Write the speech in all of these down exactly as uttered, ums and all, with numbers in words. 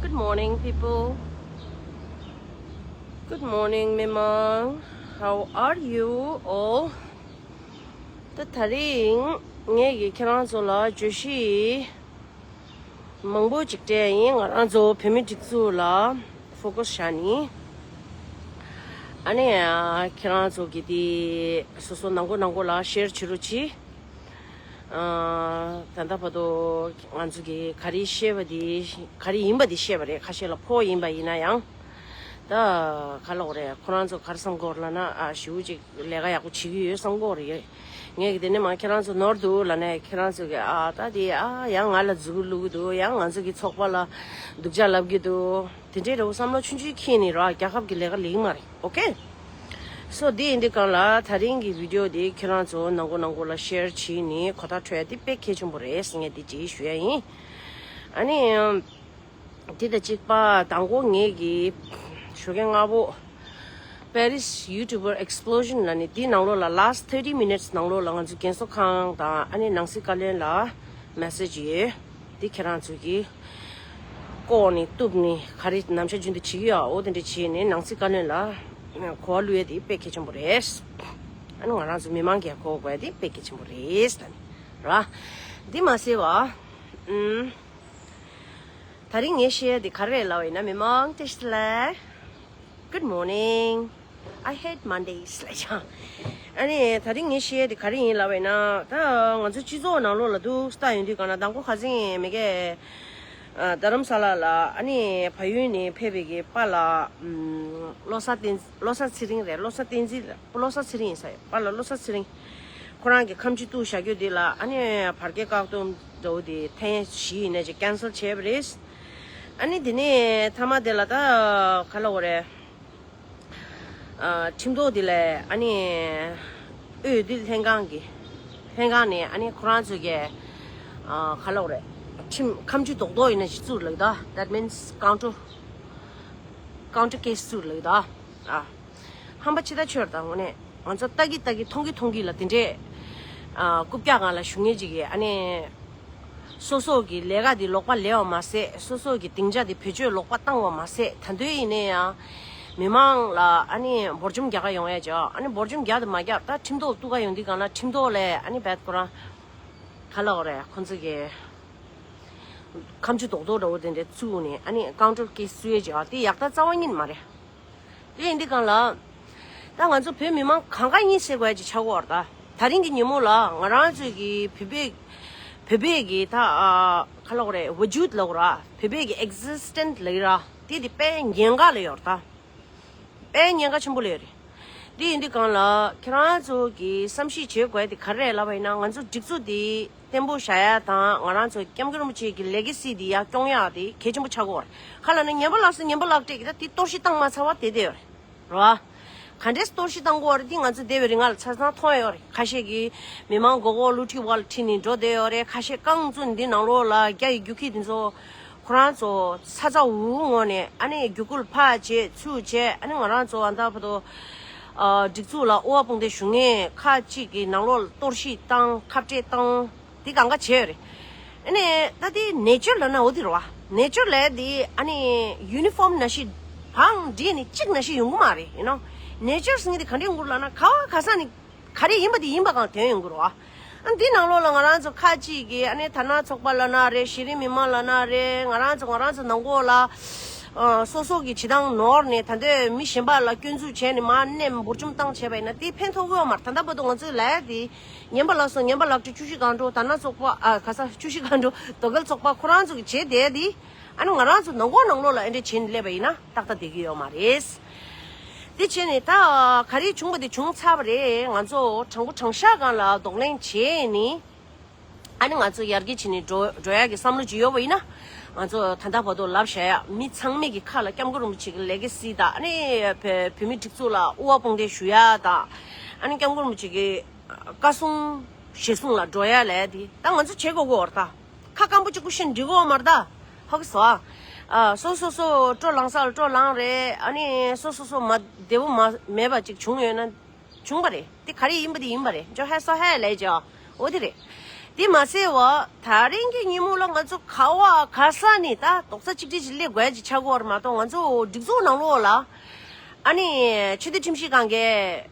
Good morning, people. Good morning, མི་མང་། How are you all? ད་དེ་རིང་ངས་ཀྱིས་ཁྱེད་རང་ཚོ་ལ་བརྗོད་གཞི་མང་པོ་ཅིག་སྤྲད་ཡིན། ང་རང་ཚོ་བོད་མི་སྒྲིག་འཛུགས་ལ་ཕོ་ཀ་སི་བཞག་ནས། ཨ་ནི་ཁྱེད་རང་ཚོ་གིས་དེ་སོ་སོ་ནང་སྒོ་ནང་སྒོ་ལ་ཤེར་བྱེད་རོགས་གྱིས། ཨ། ད་ལྟ་བར་དུ་ང་ཚོ་གིས་ག་རེ་བཤད་པ་དེ་ག་རེ་ཡིན་པ་དེ་བཤད་པ་རེད། ཁ་ཤས་ལ་ཕོག་ཡིན་པ་ཡིན་ན་ཡང་། ད་ག་ལབ་དགོས་རེད། ཁོ་རང་ཚོ་ག་རེ་བསམ་གྱི་ཡོད་རེད་ལབ་ན། ཨ། ཞེ་པོ་ཅིག་ལས་ཀ་ཡག་པོ་བྱེད་ཀྱི་ཡོད་བསམ་གྱི་ཡོད་རེད། ངས་གི་དེ་ནས་མ་ཁྱེད་རང་ཚོ་ནོར་འདུག་ལབ་ནས། ཁྱེད་རང་ཚོ་གིས་ཨ་ད་དེ་ཨ་ཡང་ང་ལ་རྫུ་གུ་བླུག་གི་འདུག་ཡང་ང་ཚོ་གི་ཚོགས་པ་ལ་སྡུག་ཅག་ལབ་ཀྱི་འདུག་དེ་འདྲའི་འདྲ་བོ་བསམ་བློ་ཆུང་ཆུང་འཁྱེར་ནས་ར་རྒྱལ་ཁབ་ཀྱི་ལས་ཀ་ལས་ཀྱི་མ་རེད། ཨོ་ཀེ། སོ་དེ་ཡིན་དུས་གང་ལ་དེ་རིང་གི་བི་ཌི་ཡོ་དེ་ཁྱེད་རང་ཚོ་ནང་སྒོ་ནང་སྒོ་ལ་ཤེར་བྱས་ནས་གོ་བརྡ་འཕྲོད་ཡ་དེ་དཔེ་གལ་ཆེན་པོ་རེད་ཟེར་ངས་དེ་ཅིག་ཞུ་ཡ་ཡིན། ཨ་ནི། དེ་དང་གཅིག་པ་དང་པོ་ངེད་ཀྱི་ཞོགས་ཀས་སྔ་པོ་Paris YouTuber Explosion ལབ་ནས་དེའི་ནང་ལོགས་ལ་last thirty minutes ནང་ལོགས་ལ་ང་ཚོ་རྒན་གསོ་ཁང་དང་ཨ་ནི་ནང་སྲིད་བཀའ་བློན་ལ་མེ་སེ་ཇི་ཡོད། དེ་ཁྱེད་རང་ཚོ་གིས་ལྐོག་ནས་གཏུབ་ནས་ག་རེ་ནམ་ཞག་རྒྱུན་དུ་བྱེད་ཀྱི་ཡོད། འོ་དེ་འདྲ་བྱས་ནས་ནང་སྲིད་བཀའ་བློན་ལ་གོ་བ་བླུག་ཡ་དེ་དཔེ་གལ་ཆེན་པོ་རེད། ཨ་ནི་ང་རང་ཚོ་མི་མང་གིས་གོ་དགོས་ཡ་དེ་དཔེ་གལ་ཆེན་པོ་རེད་ད་ནི་ར། འདི་མ་ཟད་བ། ཨུམ། དེ་རིང་ངས་བཤད་ཡ་དེ་ག་རེ་རེད་ལབ་པ་ཡིན་ན། མི་མང་བཀྲ་ཤིས་བདེ་ལེགས། Good morning. I hate Mondays ལབ་ཡ། ཨ་ནི་དེ་རིང་ངས་བཤད་ཡ་དེ་ག་རེ་ཡིན་ལབ་པ་ཡིན་ན། ད་ང་ཚོ་སྤྱི་ཚོགས་ནང་ལོགས་ལ་འདུག་སེ་ལྟ་ཡོང་དུས་གང་ལ་དང་པོ་ཁ་སང་མི་གེ་ཨ་རྡ་རམ་ས་ལ་ལ་ཨ་ནི་བལ་ཡུལ་ནས་ཕེབས་པའི་གི་པཱ་ལགས་ཨུམ་བློ་བཟང་བསྟན་བློ་བཟང་ཚེ་རིང་རེད། བློ་བཟང་བསྟན་འཛིན་བློ་བཟང་ཚེ་རིང་ཡིན་ས་ཡོད། པཱ་ལགས་བློ་བཟང་ཚེ་རིང་། ཁོ་རང་གི་ཁ་མཆུ་གཏུགས་བཞག་རྒྱུ་དེ་ལ་ཨ་ནི་བར་བརྒལ་བཀག་སྡོམ་འདྲ་བོ་དེ་ཐེངས་བཞི་ཡིན་ནས་ཅིག་ཀན་སལ་བྱས་པ་རེད། ཨ་ནི་དེ་ནས་མཐའ་མ་དེ་ལ་ད་ག་ལབ་དགོས་རེད། ཨ། ཁྲིམས་ཐོག་དེ་ལ་ཨ་ནི་འོས་བསྡུ་ལྷན་ཁང་གི་ལྷན་ཁང་ནས་ཨ་ནི་ཁོ་རང་ཚོ་གི་ཨ་ག་ལབ་དགོས་རེད། ཁྲིམས་ཁ་མཆུ་རྡོག་རྡོག་ཡིན་ན་ཞིག་བཙུགས་ལབ་ད། That means counter counter case བཙུགས་ལབ་ད། ཨ། ཧམ་པ་ཅི་ལྟར་ཆེ་བ་དང་། དངོས་གནས་ང་ཚོ་ལྟ་གི་ལྟ་གི་མཐོང་གི་མཐོང་གི་ལ་དེ་འདྲས། ཨ། རྐུབ་བཀྱག་སྒང་ལ་བཞུགས་མཁན་ཅིག་གིས་ཨ་ནི་སོ་སོ་གི་ལས་ཀ་དེ་ལོག་པ་ལས་པ་མ་ཟད། སོ་སོ་གི་སྡིངས་ཆ་དེ་བེད་སྤྱོད་ལོག་པ་བཏང་བ་མ་ཟད། ད་དུང་ཡིན་ན་ཡང་མི་མང་ལ་ཨ་ནི་འབོར་འཇོམས་རྒྱག་ག་ཡོང་ཡ་ཅིག་ཨ་ནི་འབོར་འཇོམས་རྒྱག་དེ་མ་རྒྱབ། ད་ཁྲིམས་ཐོག་གཏུག་ག་ཡོང་དུས་གང་ལ་ཁྲིམས་ཐོག་ལ་ཨ་ནི་བད་ཁོ་རང་ག་ལབ་དགོས་རེད། ཁོ་ཚོ་གི་ཁ་མཆུ་རྡོག་རྡོག་འདྲ་བོ་དེ་འདྲས་བཙུགས་ནས་ཨ་ནི་ཀའུན་ཊར་ཀེ་སི་བཙུགས་ཡ་ཅིག་ཨ་དེ་ཡག་ཐག་རྩ་བ་ཉིད་མ་རེད། དེ་ཡིན་དུས་གང་ལ། ད་ང་ཚོ་བོད་མི་མང་གང་ག་གཉིད་སད་དགོས་ཡ་ཅིག་ཆགས་ཀྱི་ཡོད་རེད་ད། དེ་རིང་གི་ཉིན་མོ་ལ་ང་རང་ཚོའི་གི་བོད་པའི་བོད་པའི་གི་ད་ཨ་ག་ལབ་དགོས་རེད། ཝ་ཇུད་ལབ་དགོས་རེད། བོད་པའི་གི་ཨེག་ཟིས་ཊེན་སི་ལབ་ཀྱི་རེད། དེ་དེ་དཔེ་ཉེན་ཁ་ལ་ཡོད་རེད་ད། དཔེ་ཉེན་ཁ་ཆེན་པོ་ལ་ཡོད་རེད། དེ་ཡིན་དུས་གང་ལ་ཁྱེད་རང་ཚོ་གི་བསམ་གཞིག་བྱེད་དགོས་ཡ་དེ་ག་རེ་རེད་ལབ་པ་ཡིན་ན། ང་ཚོ་སྒྲིག་འཛུགས་དེ་བརྟན་པོ་བཞག་ཡ་དང་། ང་རང་ཚོ་སྐྱབས་མགོན་རིན་པོ་ཆེ་གི་ལེ་ག་སི་དེ་ཡར་སྐྱོང་ཡ་དེ་གལ་ཆེན་པོ་ཆགས་ཀྱི་ཡོད་རེད། ག་ལབ་ན་ངན་པ་ལགས་སུ་ངན་པ་ལག་སྤྲད་ཀྱི་ད་དེ་གཏོར་བཤིག་བཏང་མ་ཚར་བ་དེ་བསྡད་ཡོད་རེད། རེད་བ། ག་འདྲས་གཏོར་བཤིག་བཏང་གི་ཡོད་རེད། འདི་ང་ཚོ་བསྡད་པའི་རིང་ལ་ཆ་ཚང་མཐོང་ཡོད་རེད། ཁ་ཤས་ཀྱིས་མི་མང་མགོ་སྐོར་བསླུ་བྲིད་འོག་ལ་ཁྲིད་ནས་འགྲོ་བསྡད་ཡོད་རེད། ཁ་ཤས་རྐང་བཙུགས་ནས་འདི་ནང་ལོགས་ལ་རྒྱ་ཡི་རྒྱུག་ཁྱི་དེ་ཚོ་ཁོ་རང་ཚོ་ཚ་ཚ་འུར་འུར་ངང་ནས་ཨ་ནི་རྒྱུག་ཁུལ་ཕར་བྱས་ཚུར་བྱས། ཨ་ནི་ང་རང་ཚོ་ཨ་མདའ་བར་དུ་ཨ་སྒྲིག་འཛུགས་ལ་དབུ་བ་དཔུང་སྡེ་ཞུ་མཁན་ཁག་ཅིག་གི་ནང་ལོགས་ལ་གཏོར་བཤིག་བཏང་། ཁ་བྲལ་བཏང་། དེ་གང་ག་བྱས་ཡོད་རེད། ཨ་ནི་ད་དེ་ནེ་ཅར་ལབ་ན་འོ་དེ་རེད་བ། ནེ་ཅར་ལབ་དེ་ཨ་ནི་ཡུ་ནི་ཕོམ་ནང་བཞིན་བང་བསྒྲིགས་ནས་གཅིག་ནང་བཞིན་ཡོང་གི་མ་རེད། ཡིན་ནོ། ནེ་ཅར་ཟེར་མཁན་དེ་ག་འདྲས་ཡོང་གི་རེད་ལབ་ན། ག་བ་ག་ས་ནས་ག་རེ་ཡིན་པ་དེ་ཡིན་པ་གང་ཐོན་ཡོང་གི་རེད་བ། ཨ་འདི་ནང་ལོགས་ལ་ང་རང་ཚོ་ཁག་ཅིག་གིས་ཨ་ནི་དར་ནག་ཚོགས་པ་ལབ་ན་རེད། གཞི་རིམ་མི་མང་ལབ་ན་རེད། ང་རང་ཚོ་ང་རང་ཚོ་ནང་ཁུལ་ལ་ཨ་སོ་སོ་གི་བྱེད་སྟངས་ནོར་ནས་ད་ལྟའི་མི་གཞན་པ་ལ་སྐྱོན་འཛུགས་བྱས་ནས་མར་མནན་འབུར་འཇོམས་བཏང་བྱས་པ་ཡིན་ན་དེ་ཕན་ཐོགས་ཀྱི་ཡོད་མ་རེད། ད་ལྟ་བར་དུ་ང་ཚོས་ལབ་ཡ་དེ། ངན་པ་ལགས་སོ་ངན་པ་ལག་སྤྲོད། བཅུ་བཞི་སྒང་དྲུག་དར་ནག་ཚོགས་པ། ཨ་ག་ས། བཅུ་བཞི་སྒང་དྲུག་དོ་གལ་ཚོགས་པ་ཁོ་རང་ཚོ་གིས་བྱས་བསྡད་དེ། ཨ་ནི་ང་རང་ཚོ་ནང་ཁུལ་ནང་ལོགས་ལ་ཨེ་འདྲས་བྱས་ནས་སླེབས་པ་ཡིན་ན་ཏག་ཏག་བསྡད་ཀྱི་ཡོད་མ་རེད། དེ་བྱས་ནས་ད་ག་རེ་བྱུང་བ་དེ་བྱུང་ཚར་བ་རེད། ང་ཚོ་དྲང་པོ་དྲང་བཞག་སྒང་ལ་གདོང་ལེན་བྱས་ནས། ཨ་ནི་ང་ཚོ་ཡར་རྒྱས་བྱས་ནས་འགྲོ་འགྲོ་ཡག་གི་བསམ་བློ་ཅིག་ཡོད་པ་ཡིན་ན། ང་ཚོ་ད་ལྟ་བར་དུ་ལབ་བཞག་ཡ་མི་ཚང་མས་ཀྱི་ཁ་ལ་སྐྱབས་མགོན་རིན་པོ་ཆེ་གི་ལེ་ག་སི་དང་། ཨ་ནི་བོད་བོད་མི་སྒྲིག་འཛུགས་ལ་དབུ་བ་དཔུང་སྡེ་ཞུ་ཡ་དང་། ཨ་ནི་སྐྱབས་མགོན་རིན་པོ་ཆེ་གི་བཀའ་གསུང་ཞལ་གསུང་ལ་འགྲོ་ཡ་ལས་དེ་ད་ང་ཚོ་བྱེད་དགོས་ཀྱི་ཡོད་རེད་ད། ཁ་སྐམ་པོ་གཅིག་པུ་བཞིན་འགྲིག་གི་ཡོད་མ་རེད་ད། ཧ་གོ་སོང་ཨ། སོ་སོ་སོ་སྤྲོ་ལངས་ས་ལ་སྤྲོ་ལངས་རེད། ཨ་ནི་སོ་སོ་སོ་མ་བདེ་པོ་མ་མེད་པ་ཅིག་བྱུང་ཡོད་ན་བྱུང་བ་རེད། དེ་ག་རེ་ཡིན་པ་དེ་ཡིན་པ་རེད། ཇོ་ཧེ་སོ་ཧེ་ལས་ཇོ། འོ་དེ་རེད། དེ་མ་ཟད་བ་ད་རིང་གི་ཉིན་མོ་ལ་ང་ཚོ་ག་བ་ག་ས་ནས་ད་རྡོག་རྩ་གཅིག་སྒྲིལ་ཞིག་སླེབས་དགོས་ཀྱི་ཆགས་ཀྱི་ཡོད་རེད་མ་གཏོགས། ང་ཚོ་སྒྲིག་འཛུགས་ནང་ལོགས་ལ་ཨ་ནི་ཆོས་དད་ཁྲིམས་ཞིབ་ཁང་གིས་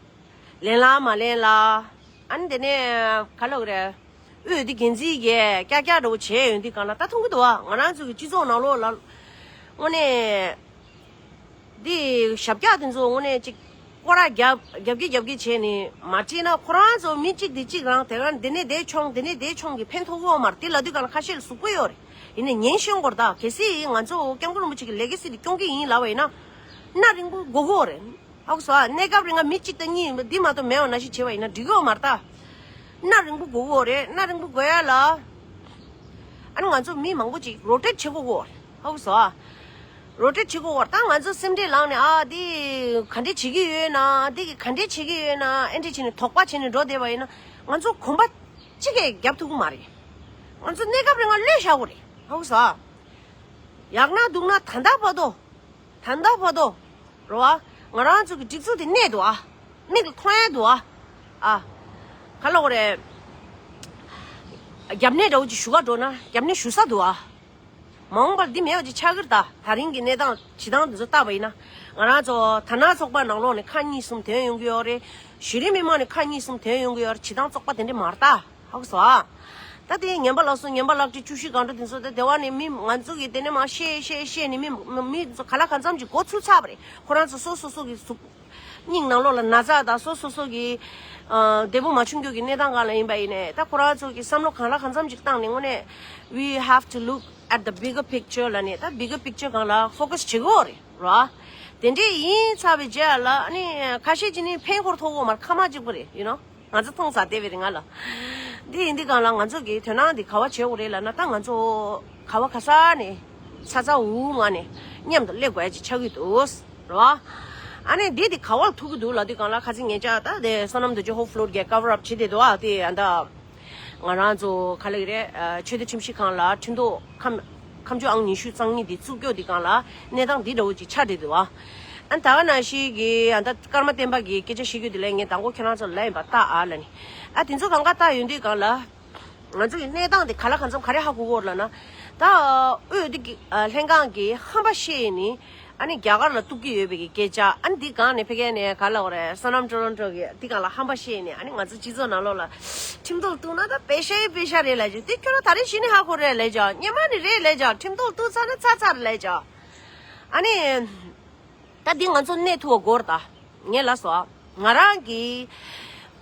ལེན་ལ་མ་ལེན་ལ། ཨ་ནི་དེ་ནས་ག་ལབ་དགོས་རེད། འོས་བསྡུ་འགན་འཛིན་གྱིས་ཀྱག་ཀྱག་འདྲ་བོ་བྱས་ཡོང་དུས་སྒང་ལ་ད་མཐོང་གི་འདུག་བ། ང་རང་ཚོ་གི་སྤྱི་ཚོགས་ནང་ལོགས་ལ་དངོས་གནས། འདི་ཞབས་བཀྱག་དེ་ཚོ་དངོས་གནས་ཅིག་སྐོར་ར་རྒྱབ་རྒྱབ་ཀྱི་རྒྱབ་ཀྱི་བྱས་ནས་མ་བྲིས་ན། ཁོ་རང་ཚོ་མི་གཅིག་དེ་གཅིག་རང་དེ་ག་འདི་ནས་དེ་མཆོང་དེ་ནས་དེ་མཆོང་གི་ཕན་ཐོགས་ཡོད་མ་རེད། དེ་ལབ་དུས་སྒང་ལ་ཁ་ཤས་ལ་ཟུག་པོ་ཡོད་རེད། ཡིན་ནའི་ཉན་ཤེས་དགོས་རེད་ད། གལ་སྲིད་ང་ཚོ་སྐྱབས་མགོན་རིན་པོ་ཆེ་གི་ལེ་གེ་སི་དེ་སྐྱོང་གི་ཡིན་ལབ་པ་ཡིན་ན། གནའ་རིང་པོ་དགོས་ཀྱི་ཡོད་རེད། ཧ་གོ་སོང་ཨ། གནས་སྐབས་རིང་ང་མི་གཅིག་དང་གཉིས་ཡིན་པ་འདི་མ་གཏོགས་མེད་པ་ནང་བཞིན་བྱས་པ་ཡིན་ན་འགྲིག་གི་ཡོད་མ་རེད་ད། གནའ་རིང་པོ་དགོས་ཀྱི་ཡོད་རེད། གནའ་རིང་པོ་དགོས་ཡ་ལ། ཨ་ནི་ང་ཚོ་མི་མང་པོ་ཅིག་རོ་ཊེཊ་བྱེད་དགོས་ཀྱི་ཡོད་རེད། ཧ་གོ་སོང་ཨ། རོ་ཊེཊ་བྱེད་དགོས་ཀྱི་ཡོད་རེད། ད་ང་ཚོ་སེམས་ཁྲལ་ལངས་ནས་ཨ་འདི་ག་འདྲས་བྱེད་ཀྱི་ཡོད་ན། འདི་གི་ག་འདྲས་བྱེད་ཀྱི་ཡོད་ན། ཨེ་འདྲས་བྱས་ནས་དོགས་པ་བྱས་ནས་འགྲོ་བསྡད་པ་ཡིན་ན། ང་ཚོ་གོམ་པ་གཅིག་གིས་རྒྱབ་ཐུབ་ཀྱི་མ་རེད། ང་ཚོ་གནས་སྐབས་རིང་ལ་གློད་བཞག་དགོས་རེད། ཧ་གོ་སོང་ཨ། ཡག་ན་སྡུག་ན་ད་ལྟ་བར་དུ། ད་ལྟ་བར་དུ། རེད་བ། ང་རང་ཚོ་གི་སྒྲིག་འཛུགས་དེ་གནས་འདུག་ཨ། མིག་ལ་མཐོང་ཡ་འདུག་ཨ། ཨ། ག་ལབ་དགོས་རེད། རྒྱབ་གནས་འདྲ་བོ་ཅིག་ཞུ་ག་འགྲོ་ན་རྒྱབ་གནས་ཞུ་ས་འདུག་ཨ། མ་འོངས་པར་འདི་མེད་པ་ཅིག་ཆགས་ཀྱི་རེད་ད། ད་རིང་གི་གནས་སྟངས་བྱེད་སྟངས་འདི་ཚོ་བལྟས་པ་ཡིན་ན། ང་རང་ཚོ་དར་ནག་ཚོགས་པ་ནང་ལོགས་ནས་ཁག་གཉིས་གསུམ་ཐོན་ཡོང་གི་ཡོད་རེད། གཞི་རིམ་མི་མང་ནས་ཁག་གཉིས་གསུམ་ཐོན་ཡོང་གི་ཡོད་རེད། བྱེད་སྟངས་བཙོག་པ་དེ་འདྲ་མ་རེད་ད། ཧ་གོ་སོང་ཨ། ད་དེ་ངན་པ་ལག་སོ་ངན་པ་ལག་ཁྲི་བཅུ་བཞི་གང་འདྲ་དེ་ཚོ་ད་སྡེ་བ་ནས་མི་ང་ཚོ་གི་དེ་ནས་མར་བཤད་བཤད་བཤད་ནས་མི་མི་ཚོ་ག་ལ་གང་འཚམ་གྱི་མགོ་ཚོས་ཚར་བ་རེད། ཁོ་རང་ཚོ་སོ་སོ་སོ་གི་གཟུགས་སྙིང་ནང་ལོགས་ལ་ན་ཚ་དང་སོ་སོ་སོ་གི་ཨ་བདེ་པོ་མ་བྱུང་རྒྱུ་གི་གནས་སྟངས་སྒང་ལ་ཡིན་པ་ཡིན་ནའི། ད་ཁོ་རང་ཚོ་གི་བསམ་བློ་གང་ལ་གང་འཚམ་ཅིག་བཏང་ནས་དངོས་གནས་we have to look at the bigger picture ལབ་ནས། ད་bigger picture སྒང་ལ་ཕོ་ཀ་སི་བྱེད་དགོས་རེད་ར། དེ་འདྲས་ཡིན་ཚར་བའི་རྗེས་ལ་ཨ་ནི་ཁ་ཤས་ཅིག་ནི་ཕན་ཁོར་ཐོགས་ཡོད་མ་རེད། ཁ་མ་གཅིག་པོ་རེད། ཡིན་ནོ། ང་ཚོ་མཐོང་ས་བསྡད་པའི་རིང་ལ། འདི་ཡིན་དུས་སྒང་ལ་ང་ཚོ་གི་དོན་དག་འདི་ག་བ་བྱེད་དགོས་རེད་ལབ་ན། ད་ང་ཚོ་ག་བ་ག་ས་ནས་ཚ་ཚ་འུར་འུར་ངང་ནས་མཉམ་དུ་སླེབས་དགོས་ཡ་ཅིག་ཆགས་ཀྱི་འདུག་རེད་བ། ཨ་ནི་འདི་འདི་ག་བ་ལ་ཐུག་གི་འདུག་ལབ་དུས་སྒང་ལ། ཁ་སང་ངེད་ཅག་ད་དེ་བསོད་ནམས་རྡོ་རྗེ་ཧོབ་ཕློར་གྱི་ཀ་བར་ཨབ་བྱེད་བསྡད་འདུག་ཨ། དེ་ཨ་ད་ང་རང་ཚོ་ག་ལབ་ཀྱི་རེད། ཨ་ཆོས་དད་ཁྲིམས་ཞིབ་ཁང་ལ་ཁྲིམས་ཐོག་ཁམས་ཁམས་ཆོས་ཨང་ཉི་ཤུ་རྩ་གཉིས་དེ་བཙུགས་རྒྱུ་དེ་སྒང་ལ་གནས་སྟངས་འདི་འདྲ་བོ་ཅིག་ཆགས་བསྡད་འདུག་ཨ། ཨ་ད་ག་ནང་བཞིན་གྱི་ཨ་ད་ཀརྨ་བསྟན་པ་གིས་སྐད་ཆ་བཤད་རྒྱུ་དེ་ལ་ངས་དང་པོ་ཁྱེད་རང་ཚོ་ལ་ཡིན་པ་ལྟ་ཨ་ལབ་ནས། ཨ་དེ་ཚོ་གང་ག་ལྟ་ཡོང་དུས་སྒང་ལ། ང་ཚོ་གི་གནས་སྟངས་དེ་ག་ལ་གང་འཚམ་ག་རེ་ཧ་གོ་གི་ཡོད་རེད་ལབ་ན། ད་འོས་བསྡུ་གི་ཨ་ལྷན་ཁང་གི་ཧམ་པ་བཤད་ནི། ཨ་ནི་རྒྱ་གར་ལ་གཏུག་གི་ཡོད་པའི་གི་སྐད་ཆ། ཨ་ནི་འདི་སྒང་ནས་ཕ་གི་ནས་ག་ལབ་དགོས་རེད། བསོད་ནམས་ཊོ་རོན་ཊོ་གི་འདི་སྒང་ལ་ཧམ་པ་བཤད་ནི། ཨ་ནི་ང་ཚོ་སྤྱི་ཚོགས་ནང་ལོགས་ལ་ཁྲིམས་ཐོག་གཏུག་ན་ད་པེ་ཤ་ཡི་པེ་ཤ་རེད་ལབ་ཀྱང་། དེ་ཁྱོད་རང་ད་རེས་གཞི་ནས་ཧ་གོ་རེད་ལབ་ཀྱང་། སྔོན་མ་ནས་རེད་ལབ་ཀྱང་། ཁྲིམས་ཐོག་གཏུག་ཚར་ན་ཚར་ཚར་ལབ་ཀྱང་། ཨ་ནི། ད་འདི་ང་ཚོ་གནས་ཐུབ་པ་དགོས་རེད་ད། ངས་ལབ་སོང་། ང་རང་གིས་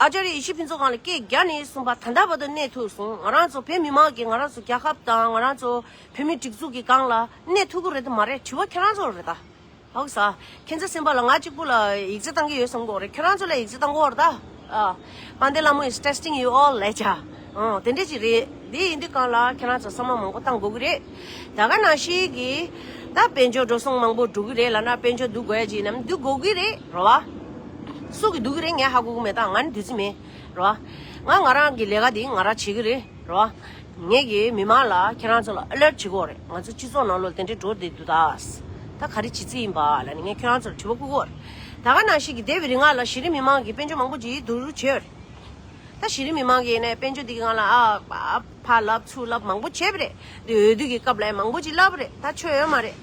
ཨ་ཅཱརྱ་ཡེ་ཤེས་ཕུན་ཚོགས་ཁང་ལ་སྐད་རྒྱག་ནས་བཟུང་བ་ད་ལྟ་བར་དུ་གནས་ཐུབ་སོང་། ང་རང་ཚོ་བོད་མི་མང་གིས་ང་རང་ཚོ་རྒྱལ་ཁབ་དང་ང་རང་ཚོ་བོད་མིའི་སྒྲིག་འཛུགས་ཀྱི་སྒང་ལ་གནས་ཐུབ་ཀྱི་རེད་དམ་མ་རེད། དྲི་བ་ཁྱེད་རང་ཚོར་རེད་ད། ཧ་གོ་སོང་། ཁྱེད་ཚོ་སེམས་པ་ལ་ང་གཅིག་པུ་ལ་ཡིག་ཆ་བཏང་གི་ཡོད་བསམ་གྱི་ཡོད་རེད། ཁྱེད་རང་ཚོ་ལ་ཡིག་ཆ་བཏང་གི་ཡོད་རེད་ད། ཨ། དཔལ་ལྡན་ལྷ་མོ་is testing you all ལབ་ཀྱང་། ཨང་། དེ་འདྲས་ཅིག་རེད། དེ་ཡིན་དུས་སྒང་ལ་ཁྱེད་རང་ཚོ་བསམ་བློ་མང་པོ་བཏང་དགོས་ཀྱི་རེད། ད་ག་ནང་བཞིན་གྱི་ད་དཔལ་འབྱོར་འགྲོ་སོང་མང་པོ་འགྲོ་གི་རེད་ལབ་ན། དཔལ་འབྱོར་བསྡུ་དགོས་ཡ་ཅིག་ནམ་བསྡུ་དགོས་ཀྱི་རེད། རེད་བ། སུ་གིས་བསྡུ་གི་རེད་ངས་ཧ་གོ་གི་མེད། ད་ང་ནི་བསྡུ་རྩིས་མེད། རེད་བ། ང་ང་རང་གི་ལས་ཀ་དེ་ང་རང་བྱེད་ཀྱི་རེད། རེད་བ། ངས་ཀྱི་མི་མང་ལ་ཁྱེད་རང་ཚོ་ལ་ཨ་ལར་བྱེད་ཀྱི་ཡོད་རེད། ང་ཚོ་སྤྱི་ཚོགས་ནང་ལོགས་དེ་འདྲས་འགྲོ་བསྡད་འདུག་ད། ད་ག་རེ་བྱེད་རྩིས་ཡིན་པ་ལབ་ནས་ངས་ཁྱེད་རང་ཚོ་ལ་དྲི་བ་བཀོད་ཀྱི་ཡོད་རེད། ད་ག་ནང་བཞིན་གྱི་འདས་པའི་རིང་ལ་གཞི་རིམ་མི་མང་གིས་དཔལ་འབྱོར་མང་པོ་ཅིག་བསྡུ་རུབ་བྱས་ཡོད་རེད། ད་གཞི་རིམ་མི་མང་གིས་ནས་དཔལ་འབྱོར་འདི་གི་སྒང་ལ་ཨ་ཨ་ཕར་ལབ་ཚུར་ལབ་མང་པོ་བྱས་པ་རེད། འདི་འོས་བསྡུ་གི་སྐབས་ལ་ཡང་མང་པོ་ཅིག་ལབ་པ་རེད། ད་ཆོ་ཡོད་མ་རེད།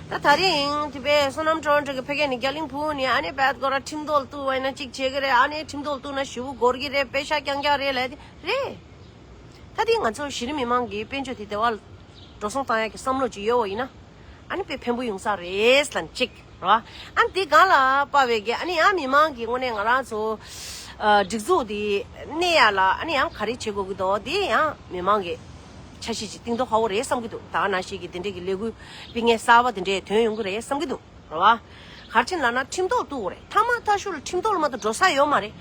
ད་ད་རིང་དེ་བས་བསོད་ནམས་ཊོ་རོན་ཊོ་གི་ཕ་གི་ནས་རྒྱ་གླིང་ཕུ་ནས་ཨ་ནི་བད་གོ་ར་ཁྲིམས་ཐོག་གཏུག་པ་ཡིན་ན་གཅིག་བྱེད་ཀྱི་རེད། ཨ་ནི་ཁྲིམས་ཐོག་གཏུག་ན་ཞུ་བོ་འགོར་གྱི་རེད། པེ་ཤ་རྐྱང་རྐྱང་རེད་ལབ་དེ་རེད། ད་དེ་ང་ཚོ་གཞི་རིམ་མི་མང་གིས་དཔལ་འབྱོར་དེ་དེ་བ་འགྲོ་སོང་བཏང་ཡག་གི་བསམ་བློ་ཅིག་ཡོད་པ་ཡིན་ན། ཨ་ནི་དཔེ་ཕན་པོ་ཡོང་ས་རེད་ལབ་ཅིག་རེད་བ། ཨ་ནི་དེ་སྒང་ལ་དཔག་པའི་གི་ཨ་ནི་ཡང་མི་མང་གིས་དངོས་གནས་ང་རང་ཚོ་ཨ་སྒྲིག་འཛུགས་དེ་གནས་ཡག་ལ་ཨ་ནི་ཡང་ག་རེ་བྱེད་དགོས་ཀྱི་འདུག་དེ་ཡང་མི་མང་གི་འཆར་གཞི་ཅིག་བཏིང་དོ་ཧ་བོ་རེད་བསམ་གྱི་འདུག་ད་ག་ནང་བཞིན་གྱི་དེ་འདྲས་ཀྱི་ལས་འགུལ་སྤེལ་མཁན་གསར་པ་དེ་འདྲས་ཐོན་ཡོང་གི་རེད་བསམ་གྱི་འདུག་རེད་བ། ག་རེ་བྱས་ལབ་ན་ཁྲིམས་ཐོག་གཏུག་དགོས་རེད། མཐའ་མ་མཐའ་གཞུག་ལ་ཁྲིམས་ཐོག་ལ་མ་གཏོགས་འགྲོ་ས་ཡོད་མ་རེད།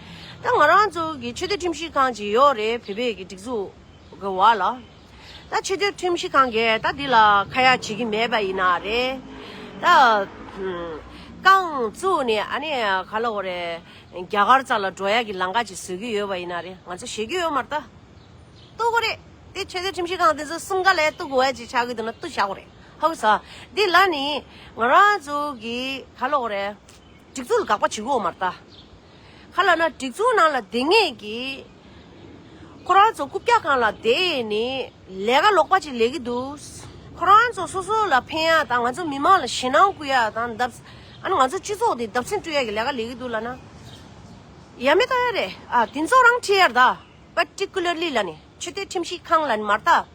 ད་ང་རང་ཚོ་གི་ཆོས་དད་ཁྲིམས་ཞིབ་ཁང་ཅིག་ཡོད་རེད། བོད་པའི་གི་སྒྲིག་འཛུགས་གི་འོག་ལ། ད་ཆོས་དད་ཁྲིམས་ཞིབ་ཁང་གིས་ད་འདི་ལ་ཁ་ཡ་བྱེད་ཀྱི་མེད་པ་ཡིན་ན་རེད། ད་ཨམ་རྐང་བཙུགས་ནས་ཨ་ནི་ག་ལབ་དགོས་རེད། རྒྱ་གར་རྩ་ལ་འགྲོ་ཡག་གི་ལམ་ཁ་ཅིག་བཟོ་གི་ཡོད་པ་ཡིན་ན་རེད། ང་ཚོ་ཤེས་ཀྱི་ཡོད་མ་རེད་ད། གཏུག་དགོས་རེད། དེ་ཆོས་དད་ཁྲིམས་ཞིབ་ཁང་དེ་ཚོ་གསུམ་ཀ་ལ་གཏུག་དགོས་ཡ་ཅིག་ཆགས་ཀྱི་འདུག་ན་གཏུག་བཞག་དགོས་རེད། ཧ་གོ་སོང་། འདི་ལ་ནི་ང་རང་ཚོ་གི་ག་ལབ་དགོས་རེད། སྒྲིག་འཛུགས་ལ་དགག་པ་བྱེད་ཀྱི་ཡོད་མ་རེད་ད། ག་ལབ་ན་སྒྲིག་འཛུགས་ནང་ལ་བསྡད་མཁན་གྱི་ ཁོ་རང་ཚོ་རྐུབ་བཀྱག་སྒང་ལ་བསྡད་ནས་ལས་ཀ་ལོག་པ་ཅིག་ལས་ཀྱི་འདུག་ཁོ་རང་ཚོ་སོ་སོ་ལ་ཕན་ཡ་དང་ང་ཚོ་མི་མང་ལ་ཞེད་སྣང་བསྐུལ་ཡ་དང་བརྡབ། ཨ་ནི་ང་ཚོ་སྤྱི་ཚོགས་དེ་བརྡབ་གསིག་སྤྲོད་ཡ་གི་ལས་ཀ་ལས་ཀྱི་འདུག་ལབ་ན། ཡ་མེད་ད་ཡ་རེད། ཨ་དེ་ཚོ་རང་ཁྲིད་ཡ་རེད་ད། པར་ཊི་ཀུ་ལར་ལི་ལབ་ནས་ཆོས་དད་ཁྲིམས་ཞིབ་ཁང་ལབ་ནས་མ་རེད་ད།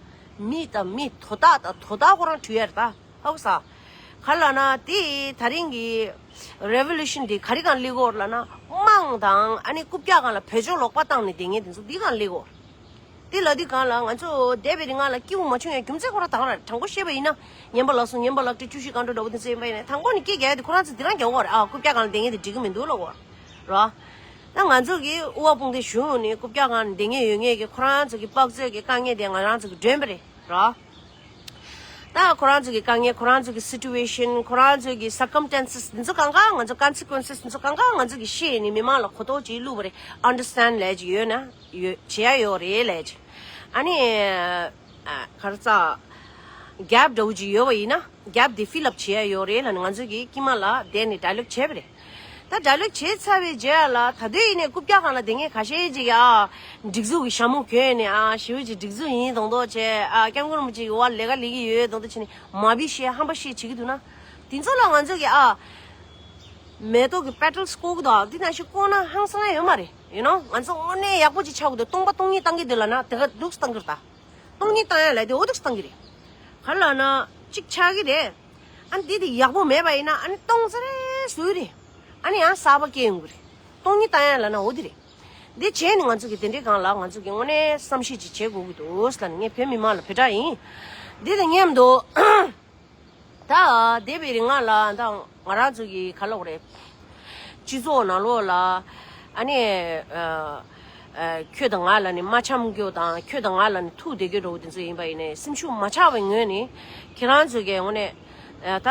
མི་དང་མི་དོ་བདག་དང་དོ་བདག་ཁོ་རང་འཁྲུལ་ཡ་རེད་ད། ཧ་གོ་ས། ག་ལབ་ན་དེ་ད་རིང་གི་རེ་ཝོ་ལུ་ཤན་དེ་ག་རེ་སྒང་སླེབས་ཀྱི་ཡོད་རེད་ལབ་ན། དམངས་དང་ཨ་ནི་རྐུབ་བཀྱག་སྒང་ལ་བེད་སྤྱོད་ལོག་པ་བཏང་ནས་བསྡད་མཁན་དེ་ཚོ་འདི་སྒང་སླེབས་ཀྱི་ཡོད་རེད། དེ་ལབ་དུས་སྒང་ལ་ང་ཚོ་འདས་པའི་རིང་ལ་སྐྱིད་པོ་མ་བྱུང་ཡ་རྒྱུ་མཚན་ཁོ་རང་ད་ག་རང་རེད། དྲང་པོ་བཤད་པ་ཡིན་ན་ངན་པ་ལགས་སོ་ངན་པ་ལགས་ཏེ་བཅུ་བཞི་སྒང་དྲུག་འདྲ་པོ་དེ་ཚོ་ཡིན་པ་ཡིན་ན། དང་པོ་ནས་སྐད་རྒྱག་ཡ་དེ་ཁོ་རང་ཚོ་འདི་རང་རྒྱག་གི་ཡོད་རེད། ཨ་རྐུབ་བཀྱག་སྒང་ལ་བསྡད་མཁན་དེ་འགྲིག་གི་མི་འདུག་ལབ་ཀྱི་ཡོད་རེད། རོ། ད་ང་ཚོ་གི་དབུ་བ་དཔུང་སྡེ་གཞུང་ནས་རྐུབ་བཀྱག་སྒང་ལ་བསྡད་མཁན་ཡོད་མཁན་གྱི་ཁོ་རང་ཚོ་གི་དཔག་ཚོད་ཀྱི་དཀའ་ངལ་དེ་ང་རང་ཚོ་གི་མགྲོན་པོ་རེད། རོ། ད་ཁོ་རང་ཚོ་གི་དཀའ་ངལ། ཁོ་རང་ཚོ་གི་སི་ཊུ་ཨེ་ཤན། ཁོ་རང་ཚོ་གི་སར་ཀམ་སི་ཊན་སི་འདི་ཚོ་གང་ག་ང་ཚོ་ཀོན་སི་ཀུ་ཨེན་སི་འདི་ཚོ་གང་ག་ང་ཚོ་གི་ཤེས་ནས་མི་མང་ལ་གོ་རྟོགས་ཅིག་བླུགས་པ་རེད། ཨན་ཌར་སི་ཊེན་ཌི་ལབ་ཅིག་ཡོད་ན་ཡོད་བྱེད་ཡ་ཡོད་རེད་ལབ་ཅིག་ཨ་ནི་ཨ་ག་རེ་ཟ། གེབ་འདྲ་བོ་ཅིག་ཡོད་པ་ཡིན་ན་གེབ་དེ་ཕིལ་ཨབ་བྱེད་ཡ་ཡོད་རེད་ལབ་ནས་ང་ཚོ་གི་དཀྱིལ་མ་ལ་བསྡད་ནས་ཌའི་ལོག་བྱས་པ་རེད། ད་ཌའི་ལོག་བྱས་ཚར་བའི་རྗེས་ལ་ད་དུང་ཡིན་ནའི་རྐུབ་བཀྱག་སྒང་ལ་བསྡད་མཁན་ཁ་ཤས་ཅིག་གིས་ཨ་སྒྲིག་འཛུགས་ཀྱི་ཞྭ་མོ་གྱོན་ནས་ཨ་ཞེ་པོ་ཅིག་སྒྲིག་འཛུགས་ཡིན་མདོག་མདོག་བྱས། ཨ་སྐྱབས་མགོན་རིན་པོ་ཆེ་གི་འོག་ལས་ཀ་ལས་ཀྱི་ཡོད་མདོག་མདོག་བྱས་ནས་མ་བི་བཤད་ཧམ་པ་བཤད་བྱེད་ཀྱི་འདུག་ན། དེ་ཚོ་ལ་ང་ཚོ་གིས་ཨ་མེ་ཏོག་གི་པེ་ཊལ་སི་བཀོག་གི་འདུག་འདི་ནང་བཞིན་བཀོག་ན་ཧང་སང་ཡ་ཡོད་མ་རེད། ཡིན་ནོ། ང་ཚོ་དངོས་གནས་ཡག་པོ་ཅིག་ཆགས་ཀྱི་འདུག་སྟོང་པ་སྟོང་ཉིད་བཏང་གི་འདུག་ལབ་ན་དེ་ག་འདུག་སེ་བཏང་གི་རེད་ད། སྟོང་ཉིད་བཏང་ཡ་ལབ་དེ་འོ་འདུག་སེ་བཏང་གི་རེད། ག་ལབ་ན་གཅིག་ཆགས་ཀྱི་རེད། ཨ་ནི་འདི་དེ་ཡག་པོ་མེད་པ་ཡིན་ན་ཨ་ནི་སྟོང་ཙེ་རེ་བཟོས་རེད། ཨ་ནི་ཡང་གསར་པ་སྐྱེ་ཡོང་གི་རེད། སྟོང་ཉིད་བཏང་ཡ་ལབ་ན་འོ་འདི་རེད། འདི་བྱས་ནས་ང་ཚོ་གི་དེ་འདྲའི་སྒང་ལ་ང་ཚོ་གི་དངོས་གནས་བསམ་ཤེས་ཅིག་བྱེད་དགོས་ཀྱི་འདུག་ཟེར་ལབ་ནས་ངས་བོད་མི་མང་ལ་བོད་ཕྲུག་ཡིན། འདི་དང་མཉམ་དུ་ད་འདས་པའི་རིང་ལ་ད་ང་རང་ཚོ་གི་ག་ལབ་དགོས་རེད། སྤྱི་ཚོགས་ནང་ལོགས་ལ་ཨ་ནི་ཨ་ཨ་ཁྱོད་དང་ང་ལ་ནི་མ་འཆམ་རྒྱུ་དང་ཁྱོད་དང་ང་ལ་ནི་ཐུག་བསྡད་རྒྱུ་འདྲ་བོ་དེ་ཚོ་ཡིན་པ་ཡིན་ནའི་སེམས་ཤུགས་མ་ཆག་པའི་ངོས་ནས་ཁྱེད་རང་ཚོ་གི་དངོས་གནས་ཨ་ད་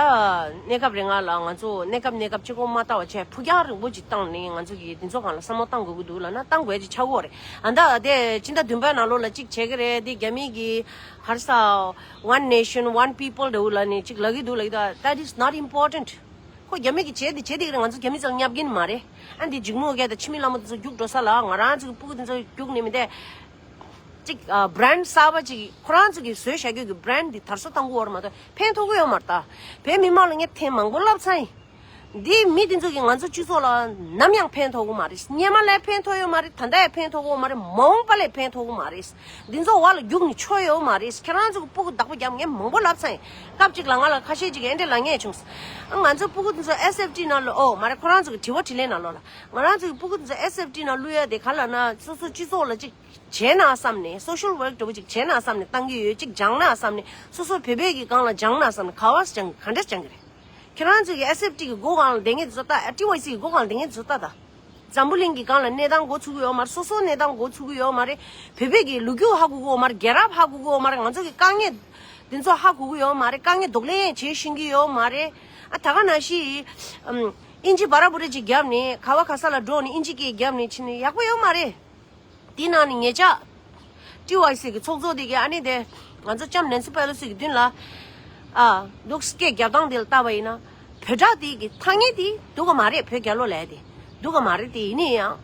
གནས་སྐབས་རིང་ལ་ང་ཚོ་གནས་སྐབས་གནས་སྐབས་གཅིག་པོ་མ་ལྟ་བ་བྱས་ཕུགས་རྒྱང་རིང་པོ་ཅིག་བཏང་ནས་ང་ཚོ་གི་དེ་ཚོ་སྒང་ལ་བསམ་བློ་བཏང་དགོས་ཀྱི་འདུག་ལབ་ན་བཏང་དགོས་ཅིག་ཆགས་ཀྱི་ཡོད་རེད། ཨ་ད་དེ་སྤྱི་ཟླ་བདུན་པའི་ནང་ལོགས་ལ་གཅིག་བྱེད་ཀྱི་རེད། དེ་རྒྱ་མི་གི་ག་རེ་ཟ། One nation, one people འདྲ་བོ་ལབ་ནས་གཅིག་ལབ་ཀྱི་འདུག་ལབ་ཀྱི་འདུག That is not important. ཁོ་རྒྱ་མི་གིས་བྱས་དེ་བྱས་དེ་གི་རེད། ང་ཚོ་རྒྱ་མི་ཚོ་ལ་བརྙས་ཀྱི་མ་རེད། ཨ་འདི་འཇིགས་མོ་བརྒྱད་དང་འཆི་མེད་ལྷ་མོ་དེ་ཚོ་རྒྱུགས་འགྲོ་ས་ལ་ང་རང་ཚོ་གི་སྤུ་གུ་དེ་ཚོ་རྒྱུགས་ནས་མི་བསྡད། གཅིག་ཨ་བྷི་རེན་ཌི་གསར་པ་གཅིག་ཁོ་རང་ཚོ་གིས་བཟོས་བཞག་རྒྱུ་གི་བྷི་རེན་ཌི་དེ་དར་སྲོལ་གཏོང་གི་ཡོད་རེད་མ་གཏོགས་ཕན་ཐོགས་ཀྱི་ཡོད་མ་རེད་ད། བོད་མི་མང་ལ་ངས་ཐེངས་མང་པོ་ལབ་ཚར་ཡིན། འདི་མི་དེ་ཚོ་གིས་ང་ཚོ་སྤྱི་ཚོགས་ལ་ནམ་ཡང་ཕན་ཐོགས་ཀྱི་མ་རེད། སྔོན་མ་ལས་ཕན་ཐོགས་ཡོད་མ་རེད། ད་ལྟ་ཡང་ཕན་ཐོགས་ཀྱི་ཡོད་མ་རེད། མ་འོངས་པ་ལས་ཕན་ཐོགས་ཀྱི་མ་རེད། འདི་ཚོ་བར་ལ་རྒྱུགས་ནས་ཆོ་ཡོད་མ་རེད། ཁྱེད་རང་ཚོ་གི་སྤུ་གུ་བདག་པོ་རྒྱབ་ངས་མང་པོ་ལབ་ཚར་ཡིན། སྐབས་གཅིག་ལ་ང་ལ་ཁ་ཤས་ཅིག་གིས་ཨེ་འདྲས་ལབ་མཁན་བྱུང་། ང་ཚོ་སྤུ་གུ་འདི་ཚོ་ཨེས་ཨེཕ་ཊི་ནང་ལོགས། ཨོ་མ་རེད། ཁོ་རང་ཚོ་གི་དྲི་བ་དྲིས་ལན་ནང་ལོགས་ལ། ང་རང་ཚོ་གི་སྤུ་གུ་འདི་ཚོ་ཨེས་ཨེཕ་ཊི་ནང་བླུག་ཡ་དེ་ག་ལབ་ན་སོ་སོ་སྤྱི་ཚོགས་ལ་ཅིག་བྱས་ན་བསམ་ནས། སོ་ཤལ་ཝོརྐ་འདྲ་བོ་ཅིག་བྱས་ན་བསམ་ནས་བཏང་གི་ཡོད། ཅིག་སྦྱངས་ན་བསམ་ནས། སོ་སོ་བོད་པའི་གི་སྒང་ལ་སྦྱངས་ན་བསམ་ནས། ག་བ་སྦྱང་གི་ག་འདྲས་སྦྱང་གི་རེད། ཁྱེད་རང་ཚོ་གི་ཨེས་ཨེཕ་ཊི་གི་མགོ་སྒང་ལ་བསྡད་མཁན་དེ་ཚོ་ལྟ། ཨ་ཊི་ཝའི་སི་གི་མགོ་སྒང་ལ་བསྡད་མཁན་དེ་ཚོ་ལྟ་ད། འཛམ་བུ་གླིང་གི་སྒང་ལ་གནས་སྟངས་མགོ་ཚུགས་ཀྱི་ཡོད་མ་རེད། སོ་སོའི་གནས་སྟངས་མགོ་ཚུགས་ཀྱི་ཡོད་མ་རེད། བོད་པའི་གི་ལོ་རྒྱུས་ཧ་གོ་གི་ཡོད་མ་རེད། རྒྱལ་རབས་ཧ་གོ་གི་ཡོད་མ་རེད། ང་ཚོ་གི་དཀའ་ངལ་འདི་ཚོ་ཧ་གོ་གི་ཡོད་མ་རེད། དཀའ་ངལ་གདོང་ལེན་བྱེད་ཤེས་ཀྱི་ཡོད་མ་རེད། ཨ་ད་ག་ནང་བཞིན་ཨམ་ཨིན་ཇི་བར་བུ་རེ་ཅིག་བརྒྱབ་ནས་ག་བ་ག་ས་ལ་འགྲོ་ནས་ཨིན་ཇི་སྐད་བརྒྱབ་ནས་ཕྱིན་ནས་ཡག་པོ་ཡོད་མ་རེད། དེ་ནང་ནས་ཉེ་ཆར་ཊི་ཝའི་སི་གི་ཚོགས་གཙོ་དེ་གིས་ཨ་ནི་དེ་ང་ཚོ་ལྕམ་ནན་སི་པེ་ལོ་སི་གི་མདུན་ལ་ཨ་འདུག་སྐད་རྒྱབ་སྟངས་དེ་ལ་བལྟས་པ་ཡིན་ན། བོད་སྒྲ་དེ་གི་ཐ་སྙད་དེ་སྡུག་ག་མ་རེད། བོད་རྒྱལ་ལོ་ལབ་ཡ་དེ་སྡུག་ག་མ་རེད། དེ་ཡིན་ན་ཡང་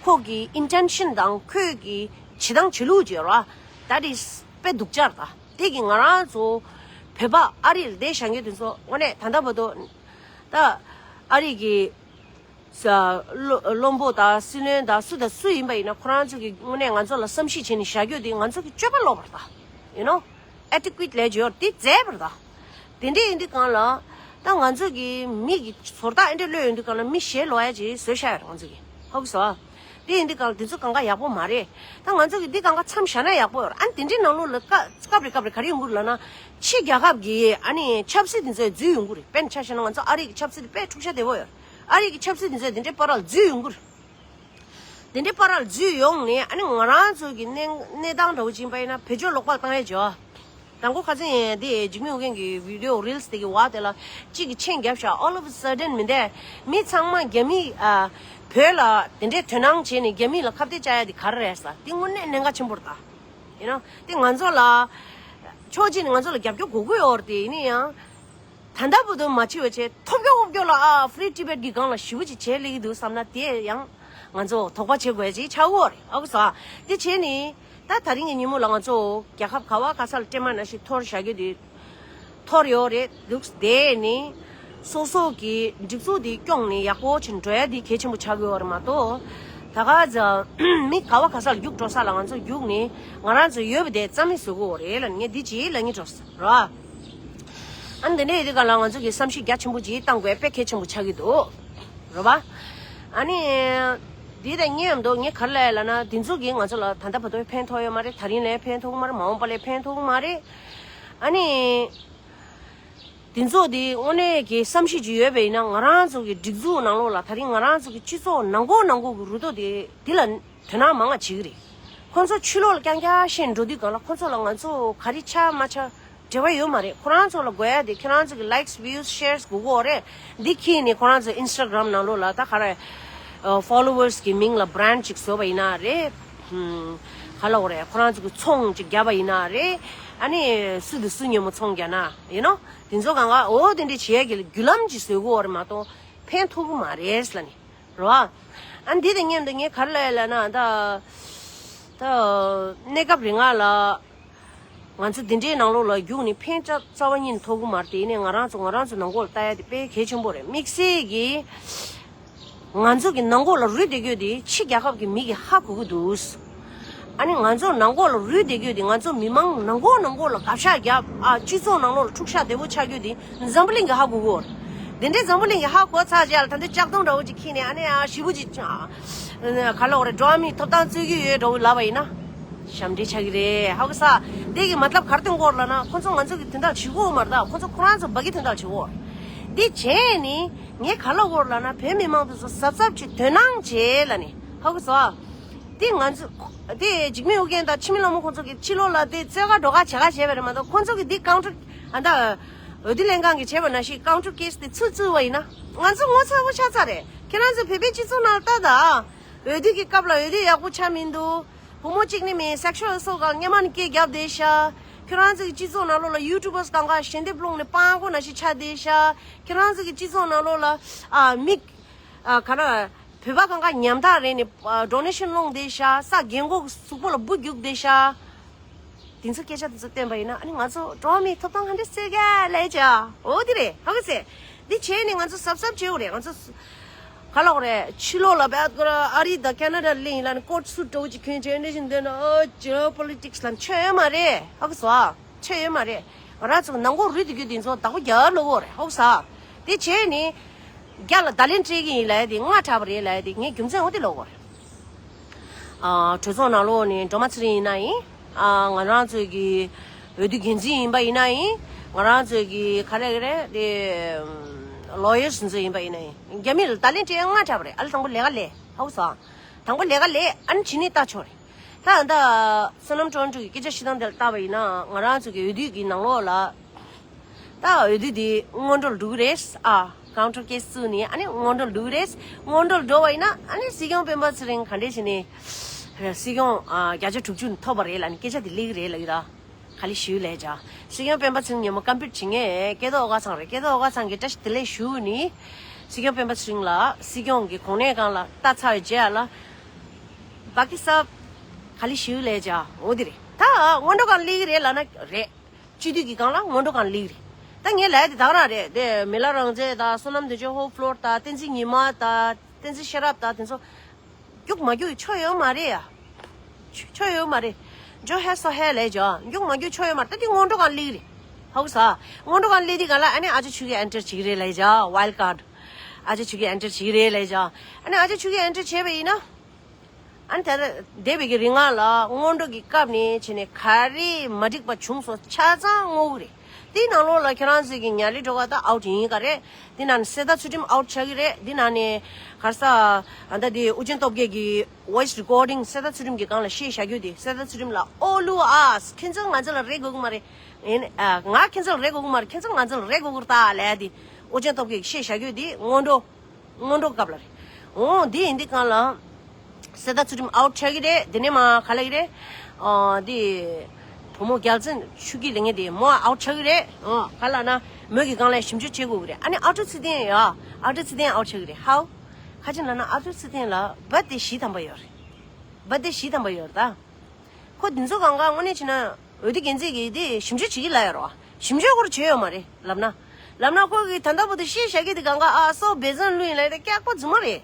ཁོ་གི་ཨིན་ཊེན་ཤན་དང་ཁོས་གི་བྱེད་སྟངས་བྱེད་ལུགས་བརྗོད་ར། That is དཔེ་སྡུག་ཅག་རེད་ད། དེ་གི་ང་རང་ཚོ་བོད་པ་ཨ་རི་ལ་བསྡད་བཞག་མཁན་དེ་ཚོ་དངོས་གནས་ད་ལྟ་བར་དུ་ད་ཨ་རི་གི་ས་བློ་བློན་པོ་དང་སྲིད་བློན་དང་སུ་དང་སུ་ཡིན་པ་ཡིན་ན་ཁོ་རང་ཚོ་གི་དངོས་གནས་ང་ཚོ་ལ་བསམ་ཤེས་བྱས་ནས་བཞག་རྒྱུ་དེ་ང་ཚོ་གི་སྤྱོད་པ་ལོག་པ་རེད་ད། ཡིན་ནོ། ཨེ་ཊི་ཀུ་ཨེཊ་ལབ་ཀྱི་ཡོད་རེད། དེ་མཛེས་པ་རེད་ད། དེ་འདྲས་ཡིན་དུས་སྒང་ལ་ད་ང་ཚོ་གི་མི་གི་ཚོར་རྟགས་ཨེ་འདྲས་གློད་ཡོང་དུས་སྒང་ལ་མི་ཞེ་ལོག་ཡ་ཅིག་བཟོས་བཞག་ཡོད་རེད་ང་ཚོ་གི། ཧ་གོ་སོང་། དེ་ཡིན་དུས་སྒང་ལ་དེ་ཚོ་གང་ག་ཡག་པོ་མ་རེད། ད་ང་ཚོ་གི་འདི་གང་ག་མཚམས་བཞག་ན་ཡག་པོ་ཡོད་རེད། ཨ་ནི་དེ་འདྲའི་ནང་ལོགས་ལ་སྐབས་སྐབས་རེ་སྐབས་རེ་ག་རེ་ཡོང་གི་རེད་ལབ་ན། ཕྱི་རྒྱལ་ཁབ་གི་ཨ་ནི་ཆབ་སྲིད་དེ་ཚོ་འཛུལ་ཡོང་གི་རེད། དཔེར་ན་ཆ་བཞག་ན་ང་ཚོ་ཨ་རི་གི་ཆབ་སྲིད་དེ་དཔེ་འཁྲུག་ཆ་དོད་པོ་ཡོད་རེད། ཨ་རི་གི་ཆབ་སྲིད་དེ་ཚོ་དེ་འདྲའི་བར་ལ་འཛུལ་ཡོང་གི་རེད། དེ་འདྲའི་བར་ལ་འཛུལ་ཡོང་ནས་ཨ་ནི་ང་རང་ཚོ་གི་གནས་གནས་སྟངས་འདྲ་བོ་ཅིག་ཡིན་པ་ཡིན་ན་བེད་སྤྱོད་ལོག་པ་བཏང་ཡ་ཅིག་ཡོད། དང་པོ་ཁ་སང་དེ་འཇིགས་མེད་ཨོ་རྒྱན་གྱི་བི་ཌི་ཡོ་རིལ་སི་དེ་གི་བར་དེ་ལ་གཅིག་གིས་མཆན་བརྒྱབ་ཤག All of a sudden མི་འདས་མི་ཚང་མ་རྒྱ་མི་ཨ་བོད་ལ་དེ་འདྲའི་དོ་སྣང་བྱས་ནས་རྒྱ་མི་ལ་ཁ་གཏད་བཅག་ཡ་དེ་ག་རེ་རེད་ཟེར། དེ་དངོས་གནས་གནད་འགག་ཆེན་པོ་རེད་ད། ཡིན་ནོ། དེ་ང་ཚོ་ལ་ཕྱོགས་གཅིག་ནས་ང་ཚོ་ལ་རྒྱབ་སྐྱོར་དགོས་ཀྱི་ཡོད་རེད་དེ། ཡིན་ན་ཡང་། ད་ལྟ་བར་དུ་མ་བྱས་པ་བྱས་ཐོབ་སྐྱོ་ཧོབ་སྐྱོ་ལ་ཨ་Free Tibet གི་སྒང་ལ་ཞེ་པོ་ཅིག་བྱས་སླེབས་ཀྱི་འདུག་བསམ་ན་དེ་ཡང་ང་ཚོ་དོགས་པ་བྱེད་དགོས་ཅིག་ཆགས་ཀྱི་ཡོད་རེད། ཨ་ཁུ་ཟ། དེ་བྱས་ནས་ད་ ད་ད་རིང་གི་ཉིན་མོ་ལ་ང་ཚོ་རྒྱལ་ཁབ་ག་བ་ག་ས་ལ་སྤྲེལ་མ་ནང་བཞིན་འཐོར་བཞག་རྒྱུ་དེ་འཐོར་ཡོད་རེད་འདུག་དེ་ནི་སོ་སོ་གི་སྒྲིག་འཛུགས་དེ་སྐྱོང་ནས་ཡག་པོ་ཅིག་འགྲོ་ཡ་དེ་གལ་ཆེན་པོ་ཆགས་ཀྱི་ཡོད་རེད་མ་གཏོགས། ད་ག་ཚ་མི་ག་བ་ག་ས་ལ་རྒྱུགས་འགྲོ་ས་ལ་ང་ཚོ་རྒྱུགས་ནས་ང་རང་ཚོ་ཡོད་པ་དེ་རྩ་མེད་བཟོ་གི་ཡོད་རེད་ལབ་ནས་ངས་འདི་ཅིག་ལབ་སྙིང་བྲོ་ས་ར། ཨ་ནི་འདི་ནས་འདི་ག་ལ་ང་ཚོ་གི་བསམ་གཞིག་རྒྱ་ཆེན་པོ་ཅིག་བཏང་དགོས་དཔེ་གལ་ཆེན་པོ་ཆགས་ཀྱི་འདུག་རེད་པ། ཨ་ནི། འདི་དང་ངས་ཡང་འདུག་ངས་ག་རེ་ལབ་ཡ་ལབ་ན་འདི་ཚོ་གིས་ང་ཚོ་ལ་ད་ལྟ་བར་དུ་ཕན་ཐོགས་ཡོད་མ་རེད། ད་རིང་ལ་ཕན་ཐོགས་མ་རེད། མ་འོངས་པ་ལ་ཕན་ཐོགས་མ་རེད། ཨ་ནི། འདི་ཚོ་འདི་དངོས་གནས་ཀྱི་བསམ་གཞིག་ཅིག་ཡོད་པ་ཡིན་ན་ང་རང་ཚོ་གི་སྒྲིག་འཛུགས་ནང་ལོགས་ལ་ད་རིང་ང་རང་ཚོ་གི་སྤྱི་ཚོགས་ནང་ཁུལ་ནང་ཁུལ་གི་རུ་ཏོ་དེ་འདི་ལ་དོ་སྣང་མང་ང་བྱེད་ཀྱི་རེད། ཁོང་ཚོ་ཕྱི་ལོགས་ལ་རྐྱང་རྐྱང་བཤད་འགྲོ་དུས་སྒང་ལ་ཁོང་ཚོ་ལ་ང་ཚོ་ག་རེ་ཆགས་མ་ཆགས་འབྲེལ་བ་ཡོད་མ་རེད། ཁོ་རང་ཚོ་ལ་དགོས་ཡ་དེ་ཁྱེད་རང་ཚོ་གི་likes views shares དགོས་ཀྱི་ཡོད་རེད། འདི་ཁྱེར་ནས་ཁོ་རང་ཚོ་Instagram ནང་ལོགས་ལ་ད་ག་རེ་followers གི་མིང་ལ་brand ཅིག་བཟོས་པ་ཡིན་ན་རེད། ཧུམ། ག་ལབ་དགོས་རེད། ཁོ་རང་ཚོ་གི་ཚོང་ཅིག་བརྒྱབ་པ་ཡིན་ན་རེད། ཨ་ནི་སུ་དང་སུ་མཉམ་པོ་ཚོང་བརྒྱབ་ན་ཡིན་ནོ། དེ་ཚོ་གང་ག་འོ་དེ་འདྲས་བྱེད་ཡ་གི་བརྒྱུད་ལམ་ཅིག་བཟོ་དགོས་རེད་མ་གཏོགས་ཕན་ཐོགས་ཀྱི་མ་རེད་ལབ་ནི་རེད་པ། ཨ་ནི་འདི་དང་མཉམ་དུ་ངས་ག་རེ་ལབ་ཡ་ལབ་ན་ད་ད་གནས་སྐབས་རིང་ལ་ང་ཚོ་འདི་འདྲའི་ནང་ལོགས་ལ་རྒྱུགས་ནས་ཕན་ཆ་རྩ་བ་ཉིད་ནས་ཐོབ་ཀྱི་མ་རེད། དེ་ནས་ང་རང་ཚོ་ང་རང་ཚོ་ནང་ཁུལ་ལ་ལྟ་ཡ་དེ་དཔེ་གལ་ཆེན་པོ་རེད། དམིགས་བསལ་གྱི་ང་ཚོ་གི་ནང་ཁུལ་ལ་རུལ་བསྡད་རྒྱུ་དེ་ཕྱི་རྒྱལ་ཁབ་ཀྱི་མི་གིས་ཧ་གོ་གི་འདུག་ཨ་ནི་ང་ཚོ་ནང་ཁུལ་ལ་རུལ་བསྡད་རྒྱུ་དེ་ང་ཚོ་མི་མང་ནང་ཁུལ་ནང་ཁུལ་ལ་དགག་བཞག་བརྒྱབ། ཨ། སྤྱི་ཚོགས་ནང་ལོགས་ལ་འཁྲུག་ཆ་དོད་པོ་ཆགས་རྒྱུ་དེ་འཛམ་བུ་གླིང་གིས་ཧ་གོ་གི་ཡོད་རེད། དེ་འདྲའི་འཛམ་བུ་གླིང་གིས་ཧ་གོ་ཚར་རྗེས་ལ་ད་ལྟ་ལྕགས་སྡང་འདྲ་བོ་ཅིག་འཁྱེར་ནས་ཨ་ནི་ཨ་ཞེ་པོ་ཅིག་ཨ། ག་ལབ་དགོས་རེད། འགྲོ་བ་མིའི་ཐོབ་ཐང་རྩོད་ཀྱི་ཡོད་འདྲ་བོ་ལབ་པ་ཡིན་ན། ཞབས་འདྲེན་ཆགས་ཀྱི་རེད། ཧ་གོ་ས། དེ་གི་མ་ཏབ་གར་སྟོན་སྐོར་ལ་ན་ཁོ་ཚོ་ང་ཚོ་གི་དོན་དག་བྱེད་དགོས་མ་རེད། ད་ཁོ་ཚོ་ཁོ་རང་ཚོ་འབའ་གི་དོན་དག་བྱེད་དགོས་རེད། དེ་བྱས་ནི་ངས་ག་ལབ་དགོས་རེད་ལབ་ན་བོད་མི་མང་དེ་ཚོ་གཟབ་གཟབ་བྱེད་དོ་སྣང་བྱེད་ལབ་ནི། ཧ་གོ་ས། དེ་ང་ཚོ་དེ་འཇིགས་མེད་ཨོ་རྒྱན་དང་འཆི་མེད་ལྷ་མོ་ཁོ་ཚོ་གི་ཕྱི་ལོགས་ལ་དེ་རྩོད་ག་འགྲོ་ག་བྱེད་ག་བྱས་པ་རེད་མ་གཏོགས་ཁོ་ཚོ་གི་དེ་ཀའུན་ཊར་ཨ་ད་འོས་བསྡུ་ལྷན་ཁང་གིས་བྱས་པ་ནང་བཞིན་ཀའུན་ཊར་ཀེ་སི་དེ་ཚུར་བཙུགས་པ་ཡིན་ན་ང་ཚོ་ངོ་ཚ་པོ་ཆགས་ཚར་རེད། ཁྱེད་རང་ཚོ་བོད་པའི་སྤྱི་ཚོགས་ནང་ལ་ལྟ་ད། འོས་བསྡུ་གི་སྐབས་ལ་འོས་བསྡུ་ཡག་པོ་ཆགས་མི་འདུག་བུ་མོ་གཅིག་ནི་མིན་སེག་ཤུ་ཨེ་སོལ་སྒང་སྔོན་མ་ནས་སྐད་བརྒྱབ་བསྡད་ཤག་ཁྱོད་རང་ཚོའི་སྤྱི་ཚོགས་ནང་ལོགས་ལ་ཡུ་ཊུབ་བར་སྒང་ག་ཞལ་འདེབས་སློང་ནས་སྤྲང་པོ་ནང་བཞིན་ཆགས་བསྡད་ཤག་ཁྱོད་རང་ཚོའི་སྤྱི་ཚོགས་ནང་ལོགས་ལ་ཨ་མི་ཨ་ག་རེ་བོད་པ་སྒང་ག་ཉམ་ཐག་རེད་ནས་ཨ་ཌོ་ནེ་ཤན་སློང་བསྡད་ཤག་ས་རྒན་གོག་གཟུགས་པོ་ལ་འབུ་རྒྱུག་བསྡད་ཤག་དེ་ཚོ་སྐད་ཆ་དེ་ཚོ་བསྟན་པ་ཡིན་ན་ཨ་ནི་ང་ཚོ་འགྲོ་བ་མིའི་ཐོབ་ཐང་ཧ་འདྲེ་རྩོད་ག་ལས་བྱ། འོ་དེ་རེད། ཧ་གོ་སེ། འདི་བྱས་ནས་ང་ཚོ་གཟབ་གཟབ་བྱེད་དགོས་རེད། ང་ཚོ་ག་ལབ་དགོས་རེད། ཕྱི་ལོགས་ལ་བད་ཀོ་ར་ཨ་རི་དང་ཁེ་ན་ཌ་ལ་ཡིན་ལ་ནི་ཀོཊ་སུཊ་འདྲ་བོ་ཅིག་གྱོན་བྱས་འདྲ་ཞིག་འདོན་ན་ཨོ་ཇི་པོ་ལི་ཊིག་སི་ལ་ཆོ་ཡོད་མ་རེད། ཧ་གོ་སོ། ཆོ་ཡོད་མ་རེད། ང་རང་ཚོ་ནང་ཁོག་རུལ་དུ་རྒྱུ་དེ་ཚོ་བདག་པོ་རྒྱག་ལོ་གོ་རེད། ཧ་གོ་ས། དེ་བྱས་ནས་རྒྱ་ལ་བརྡ་ལན་སྤྲད་ཀྱི་ཡིན་ལབ་ཡ་དེ་སྔ་དྲགས་པ་རེད་ལབ་ཡ་དེ་ངས་རྒྱུ་མཚན་འོ་དེ་ལོ་གོ་རེད། ཨ། གྲོས་ཚོགས་ནང་ལོགས་ནས་སྒྲོལ་མ་ཚེ་རིང་ཡིན་ན་ཡིན། ཨ། ང་རང་ཚོའི་གི་འོས་བསྡུ་འགན་འཛིན་ཡིན་པ་ཡིན་ན་ཡིན། ང་རང་ཚོའི་གི་ག་རེ་ག་རེ་དེ་ལོ་ཡར་སི་ཚོ་ཡིན་པ་ཡིན་ན་ཡིན། རྒྱ་མི་ལ་བརྡ་ལན་སྤྲད་ཡ་སྔ་དྲགས་པ་རེད། ཨ་ལས་དང་པོ་ལས་ཀ་ལས། ཧ་གོ་སོང་། དང་པོ་ལས་ཀ་ལས་ཨ་ནི་ཕྱི་ནས་ལྟ་ཆོག་རེད། ད་ད་བསོད་ནམས་ཊོ་རོན་ཊོ་གི་སྐད་ཆ་བཤད་སྟངས་དེ་ལ་བལྟས་པ་ཡིན་ན་ང་རང་ཚོའི་གི་འོས་བསྡུ་གི་ནང་ལོགས་ལ། ད་འོས་བསྡུ་དེ་སྔོན་འགྲོ་ལ་འགྲོ་གི་རེད། ཨ། ཀའུན་ཊར་ཀེ་སི་བཙུགས་ནས་ཨ་ནི་སྔོན་འགྲོ་ལ་འགྲོ་གི་རེད། སྔོན་འགྲོ་ལ་འགྲོ་བ་ཡིན་ན་ཨ་ནི་སྲིད་སྐྱོང་སྤེན་པ་ཚེ་རིང་ག་འདྲས་བྱས་ནས་སྲིད་སྐྱོང་ཨ་བརྒྱ་ཆ་དྲུག་ཅུ་ཐོབ་པ་རེད་ལབ་ནས་སྐད་ཆ་དེ་སླེབས་ཀྱི་རེད་ལབ་ཀྱི་རེད། ག་ལེར་ཞུ་ལབ་བྱ། སྲིད་སྐྱོང་སྤེན་པ་ཚེ་རིང་ཉིན་མོ་ཀམ་པིཊ་བྱེད་མཁན་སྐལ་རྡོར་ཨོ་དཀར་ཚང་རེད། སྐལ་རྡོར་ཨོ་དཀར་ཚང་གིས་བཀྲ་ཤིས་བདེ་ལེགས་ཞུ་ནས་སྲིད་སྐྱོང་སྤེན་པ་ཚེ་རིང་ལ་སྲིད་སྐྱོང་གི་གོ་གནས་སྒང་ལ་ལྟ་ཚར་བའི་རྗེས་ལ་བ་ཀི་སབ་ག་ལེར་ཞུ་ལབ་བྱ། འོ་དེ་རེད། ད་སྔོན་འགྲོ་སྒང་སླེབས་ཀྱི་རེད་ལབ་ན་རེད། སྤྱི་འཐུས་ཀྱི་སྒང་ལ་སྔོན་འགྲོ་སྒང་སླེབས་རེད། ད་ངས་ལབ་ཡ་དེ་ད་ག་རང་རེད་དེ། མི་ལ་རང་བཙན་དང་བསོད་ནམས་བདེ་ཆེན་ཧོབ་ཕློར་དང་བསྟན་འཛིན་ཉི་མ་དང་བསྟན་འཛིན་ཤེས་རབ་དང་དེ་ཚོ་རྒྱུགས་མ་རྒྱུགས་ཆོ་ཡོད་མ་རེད་ཡ། ཆོ་ཡོད་མ་རེད། ཇོ་ཧེ་སོ་ཧེ་ལབ་བྱ། རྒྱུགས་མ་རྒྱུགས་ཆོ་ཡོད་མ་རེད། ད་དེ་སྔོན་འགྲོ་སྒང་སླེབས་རེད། ཧ་གོ་ས། སྔོན་འགྲོ་སྒང་སླེབས་དུས་སྒང་ལ་ཨ་ནི་ཨ་ཅག་ཆོས་སྐྱིད་ཨེན་ཊར་བྱེད་ཀྱི་རེད་ལབ་བྱ། ཝའིལ་ཌི་ཀཱརཌ། ཨ་ཅག་ཆོས་སྐྱིད་ཨེན་ཊར་བྱེད་ཀྱི་རེད་ལབ་བྱ། ཨ་ནི་ཨ་ཅག་ཆོས་སྐྱིད་ཨེན་ཊར་བྱས་པ་ཡིན་ན། ཨ་ནི་ད་ལྟ་འདས་པའི་གི་རིང་ལ་སྔོན་འགྲོ་གི་སྐབས་ནས་བྱས་ནས་ག་རེ་མ་འགྲིག་པ་བྱུང་སོང་ཆ་ཚང་བསྔོག་གི་རེད། དེའི་ནང་ལོགས་ལ་ཁྱེད་རང་ཚོས་ཀྱི་ཉ་རི་སྒྲོལ་དཀར་ད་ཨའུཊ་ཡིན་ག་རེད། དེ་ནང་ནས་གསེར་རྟ་ཚུལ་ཁྲིམས་ཨའུཊ་ཆགས་ཀྱི་རེད། དེ་ནང་ནས་ག་རེ་ཟ། ཨ་ད་དེ་ཨུ་རྒྱན་སྟོབས་རྒྱལ་གྱི་ཝོ་ཡིས་རི་ཀོར་ཌིང་གསེར་རྟ་ཚུལ་ཁྲིམས་ཀྱི་སྒང་ལ་བཤད་བཞག་རྒྱུ་དེ་གསེར་རྟ་ཚུལ་ཁྲིམས་ལ་ཨོ་ལུ་ཨཱས་ཁྱེད་ཚོས་ང་ཚོ་ལ་རེ་དགོས་ཀྱི་མ་རེད། ཨེ་ནི་ཨ་ང་ཁྱེད་ཚོ་ལ་རེ་དགོས་ཀྱི་མ་རེད། ཁྱེད་ཚོས་ང་ཚོ་ལ་རེ་དགོས་ཀྱི་རེད་ད་ལབ་ཡ་དེ་ཨུ་རྒྱན་སྟོབས་རྒྱལ་གྱིས་བཤད་བཞག་རྒྱུ་དེ་སྔོན་འགྲོ། སྔོན་འགྲོ་སྐབས་ལ་རེད། འོ་འདི་ཡིན་དུས་སྒང་ལ། གསེར་རྟ་ཚུལ་ཁྲིམས་ཨའུཊ་ཆགས་ཀྱི་རེད། དེ་ནས་མ་ག་ལབ་ཀྱི་རེད། ཨ་འདི། བུ་མོ་རྒྱལ་མཚན་ཆོས་སྐྱིད་ལབ་མཁན་དེ་མོ་ཨའུཊ་ཆགས་ཀྱི་རེད། ཨ་ག་ལབ་ན་མོ་གི་སྒང་ལ་ཞིབ་འཇུག་བྱེད་དགོས་ཀྱི་རེད། ཨ་ནི་ཨ་ཀྲུག་ཚེ་བརྟན་ཡ། ཨ་ཀྲུག་ཚེ་བརྟན་ཨའུཊ་ཆགས་ཀྱི་རེད། ཧའོ། ག་ཅི་ལབ་ན་ཨ་ཀྲུག་ཚེ་བརྟན་ལ་བར་ཐི་ཌེ་བཞི་ཐམ་པ་ཡོད་རེད། བར་ཐི་ཌེ་བཞི་ཐམ་པ་ཡོད་རེད་ད། ཁོ་འདི་ཚོ་གང་ག་དངོས་གནས་བྱས་ན་འོས་བསྡུ་འགན་འཛིན་གྱིས་དེ་ཞིབ་འཇུག་བྱེད་ཀྱི་ལབ་ཡ་རོ། ཞིབ་འཇུག་སྐོར་བྱས་ཡོད་མ་རེད་ལབ་ན། ལབ་ན་ཁོ་གིས་ད་ལྟ་བར་དུ་བཤད་བཞག་གི་དེ་གང་ག་ཨ་སོ་བེ་ཟན་བླུགས་ཡིན་ལབ་ཡ་དེ་སྐྱག་པ་རྫུན་མ་རེད།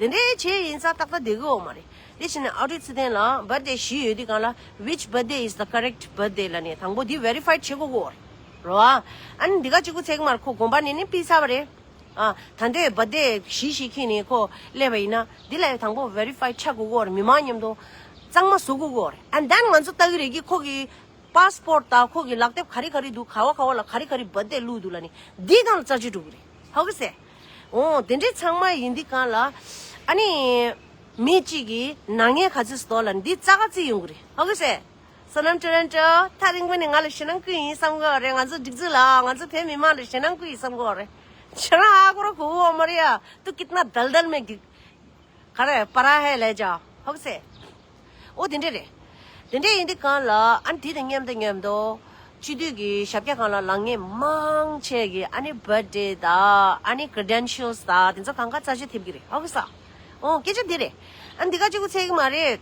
དེ་འདྲའི་བྱས་ཡིན་ཙང་ཏག་ཏག་བསྡད་ཀྱི་ཡོད་མ་རེད། དེ་བྱས་ནས་ཨོ་ཌིཊ་སི་ཐན་ལ་བར་ཐ་ཌེ་བཞི་ཡོད་དུས་སྒང་ལ་which birthday is the correct birthday ལབ་ནས་དང་པོ་འདི་ཝེ་རི་ཕའི་བྱེད་དགོས་ཀྱི་ཡོད་རེད་རོ། ཨ་ནི་འདི་ག་གཅིག་པུ་ཚད་ཀྱི་མ་རེད། ཁོ་དགོན་པ་ནས་ནི་ཕུལ་ཚར་བ་རེད། ཨ་ད་ལྟའི་བར་ཐ་ཌེ་བཞི་ཞིག་ཁྱེར་ནས་ཁོ་སླེབས་པ་ཡིན་ན་འདི་ལ་དང་པོ་ཝེ་རི་ཕའི་ཆགས་དགོས་ཀྱི་ཡོད་རེད། མི་མང་མཉམ་དུ་གཙང་མ་བཟོ་དགོས་ཀྱི་ཡོད་རེད། ཨ་ད་ང་ཚོ་ལྟ་གི་རེད་ཀི་ཁོ་གི་པ་སི་པོར་ཊི་དང་ཁོ་གི་ལག་དེབ་ག་རེ་ག་རེ་འདུག་ག་བ་ག་བ་ལ་ག་རེ་ག་རེ་བར་ཐ་ཌེ་བླུགས་འདུག་ལབ་ནི་འདིའི་སྒང་ལ་རྩད་གཅོད་འགྲོ་གི་རེད། ཧ་གོ་སོང་། འོ་དེ་འདྲའི་ཚང་མ་ཡིན་དུས་སྒང་ལ་ཨ་ནི་མི་གཅིག་གིས་ནག་ཉེས་ག་ཚོད་བཟོ་ལབ་ནི་འདི་རྩ་ཁ་རྩིས་ཡོང་གི་རེད། ཧ་གོ་སོང་། བསོད་ནམས་ཊོ་རོན་ཊོ། ཐག་རིང་པོ་ནས་ང་ལ་ཞེད་སྣང་སྐུལ་ཡིན་བསམ་གི་ཡོད་རེད། ང་ཚོ་སྒྲིག་འཛུགས་ལ་ང་ཚོ་བོད་མི་མང་ལ་ཞེད་སྣང་སྐུལ་ཡིན་བསམ་གི་ཡོད་རེད། ཁྱེད་རང་ཧ་གོ་ར་གོ་གི་ཡོད་མ་རེད་ཡ། तू कितना दलदल में गिर- खड़ा है, पड़ा है ले जा, ཧ་གོ་སོང་། ཨོ་དེ་འདྲ་རེད། དེ་འདྲ་ཡིན་དུས་སྒང་ལ་ཨ་ནི་དེ་དང་མཉམ་དུ་མཉམ་དུ་སྤྱི་འཐུས་ཀྱི་ཞབས་བཀྱག་སྒང་ལ་ལངས་མཁན་མང་ཆེ་གི་ཨ་ནི་བར་ཐ་ཌེ་དང་ཨ་ནི་ཀི་རི་ཌེན་ཤལ་དང་དེ་ཚོ་གང་ག་རྩད་གཅོད་ཐེབས་ཀྱི་རེད། ཧ་གོ་སོང་། ཨོ་སྐད་ཆ་འདི་རེད། ཨ་ནི་འདི་ག་གཅིག་པུ་ཚད་ཀྱི་མ་རེད།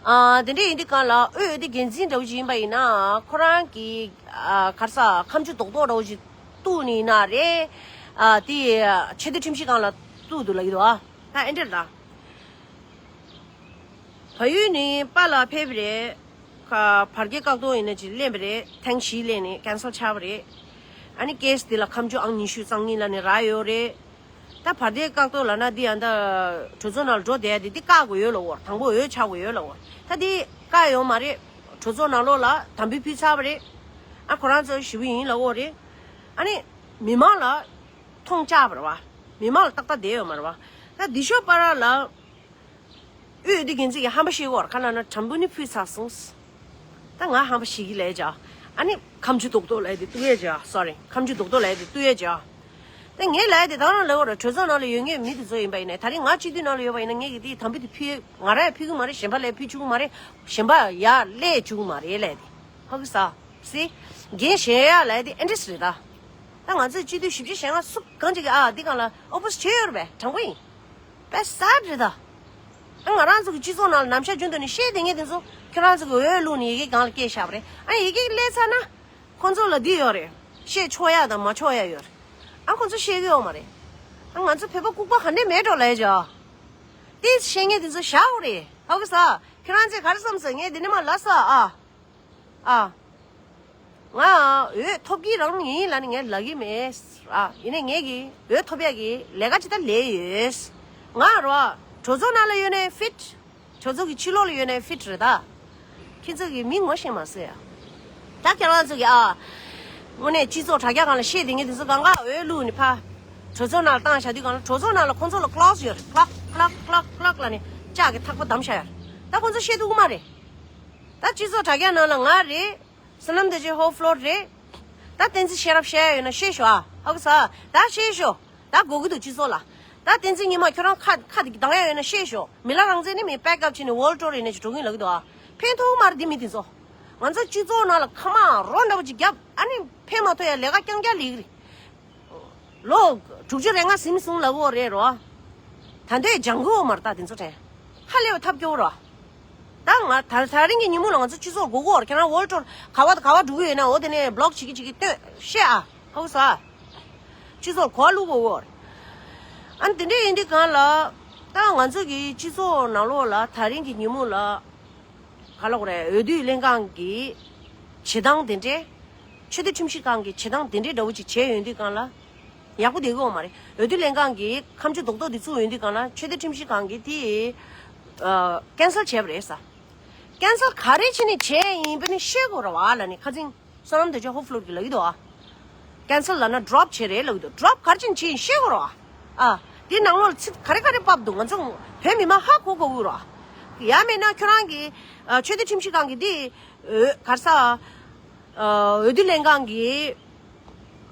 ཨ་དེ་འདྲ་ཡིན་དུས་སྒང་ལ་འོས་བསྡུ་འགན་འཛིན་འདྲ་བོ་ཞིག་ཡིན་པ་ཡིན་ན་ཁོ་རང་གི་ཨ་ག་རེ་ཟ་ཁ་མཆུ་རྡོག་རྡོག་འདྲ་བོ་ཞིག་གཏུགས་ནི་ཡིན་ན་རེད། ཨ་དེ་ཆེས་མཐོའི་ཁྲིམས་ཞིབ་ཁང་ལ་གཏུགས་འདུག་ལབ་ཀྱི་འདུག་ཨ་ད་ཨེ་འདྲ་རེད་ད། བལ་ཡུལ་ནས་པཱ་ལགས་ཕེབས་པ་རེད། ཁ་བར་བརྒལ་བཀག་སྡོམ་ཡིན་ན་ཅིག་ལེན་པ་རེད། ཐེངས་བཞི་ལེན་ནས་ཀན་སལ་ཆགས་པ་རེད། ཨ་ནི་ཀེ་སི་འདི་ལ་ཁ་མཆུ་ཨང་ཉི་ཤུ་རྩ་གཉིས་ལབ་ནས་རག་ཡོད་རེད། ད་བར་བརྒལ་བཀག་སྡོམ་ལབ་ན་འདི་ཡང་ད་གྲོས་ཚོགས་ནང་ལ་འགྲོ་བསྡད་ཡ་དེ་འདི་བཀག་དགོས་ཡོད་ལབ་ཡོད་རེད། དང་པོ་འོས་ཆགས་དགོས་ཡོད་ལབ་ཡོད་རེད། ད་འདི་བཀག་ཡོད་མ་རེད། གྲོས་ཚོགས་ནང་ལོགས་ལ་དམ་འབུལ་ཕུལ་ཚར་བ་རེད། ཨ་ཁོ་རང་ཚོ་ཞེ་པོ་ཡིན་ལབ་ཡོད་རེད། ཨ་ནི་མི་མང་ལ་མཐོང་བཅག་པ་རེད་བ། མི་མང་ལ་ཏག་ཏག་བསྡད་ཡོད་མ་རེད་བ། ད་འདི་ཤོག་པ་ར་ལ། འོས་བསྡུ་འགན་འཛིན་གྱིས་ཧམ་པ་བཤད་ཀྱི་ཡོད་རེད། ག་ལབ་ན་དམ་འབུལ་ནི་ཕུལ་ཚར་སོང་། ད་ང་ཧམ་པ་བཤད་ཀྱི་ལབ་ཡ་ཅིག་ཨ་ནི་ཁ་མཆུ་རྡོག་རྡོག་ལབ་ཡ་དེ་གཏུག་ཡ་ཅིག sorry ཁ་མཆུ་རྡོག་རྡོག་ལབ་ཡ་དེ་གཏུག་ཡ་ཅིག་ད་ངས་ལབ་ཡ་དེ་ད་རང་ལབ་ཀྱི་ཡོད་རེད། གྲོས་ཚོགས་ནང་ལ་ཡོད་མཁན་མི་དེ་ཚོ་ཡིན་པ་ཡིན་ནའི་ད་རིང་ང་སྤྱི་འཐུས་ནང་ལ་ཡོད་པ་ཡིན་ན་ངས་ཀྱི་དེ་དམ་འབུལ་དེ་ཕུལ་ང་རང་ཡང་ཕུལ་གྱི་མ་རེད། གཞན་པ་ལ་ཡང་ཕུལ་བཅུག་གི་མ་རེད། གཞན་པ་ཡར་སླེབས་བཅུག་གི་མ་རེད་ལབ་ཡ་དེ། ཧ་གི་ས། སི། འགན་བཞེས་ཡ་ལབ་ཡ་དེ་ཨེ་འདྲས་རེད་ད། ད་ང་ཚོས་སྤྱི་འཐུས་བཞི་བཅུ་ཞེ་ལྔ་སུ་གང་ཅིག་གིས་ཨ་འདི་སྒང་ལ་ཨོ་པོ་སི་བྱས་ཡོད་རེད་པས། དྲང་པོ་ཡིན། དཔེ་སད་རེད་ད། ཨ་ང་རང་ཚོ་གི་སྤྱི་ཚོགས་ནང་ལ་ནམ་ཞག་རྒྱུན་དུ་ནས་བཤད་བསྡད་མཁན་དེ་ཚོ་ཁྱོད་རང་ཚོ་གི་འོས་བླུགས་ནས་ཡི་གེ་སྒང་ལ་བསྐྱལ་བཞག་པ་རེད། ཨ་ཡི་གེ་སླེབས་ཚར་ན་ཁོང་ཚོ་ལ་འདི་ཡོད་རེད། བཤད་ཆོག་ཡ་དང་མ་ཆོག་ཡ་ཡོད་རེད། ཨ་ཁོང་ཚོ་བཤད་གི་ཡོད་མ་རེད། ཨ་ང་ཚོ་བོད་པ་ལྐུགས་པ་ག་འདྲས་མེད་འགྲོ་ལབ་ཡ་ཅིག་དེ་བཤད་མཁན་དེ་ཚོ་བཞག་དགོས་རེད། ཧ་གི་ས། ཁྱོད་རང་ཚོས་ག་རེ་བསམ་སོང་། ངས་འདི་ནས་མར་ལབ་ས་ཨ། ཨ། ང་འོས་ཐོབ་ཀྱི་རང་ཡིན་ལབ་ནས་ངས་ལབ་ཀྱི་མེད། ཨ། ཡིན་ནའི་ངས་ཀྱི་འོས་ཐོབ་ཡག་གི་ལས་ཀ་ཅིག་ད་ལས་ཡོད། ང་རོ། གྲོས་ཚོགས་ནང་ལ་ཡོད་ནའི་ཕིཊ། གྲོས་ཚོགས་ཀྱི་ཕྱི་ལོགས་ལ་ཡོད་ནའི་ཕིཊ་རེད་ད། ཁྱེད་ཚོ་གི་མིང་ངོ་ཤེས་མ་སོང་ཡ། ད་ཁྱེད་རང་ཚོ་གི་ཨ། དངོས་གནས་སྤྱི་ཚོགས་དྲ་རྒྱ་སྒང་ལ་བཤད་བསྡད་མཁན་དེ་ཚོ་གང་ག་འོས་བླུགས་ནས་ཕ། གྲོས་ཚོགས་ནང་ལ་བཏང་བཞག་དུས་སྒང་ལ་གྲོས་ཚོགས་ནང་ལ་ཁོང་ཚོ་ལ་ཀློག་ཡོད་རེད། ཀློག་ཀློག་ཀློག་ཀློག་ལབ་ནས་ལྕགས་ཀྱི་ཐག་པ་བསྡམས་བཞག་ཡོད་རེད། ད་ཁོང་ཚོ་བཤད་ཐུབ་ཀྱི་མ་རེད། ད་སྤྱི་ཚོགས་དྲ་རྒྱ་ནང་ལ་ང་རེད། བསོད་ནམས་བདེ་ཆེན་ཧོ་ཕློར་རེད། ད་བསྟན་འཛིན་ཤེས་རབ་བཤད་ཡ་ཡོད་ན་བཤད་ཤོག་ཨ། ཧ་གོ་ས། ད་བཤད་ཤོག་ད་དགོས་ཀྱི་འདུག་སྤྱི་ཚོགས་ལ། ད་བསྟན་འཛིན་ཉི་མ་ཁྱོད་རང་ཁ་ཁ་དེ་གདངས་ཡ་ཡོད་ན་བཤད་ཤོག་མི་ལ་རང་བཙན་ནི་མི་པེག་ཨབ་བྱས་ནས་ཝོལ་ཊོ་རེད་ནས་ཅིག་འགྲོ་གི་ཡིན་ལབ་ཀྱི་འདུག་ཨ། ཕན་ཐོགས་མ་རེད་འདི་མི་དེ་ཚོ། ང་ཚོ་སྤྱི་ཚོགས་ནང་ལ་ཁ་མ་རོ་འདྲ་པོ་ཅིག་བརྒྱབ་ཨ་ནི་ཕན་མ་ཐོགས་ཡ་ལས་ཀ་རྐྱང་རྐྱང་ལས་ཀྱི་རེད། ལོ་དྲུག་ཅུ་རེ་ལྔ་ཟིན་སོང་ལབ་ཀྱི་ཡོད་རེད་རོ། ད་འདོད་སྦྱང་གི་ཡོད་མ་རེད་ད་དེ་ཚོ་དྲན། ཧ་ལས་པ་ཐབས་སྐྱོ་བོ་རོ། ད་ང་ད་ད་རིང་གི་ཉིན་མོ་ལ་ང་ཚོ་སྤྱི་ཚོགས་སྒུག་གི་ཡོད་རེད། ཁྱེད་རང་ཝོལ་ཊོ་ག་བ་དང་ག་བ་འགྲོ་གི་ཡོད་ན་འོ་དེ་ནས་བི་ལོག་བྱེད་ཀྱི་བྱེད་ཀྱི་སྟོན་བཤད་ཨ། ཧ་གོ་ས། སྤྱི་ཚོགས་གོ་བ་བླུག་གི་ཡོད་རེད། ཨ་ནི་དེ་འདྲ་ཡིན་དུས་སྒང་ལ་ད་ང་ཚོ་གི་སྤྱི་ཚོགས་ནང་ལོགས་ལ་ད་རིང་གི་ཉིན་མོ་ལ། ག་ལབ་དགོས་རེད། འོས་བསྡུ་ལྷན་ཁང་གི་བྱེད་སྟངས་དེ་འདྲས། ཆོས་དད་ཁྲིམས་ཞིབ་ཁང་གི་བྱེད་སྟངས་དེ་འདྲས་འདྲ་བོ་ཅིག་བྱས་ཡོང་དུས་སྒང་ལ། ཡག་པོ་བསྡད་ཀྱི་ཡོད་མ་རེད། འོས་བསྡུ་ལྷན་ཁང་གིས་ཁ་མཆུ་རྡོག་རྡོག་དེ་བཙུགས་ཡོང་དུས་སྒང་ལ་ཆོས་དད་ཁྲིམས་ཞིབ་ཁང་གིས་དེ། ཨ། ཀན་སལ་བྱས་པ་རེད་ས། ཀན་སལ་ག་རེ་བྱས་ནས་བྱས་ཡིན་པ་ནི་ཤེས་དགོས་རེད་བ་ལབ་ནས་ཁ་སང་བསོད་ནམས་དོན་གྲུབ་ཧོ་ཕློར་གྱིས་ལབ་ཀྱི་འདུག་ཨ། ཀན་སལ་ལབ་ན་ཌོབ་བྱས་རེད་ལབ་ཀྱི་འདུག་ཌོབ་ག་རེ་བྱས་ནས་བྱས་ཡིན་ཤེས་དགོས་རེད་བ། ཨ། དེ་ནང་ལོགས་ལ་ཚིག་ག་རེ་ག་རེ་ཕབ་འདུག་ང་ཚོ་བོད་མི་མང་ཧ་གོ་དགོས་ཀྱི་རེད་བ། ཡང་མིན་ན་ཁྱོད་རང་གིས་ཨ། ཆོས་དད་ཁྲིམས་ཞིབ་ཁང་གིས་འདི་འོས་ག་རེ་ཟ། ཨ། འོས་བསྡུ་ལྷན་ཁང་གིས་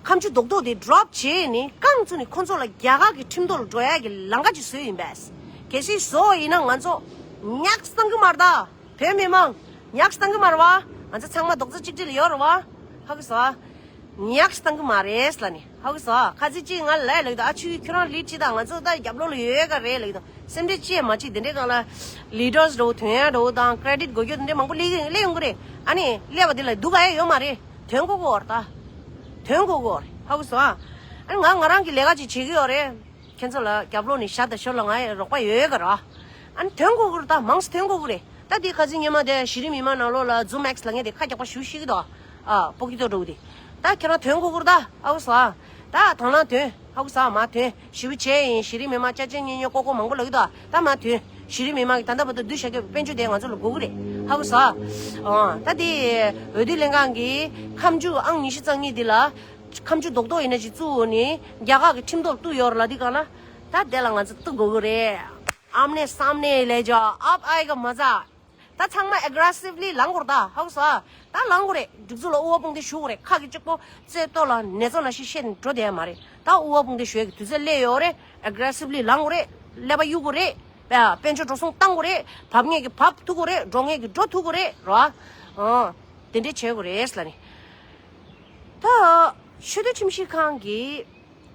ཁ་མཆུ་རྡོག་རྡོག་དེ་ཌོབ་བྱས་ནས་རྐང་བཙུགས་ནས་ཁོ་ཚོ་ལ་རྒྱ་གར་གྱི་ཁྲིམས་ཐོག་ལ་འགྲོ་ཡ་གི་ལམ་ཁ་ཅིག་བཟོས་ཡིན་པས། གལ་སྲིད་བཟོ་ཡིན་ན་ང་ཚོ་ཉག་གཏང་གི་མ་རེད་ད། བོད་མི་མང་ཉག་གཏང་གི་མ་རེད་བ། ང་ཚོ་ཚང་མ་རྡོག་རྩ་གཅིག་སྒྲིལ་ཡོད་རེད་བ། ཧ་གོ་སོང་ཨ། ཉག་གཏང་གི་མ་རེད་ལབ་ནི། ཧ་གོ་སོང་། ཁ་ཚིག་གཅིག་ང་ལ་ལབ་ཀྱི་འདུག་ཨ་ཆུ་ཁྱོད་རང་ལིཌ་བྱེད་དང་། ང་ཚོ་ད་རྒྱབ་ལོགས་ལ་ཡོད་ཡོད་ག་རེད་ལབ་ཀྱི་འདུག་སེམས་ཁྲལ་ཅི་ཡང་མ་བྱེད། དེ་འདྲའི་སྒང་ལ་ལིཌར་འདྲ་བོ་དོན་ཡག་འདྲ་བོ་དང་ཀེ་རེ་ཌིཊ་དགོས་རྒྱུ་དེ་འདྲ་མང་པོ་སླེབས་ཀྱི་སླེབས་ཡོང་གི་རེད། ཨ་ནི་སླེབས་པ་དེ་ལ་སྡུག་ག་ཡ་ཡོད་མ་རེད། དོན་གོ་གོ་རེད་ད། དོན་གོ་གོ་རེད། ཧ་གོ་སོང་ཨ། ཨ་ནི་ང་ང་རང་གི་ལས་ཀ་ཅིག་བྱེད་ཀྱི་ཡོད་རེད། ཁྱེད་ཚོ་ལ་རྒྱབ་ལོགས་ནས་ཞབས་དང་ཞབས་ལ་ང་ཡི་རོགས་པ་ཡོད་ཡོད་ག་རེད། ཨ་ནི་དོན་གོ་གི་རེད་ད། མང་སེ་དོན་གོ་གི་རེད། ད་དེ་ཁ་སང་ཉི་མ་དེ་གཞི་རིམ་མི་མང་ནང་ལོགས་ལ་ཛུམ་ཨེགས་ལབ་མཁན་དེ་ཁ་རྒྱག་པ་ཞེ་པོ་ཤེས་ཀྱི་འདུག་ཨ་པོ་ཀི་ཏོ་འདྲ་བོ་དེ། ད་ཁྱེད་རང་དོན་གོ་གི་རེད་ད། ཧ་གོ་སོང་ཨ། ད་དང་བླངས་དོན། ཧ་གོ་སོང་ཨ། མ་དོན། ཞེ་པོ་བྱས་ཡིན། གཞི་རིམ་མི་མང་ཅ་ཅ་ཉེ་ཉེ་ཀོ་ཀོ་མང་པོ་ལབ་ཀྱི་འདུག་ད་མ་དོན། གཞི་རིམ་མི་མང་གི་ད་ལྟ་བར་དུ་བསྡུས་བཞག་རྒྱུ་དཔལ་འབྱོར་དེ་ང་ཚོ་ལ་དགོས་ཀྱི་རེད། ཧ་གོ་སོང་ཨ། ཨོ་ད་དེ་འོས་བསྡུ་ལྷན་ཁང་གིས་ཁ་མཆུ་ཨང་ཉི་ཤུ་རྩ་གཉིས་འདི་ལ། ཁ་མཆུ་རྡོག་རྡོག་ཡིན་ན་ཅིག་བཙུགས་ནས་རྒྱ་གར་གྱི་ཁྲིམས་ཐོག་གཏུགས་ཡོད་རེད་ལབ་དུས་སྒང་ལ། ད་དེ་ལ་ང་ཚོ་གཏུག་དགོས་ཀྱི་རེད། ཨམ་ནེ་སམ་ནེ་ལས་ཇོ་ཨབ་ཨའི་ག་མ་ཛ། ད་ཚང་མ་ཨེག་རེ་སིབ་ལི་ལངས་དགོས་རེད་ད། ཧ་གོ་སོང་ཨ། ད་ལངས་དགོས་རེད། སྒྲིག་འཛུགས་ལ་དབུ་བ་དཔུང་འདེགས་ཞུ་དགོས་རེད། ཁ་གི་གཅིག་པོ་རྩེ་ལྟོ་ལ་ནེ་ཙོ་ནང་བཞིན་བཤད་ནས་འགྲོ་བསྡད་ཡ་མ་རེད། ད་དབུ་བ་དཔུང་འདེགས་ཞུ་ཡ་གི་དུས་ཚོད་སླེབས་ཡོད་རེད། ཨེག་རེ་སིབ་ལི་ལངས་དགོས་རེད། ཀླད་པ་གཡུག་དགོས་རེད། དཔལ་འབྱོར་འགྲོ་སོང་བཏང་དགོས་རེད། བབས་མཁན་གྱིས་བབས་ཐུབ་དགོས་རེད། འགྲོ་མཁན་གྱིས་འགྲོ་ཐུབ་དགོས་རེད་རོ། ཨ། དེ་འདྲས་བྱེད་དགོས་རེད་ལབ་ནི། ད་ཆེས་མཐོའི་ཁྲིམས་ཞིབ་ཁང་གིས་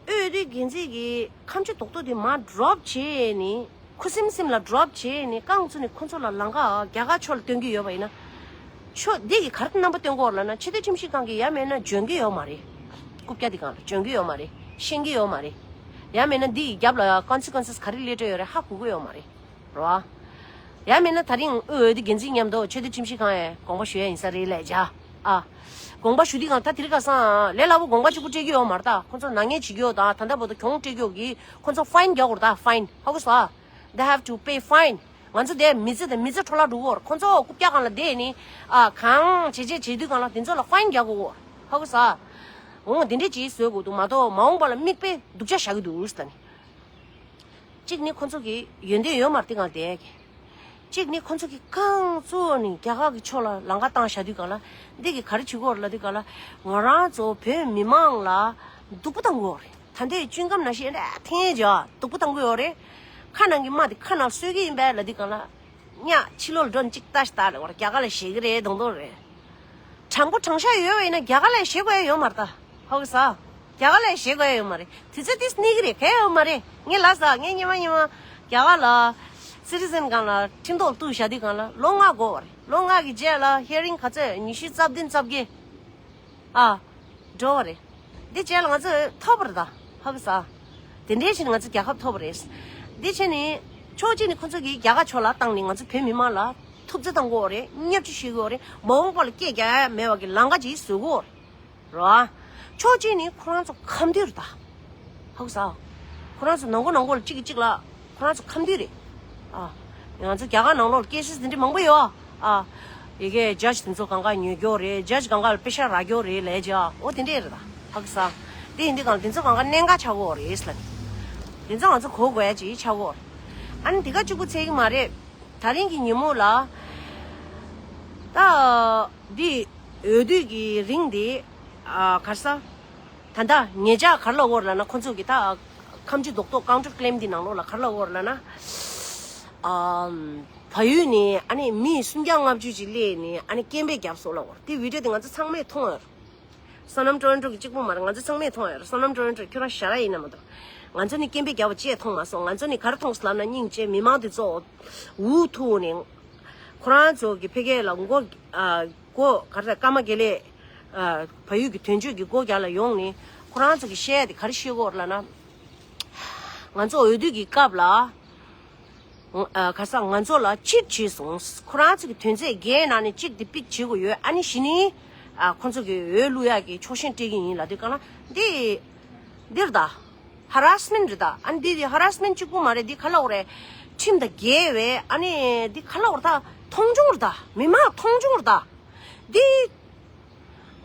འོས་བསྡུ་འགན་འཛིན་གྱི་ཁ་མཆུ་རྡོག་རྡོག་དེ་མར་ཌོབ་བྱས་ནས། ཁུ་སིམ་སིམ་ལ་ཌོབ་བྱས་ནས་རྐང་བཙུགས་ནས་ཁོ་ཚོ་ལ་ལམ་ཁ་རྒྱ་གར་ཕྱོགས་ལ་སྟོན་གྱི་ཡོད་པ་ཡིན་ན། ཆོས་འདི་གིས་ག་རེ་རྣམ་པ་སྟོན་གྱི་ཡོད་རེད་ལབ་ན། ཆེས་མཐོའི་ཁྲིམས་ཞིབ་ཁང་གིས་ཡ་མེད་ན་འཇོན་གྱི་ཡོད་མ་རེད། རྐུབ་བཀྱག་འདི་སྒང་ལ་འཇོན་གྱི་ཡོད་མ་རེད། ཤེས་ཀྱི་ཡོད་མ་རེད། ཡ་མེད་ན་འདི་ཡི་རྒྱབ་ལ་ཀོན་སི་ཀོན་སི་ག་རེ་སླེབས་འགྲོ་ཡོད་རེད་ཧ་གོ་གི་ཡོད་མ་རེད། རེད་བ། ཡང་མིན་ན་ད་རིང་འོས་འོས་བསྡུ་འགན་འཛིན་མཉམ་དུ་ཆེས་མཐོའི་ཁྲིམས་ཞིབ་ཁང་ཡང་དགོངས་པ་ཞུ་ཡ་ཡིན་ས་རེད་ལས་བྱ། ཨ། དགོངས་པ་ཞུ་དུས་སྒང་ད་དེ་རིང་ཁ་སང་ལས་སླ་པོ་དགོངས་པ་གཅིག་པུ་སྤྲད་རྒྱུ་ཡོད་མ་རེད་ད། ཁོ་ཚོ་ནག་ཉེས་བྱེད་རྒྱུ་ཡོད་ད། ད་ལྟ་བར་དུ་གྱོང་སྤྲད་རྒྱུ་ཡོད་གི། ཁོ་ཚོ་ཕའིན་རྒྱག་དགོས་རེད་ད། ཕའིན། ཧ་གོ་སོང་ཨ། They have to pay fine. ང་ཚོ་དེ་མི་ཚེ་དང་མི་ཚེ་འཕྲོ་བརླག་འགྲོ་གི་ཡོད་རེད། ཁོ་ཚོ་རྐུབ་བཀྱག་སྒང་ལ་བསྡད་ནི། ཨ། གང་བྱེད་བྱེད་བྱེད་དུས་སྒང་ལ་དེ་ཚོ་ལ་ཕའིན་རྒྱག་དགོས་གི་ཡོད་རེད། ཧ་གོ་སོང་ཨ། འོང་དེ་འདྲས་ཅིག་བཟོ་དགོས་འདུག་མ་གཏོགས་མ་འོངས་པ་ལ་མིག་དཔེ་སྡུག་ཅག་བཞག་གི་འདུག་ཟེར་ནི། གཅིག་ནི་ཁོ་ཚོ་གི་ཡོན་ཏན་ཡོད་མ་རེད་དེ་སྒང་བསྡད་ཀྱི། གཅིག་ནི་ཁོ་ཚོ་གི་རྐང་བཙུགས་ནས་རྒྱ་གར་གི་ཕྱོགས་ལ་ལམ་ཁ་བཏང་བཞག་དུས་སྒང་ལ། འདི་གི་ག་རེ་བྱེད་ཀྱི་ཡོད་རེད་ལབ་དུས་སྒང་ལ། ང་རང་ཚོ་བོད་མི་མང་ལ་སྡུག་པོ་བཏང་གི་ཡོད་རེད། ད་ལྟའི་ཅུན་ཀམ་ནང་བཞིན་རེ་འཐེན་བྱས་སྡུག་པོ་བཏང་གི་ཡོད་རེད། ཁ་ནང་གི་རྨ་དེ་ཁ་ནང་གསོ་གི་ཡིན་པས་ལབ་དུས་སྒང་ལ། ཉག་ཕྱི་ལོགས་ལ་འགྲོ་ནས་གཅིག་ལྟ་ཞིག་ལྟ་ལབ་པར་རྒྱ་གར་ལ་བཞེས་ཀྱི་རེད་མདོག་མདོག་རེད། དྲང་པོ་དྲང་བཞག་ཡོད་པ་ཡིན་ན་རྒྱ་གར་ལ་བཞེས་དགོས་ཡ་ཡོད་མ་རེད་ད། ཧ་གོ་སོང་། རྒྱ་གར་ལ་བཞེས་དགོས་ཡ་ཡོད་མ་རེད། དུས་ཚོད་དེ་སྣེ་གི་རེད། གལ་ཡོད་མ་རེད། ངས་ལབ་སོང་། ངས་སྔོན་མ་སྔོན་མ་རྒྱ་གར་ལ་སི་ཊི་ཛེན་སྒང་ལ་ཁྲིམས་ཐོག་གཏུགས་བཞག་དུས་སྒང་ལ་ལོ་ལྔ་འགོར་བ་རེད། ལོ་ལྔ་གི་རྗེས་ལ་ཧི་ཡ་རིང་ག་ཚོད་ཉི་ཤུ་རྩ་བདུན་རྩ་བརྒྱད། ཨ། འགྲོ་བ་རེད། འདི་རྗེས་ལ་ང་ཚོས་ཐོབ་པ་རེད་ད། ཧ་གོ་སོང་། དེ་འདྲའི་ཞིག་ང་ཚོ་རྒྱལ་ཁབ་ཐོབ་པ་རེད། འདི་བྱས་ནས་ཕྱོགས་གཅིག་ནས་ཁོ་ཚོ་གིས་རྒྱ་གར་ཕྱོགས་ལ་བཏང་ནས་ང་ཚོ་བོད་མི་མང་ལ་ཐུབ་ཚོད་བཏང་གི་ཡོད་རེད། བརྙས་བཅོས་བྱེད་ཀྱི་ཡོད་རེད། མ་འོངས་པ་ལ་སྐད་རྒྱག་ཡ་མེད་པ་གི་ལམ་ཁ་ཅིག་བཟོ་གི་ཡོད་རེད། རེད་བ། ཕྱོགས་གཅིག་ནས་ཁོ་རང་ཚོ་ཁམས་སྡེ་རེད་ད། ཧ་གོ་སོང་། ཁོ་རང་ཚོ་ནང་ཁུལ་ནང་ཁུལ་ལ་གཅིག་གིས་གཅིག་ལ། ཁོ་རང་ཚོ་ཁམས་སྡེ་རེད། ཨ། ང་ཚོ་རྒྱ་གར་ནང་ལོགས་ལ་ཀེ་སི་དེ་འདྲ་མང་པོ་ཡོད། ཨ། ཡི་གེ་ཇཇ་དེ་ཚོ་གང་ག་ཉོ་རྒྱུ་རེད། ཇཇ་གང་ག་ལ་པེ་ཤ་རག་རྒྱུ་རེད་ལས་བྱ། འོ་དེ་འདྲས་རེད་ད། ཧ་གོ་སོང་། དེ་ཡིན་དུས་གང་ལ་དེ་ཚོ་གང་ག་གནད་འགག་ཆགས་ཀྱི་ཡོད་རེད་ལབ་ནི། དེ་ཚོ་ང་ཚོ་གོ་དགོས་ཡ་ཅིག་ཆགས་ཀྱི་ཡོད་རེད། ཨ་ནི་དེ་ག་གཅིག་པུ་ཚད་ཀྱི་མ་རེད། ད་རིང་གི་ཉིན་མོ་ལ། ད། འདི་འོས་བསྡུ་གི་རིང་འདི། ཨ། ག་རེ་ཟ། ད་ལྟ་ངེད་ཅག་ག་རེ་ལབ་ཀྱི་ཡོད་རེད་ལབ་ན། ཁོ་ཚོ་གི་ད་ཁ་མཆུ་རྡོག་རྡོག་ཀའུན་ཊར་ཀི་ལེམ་འདི་ནང་ལོགས་ལ་ག་རེ་ལབ་ཀྱི་ཡོད་རེད་ལབ་ན། ཨམ། བལ་ཡུལ་ནས་ཨ་ནི་མི་སུམ་བརྒྱ་ལྔ་བཅུ་ཅིག་སླེབས་ནས་ཨ་ནི་སྐད་འབོད་བརྒྱབ་སོང་ལབ་ཀྱི་ཡོད་རེད། དེ་བི་ཌི་ཡོ་དེ་ང་ཚོ་ཚང་མས་མཐོང་ཡོད་རེད། བསོད་ནམས་ཊོ་རོན་ཊོ་གི་གཅིག་པུ་མ་རེད། ང་ཚོ་ཚང་མས་མཐོང་ཡོད་རེད། བསོད་ནམས་ཊོ་རོན་ཊོ་ཁྱོད་རང་ཞར་ཡིན་ན་མ་གཏོགས། ང་ཚོ་ནི་སྐད་འབོད་བརྒྱབ་པ་ཅིག་མཐོང་མ་སོང་། ང་ཚོ་ནི་ག་རེ་མཐོང་སོང་ལབ་ན། སྙིང་རྗེ། མི་མང་དེ་ཚོ་འུ་ཐུག་ནས་ཁོ་རང་ཚོ་གི་ཕ་གི་ལ་མགོ། ཨ། མགོ་ག་རེ་ཟ། སྐར་མ་དགེ་ལེགས། ཨ། བལ་ཡུལ་གྱི་དོན་གཅོད་ཀྱི་སྒོ་རྒྱག་ལ་ཡོང་ནས་ཁོ་རང་ཚོ་གི་བཤད་ཡ་དེ་ག་རེ་བཤད་ཀྱི་ཡོད་རེད་ལབ་ན། ང་ཚོ་འོས་བསྡུ་གི་སྐབས་ལ། ཨ། ག་རེ་ཟ། ང་ཚོ་ལ་ཅིཊ་བྱས་སོང་། ཁོ་རང་ཚོ་གི་དོན་ཚན་བརྒྱད་ནང་ནས་གཅིག་དེ་པིག་བྱེད་དགོས་ཡོད། ཨ་ནི་གཞི་ནས། ཨ། ཁོ་ཚོ་གི་འོས་བླུག་ཡག་གི་ཆོག་མཆན་སྤྲད་ཀྱི་ཡིན་ལབ་དུས་སྒང་ལ། འདི། འདི་རེད་ད། ཧ་ར་སི་མེན་ཊི་རེད་ད། ཨ་ནི་འདི་དེ་ཧ་ར་སི་མེན་ཊི་གཅིག་པུ་མ་རེད། འདི་ག་ལབ་དགོས་རེད། ཁྲིམས་དང་འགལ་བའི། ཨ་ནི་འདི་ག་ལབ་དགོས་རེད་ད། མཐོང་ཆུང་རེད་ད། མི་མང་མཐོང་ཆུང་རེད་ད། འདི་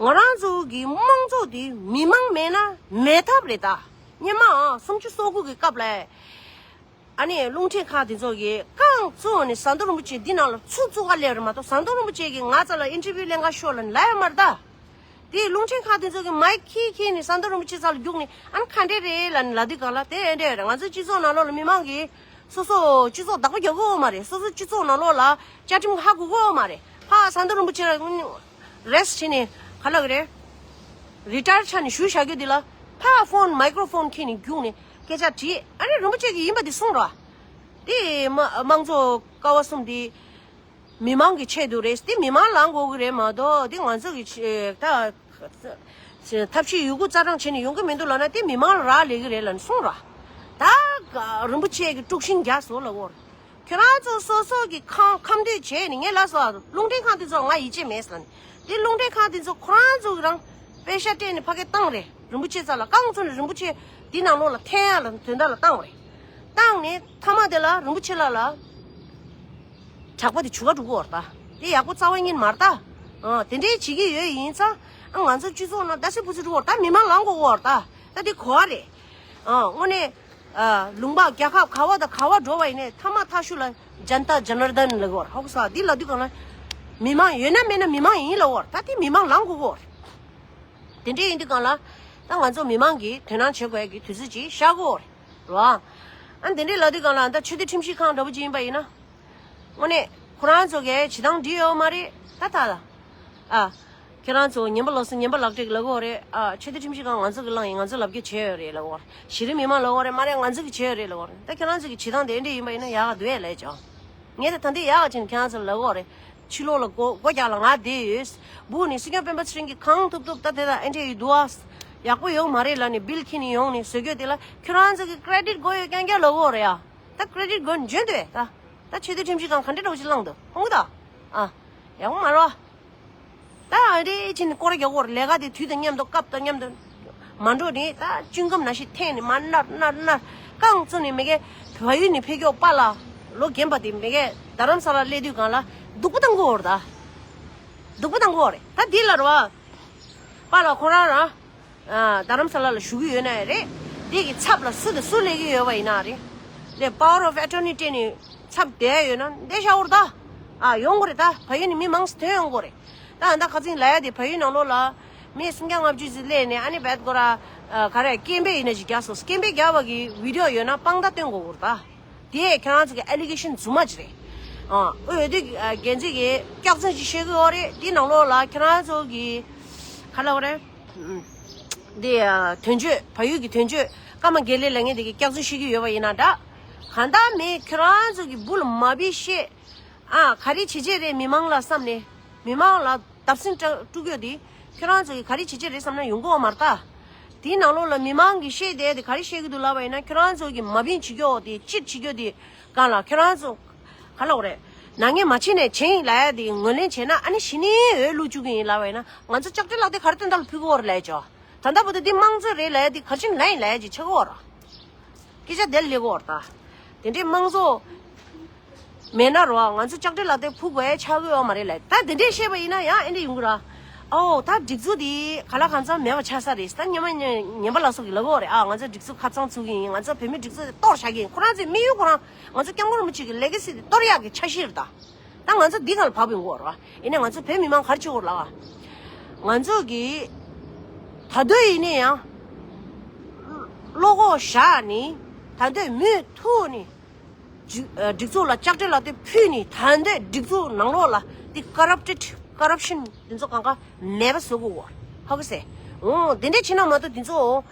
ང་རང་ཚོ་གི་དམངས་གཙོ་དེ་མི་མང་མེད་ན་མེད་ཐབས་རེད་ད། སྔོན་མ་སུམ་ཅུ་སོ་དགུ་གི་སྐབས་ལ། ཨ་ནི་རླུང་འཕྲིན་ཁང་དེ་ཚོ་གིས་རྐང་བཙུགས་ནས་ཟམ་གདོང་རིན་པོ་ཆེ་འདི་ནང་ལ་ཚུར་བཙུགས་ག་སླེབས་རེད་མ་གཏོགས། ཟམ་གདོང་རིན་པོ་ཆེ་གིས་ང་རྩ་ལ་ཨིན་ཊར་བིའུ་ལེན་ག་ཤོག་ལབ་ནས་ལབ་ཡོད་མ་རེད་ད། དེ་རླུང་འཕྲིན་ཁང་དེ་ཚོ་གིས་མའིག་ཁྱེར་ཁྱེར་ནས་ཟམ་གདོང་རིན་པོ་ཆེ་རྩ་ལ་རྒྱུགས་ནས། ཨ་ནི་ག་འདྲས་རེད་ལབ་ནས་ལབ་དུས་སྒང་ལ། དེ་འདྲས་རེད། ང་ཚོའི་སྤྱི་ཚོགས་ནང་ལོགས་ལ་མི་མང་གིས་སོ་སོ་སྤྱི་ཚོགས་བདག་པོ་རྒྱག་གི་ཡོད་མ་རེད། སོ་སོ་སྤྱི་ཚོགས་ནང་ལོགས་ལ་བཅའ་ཁྲིམས་ཧ་གོ་གི་ཡོད་མ་རེད། ཕར་ཟམ་གདོང་རིན་པོ་ཆེ་ལ་རེས་བྱས་ནས་ག་ལབ་ཀྱི་རེད། རི་ཊ་ཡར་ཆགས་ནས་བཞུགས་བཞག་རྒྱུ་འདི་ལ་ཕར་ཕོན་མའི་ཀྲོ་ཕོན་འཁྱེར་ནས་རྒྱུགས་ནས་སྐད་ཆ་དྲིས། ཨ་ནི་རིན་པོ་ཆེ་གིས་ཡིན་པ་འདི་གསུངས་རོགས། དེ་མ་དམངས་གཙོ་ཀ་བ་གསུམ་འདི་མི་མང་གི་ཆེད་དུ་རེད། དེ་མི་མང་ལངས་དགོས་ཀྱི་རེད་མ་གཏོགས་དེ་ང་ཚོ་གི་ཆེད་ད་ཐབས་ཤེས་ཡོད་རྒུ་རྩལ་སྤྲུགས་བྱས་ནས་ཡོང་གི་མི་འདུག་ལབ་ན་དེ་མི་མང་ལ་རག་ལས་ཀྱི་རེད་ལབ་ནས་གསུངས་རོགས། ད་རིན་པོ་ཆེ་གི་དཀྲུག་ཤིང་རྒྱག་སོང་ལབ་དགོས་རེད། ཁྱོད་རང་ཚོ་སོ་སོ་གི་ཁམས་ཁམས་འདོད་བྱས་ནས་ངས་ལབ་སོང་། རླུང་འཕྲིན་ཁང་དེ་ཚོ་ང་ཡིད་ཆེས་མེད་ཟེར་ནས། དེ་རླུང་འཕྲིན་ཁང་དེ་ཚོ་ཁོ་རང་ཚོ་གི་རང་པེ་ཤ་སྤྲད་ནས་ཕ་གི་བཏང་རེད། རིན་པོ་ཆེ་རྩ་ལ་རྐང་བཙུགས་ནས་རིན་པོ་ཆེ་དེ་ནང་ལོགས་ལ་འཐེན་ཡག་ལ་དོན་དག་ལ་བཏང་བ་རེད། བཏང་ནས་མཐའ་མ་དེ་ལ་རིན་པོ་ཆེ་ལགས་ལ་དྲག་པོ་དེ་བྱུག་ག་འགྲོ་གི་ཡོད་རེད་ད། དེ་ཡག་པོ་རྩ་བ་ཉིད་མ་རེད་ད། ཨ་དེ་འདྲའི་བྱེད་ཀྱི་ཡོད་ཡིན་ཙང་ཨ་ང་ཚོ་སྤྱི་ཚོགས་ནང་ད་སི་ཕུ་སི་འགྲོ་གི་ཡོད་རེད་ད། མི་མང་ལངས་དགོས་ཀྱི་ཡོད་རེད་ད། ད་དེ་གོ་བ་རེད། ཨ་དངོས་གནས། ཨ་ལུང་པ་རྒྱལ་ཁབ་ག་བ་དང་ག་བ་འགྲོ་བ་ཡིན་ནའི་མཐའ་མ་ཐག་ཤུ་ལ་ཇན་ཏ་ཇ་ནར་དན་ལབ་ཀྱི་ཡོད་རེད། ཧོ་ས་འདི་ལབ་དུས་གང་ལ་མི་མང་ཡོད་ན་མེད་ན་མི་མང་ཡིན་ལབ་ཀྱི་ཡོད་རེད། ད་དེ་མི་མང་ལངས་དགོས་ཀྱི་ཡོད་རེད། དེ་འདྲ་ཡིན་དུས་གང་ལ་ད་ང་ཚོ་མི་མང་གིས་དོ་སྣང་བྱེད་དགོས་ཀྱི་དུས་ཚོད་ཅིག་ཤར་གྱི་ཡོད་རེད། རེད་བ། ཨ་དེ་འདྲ་ལབ་དུས་གང་ལ་ད་ཆོས་སྡེ་ཁྲིམས་ཞིབ་ཁང་འདྲ་པོ་ཅིག་ཡིན་པ་ཡིན་ན། དངོས་གནས་ཁོ་རང་ཚོ་གིས་བྱེད་སྟངས་འགྲིག་ཡོད་མ་རེད་ད་ད་ད། ཨ། ཁྱེད་རང་ཚོ་ཉན་པ་ལོག་སོང་། ཉན་པ་ལག་བྲིས་ལབ་ཀྱི་ཡོད་རེད། ཨ་ཆོས་སྡེ་ཁྲིམས་ཞིབ་ཁང་ང་ཚོ་གིས་བླངས་ཡིན། ང་ཚོ་ལབ་རྒྱུ་བྱས་ཡོད་རེད་ལབ་ཀྱི་ཡོད་རེད། གཞི་རིམ་མི་མང་ལབ་ཀྱི་ཡོད་རེད། མ་རེད། ང་ཚོ་གིས་བྱས་ཡོད་རེད་ལབ་ཀྱི་ཡོད་རེད། ད་ཁྱེད་རང་ཚོ་གི་བྱེད་སྟངས་དེ་འདྲ་ཡིན་པ་ཡིན་ན་ཡག་ག་འདུག་ཨེ་ལབ་ཀྱང་། ངས་ད་ད་འདི་ཡག་ག་བྱས་ནས་ཁྱེད་རང་ཚོ་ལབ་ཀྱི་ཡོད་རེད། ཕྱི་ལོགས་ལ་སྒོ་སྒོ་རྒྱག་ལ་ང་བསྡད་ཡོད། སྦུག་ནས་སྲིད་སྐྱོང་སྤེན་པ་ཚེ་རིང་གིས་གང་ཐུབ་ཐུབ་ད་དེ་དང་ཨེ་འདྲ་ཡོད་འདུག་ཨ། ཡག་པོ་ཡོད་མ་རེད་ལབ་ནས་བིལ་ཁྱེར་ནས་ཡོང་ནས་བཟོ་རྒྱུ་དེ་ལ་ཁྱེད་རང་ཚོ་གིས་ཀི་རེ་ཌིཊ་དགོས་ཡོད་རྐྱང་རྐྱང་ལབ་ཀྱི་ཡོད་རེད་ཡ། ད་ཀི་རེ་ཌིཊ་དགོས་ན་འཇོན་འདུག་ད། ད་ཆོས་སྡེ་ཁྲིམས་ཞིབ་ཁང་ག་འདྲ་འདྲ་བོ་ཞིག་བླངས་འདུག་ཧོང་གི་ད། ཨ། ཡག་པོ་མ་རེད། ད་ཨ་རེ་ཕྱིན་སྐོར་རྒྱག་གོ་ལས་ཀ་དེ་དུས་དང་མཉམ་དུ་སྐབས་དང་མཉམ་དུ་མ་འགྲོ་ནས་ད་ཅུན་སྒམ་ནང་བཞིན་འཐེན་ནས་མར་མནར་མནར་མནར་རྐང་བཙུགས་ནས་མི་གེ་བལ་ཡུལ་ནས་ཕེབས་མཁན་པཱ་ལགས་ལོ་རྒན་པ་དེ་མི་གེ་རྡ་རམ་ས་ལ་སླེབས་དུས་གང་ལ་སྡུག་པོ་བཏང་གི་ཡོད་རེད་ད། སྡུག་པོ་བཏང་གི་ཡོད་རེད་ད། འདི་ལ་རེད་བ། པཱ་ལགས་ཁོ་རང་རང་། ཨ་རྡ་རམ་ས་ལ་ལ་བཞུགས་ཀྱི་ཡོད་ན་རེད། འདི་གི་ཚབ་ལ་སུ་དང་སུ་སླེབས་ཀྱི་ཡོད་པ་ཡིན་ན་རེད། དེ་power of attorney སྤྲད་ནས་ཚབ་བསྡད་ཡོད་ན་བསྡད་བཞག་གོ་རེད་ད། ཨ་ཡོང་གོ་རེད་ད། བལ་ཡུལ་ནས་མི་མང་ཙམ་ཐོན་ཡོང་གོ་རེད། ད་ཨ་ད་ཁ་སང་ལབ་ཡ་དེ་བལ་ཡུལ་ནང་ལོགས་ལ་མི་སུམ་བརྒྱ་ལྔ་བཅུ་ཙམ་སླེབས་ནས་ཨ་ནི་བད་གོ་ར། ཨ་ག་རེ་སྐད་འབོད་ཡིན་ན་ཅིག་རྒྱག་སོང་། སྐད་འབོད་རྒྱག་པ་གི་བི་ཌི་ཡོ་ཡོད་ན་དཔང་རྟགས་སྟོན་དགོས་ཀྱི་རེད་ད། དེ་ཁྱེད་རང་ཚོ་གི་ཨེ་ལི་གེ་ཤན་རྫུན་མ་ཅིག་རེད། ཨ་འོས་བསྡུ་འགན་འཛིན་གྱིས་སྐྱག་རྫུན་ཅིག་བཤད་ཀྱི་ཡོད་རེད། དེ་ནང་ལོགས་ལ་ཁྱེད་རང་ཚོ་གི་ག་ལབ་དགོས་རེད། དེ་དོན་གཅོད་བལ་ཡུལ་གྱི་དོན་གཅོད་ཀརྨ་དགེ་ལེགས་ལབ་མཁན་དེ་གིས་སྐྱག་རྫུན་བཤད་ཀྱི་ཡོད་པ་ཡིན་ན་འདྲ། གང་ལྟར་མེད་ཁྱེད་རང་ཚོ་གི་འབུ་ལ་མ་བི་བཤད། ཨ་ག་རེ་བྱེད་བྱེད་རེད། མི་མང་ལ་བསམ་ནས་མི་མང་ལ་བརྡབ་གསིག་སྤྲ་སྤྲུག་ཡོད་དེ་ཁྱོད་རང་ཚོ་གིས་ག་རེ་བྱེད་བྱེད་རེད་བསམ་ན་ཡོང་གི་ཡོད་མ་རེད་ད། དེའི་ནང་ལོགས་ལ་མི་མང་གིས་བཤད་བསྡད་དེ་ག་རེ་བཤད་ཀྱི་འདུག་ལབ་པ་ཡིན་ན་ཁྱོད་རང་ཚོ་གིས་མ་བིན་བྱེད་རྒྱུ་དེ་སྤྱིར་བྱེད་རྒྱུ་དེ་གང་ལ་ཁྱོད་རང་ཚོ་ག་ལབ་དགོས་རེད། ནག་ཉེས་མ་བྱས་ནས་བྱས་ཡིན་ལབ་ཡ་དེ་ངོས་ལེན་བྱས་ན་ཨ་ནི་གཞི་ནས་འོས་བླུག་བཅུག་གི་ཡིན་ལབ་པ་ཡིན་ན་ང་ཚོ་ལྕགས་སྤྲེལ་ལག་དེབ་ག་རེ་སྟོན་ཐབས་ལ་ཕུལ་གི་ཡོད་རེད་ལབ་ཡ་ཅོ། ད་ལྟ་བར་དུ་འདི་དམངས་གཙོ་རེད་ལབ་ཡ་འདི་ག་རེ་བྱས་ནས་ལབ་ཡིན་ལབ་ཡ་ཅིག་ཆགས་ཀྱི་ཡོད་རེད། སྐད་ཆ་དེ་ལ་སླེབས་ཀྱི་ཡོད་རེད་ད། དེ་འདྲའི་དམངས་གཙོ་མེད་ན་རོ་ང་ཚོ་ལྕགས་སྤྲེལ་ལག་དེབ་ཕུལ་དགོས་ཡ་ཆགས་ཀྱི་ཡོད་མ་རེད་ལབ། ད་དེ་འདྲས་བཤད་པ་ཡིན་ན་ཡང་ཨེ་འདྲས་ཡོང་གི་ར། ཨོ་ད་སྒྲིག་འཛུགས་འདི་ག་ལ་གང་འཚམ་མེད་པ་ཆགས་ས་རེད། ད་སྔོན་མ་ཉན་པ་ལ་སོགས་ཀྱིས་ལབ་ཀྱི་ཡོད་རེད། ཨ་ང་ཚོ་སྒྲིག་འཛུགས་ཁ་གཙང་བཙུགས་ཀྱི་ཡིན། ང་ཚོ་བོད་མི་སྒྲིག་འཛུགས་དེ་གཏོར་བཞག་གི་ཡིན། ཁོ་རང་ཚོའི་དམིགས་ཡུལ་ཁོ་རང་ང་ཚོ་སྐྱབས་མགོན་རིན་པོ་ཆེ་གི་ལེ་གེ་སི་དེ་གཏོར་ཡག་གི་འཆར་གཞི་རེད་ད། ད་ང་ཚོ་འདི་སྒང་ལ་བབས་ཡོང་གི་ཡོད་རེད་བ། ཡིན་ནའི་ང་ཚོ་བོད་མི་མང་ག་རེ་བྱེད་དགོས་རེད་ལབ་པ། ང་ཚོ་གིས་ད་དུང་ཡིན་ནའི་ཡང་བློ་ཁོག་བཞག་ནས་ད་དུང་མུ་མཐུད་ནས་སྒྲིག་སྒྲིག་འཛུགས་ལ་ལྕགས་སྤྲེལ་ལག་དེབ་ཕུལ་ནས་ད་དུང་སྒྲིག་འཛུགས་ནང་ལོགས་ལ་དེ་ཀ་རབ་ཊེཌ་ཀ་རབ་ཤན་དེ་ཚོ་གང་ག་མེད་པ་བཟོ་དགོས་རེད། ཧ་གོ་སོང་། འོ་དེ་འདྲས་བྱེད་ན་མ་གཏོགས་དེ་ཚོ་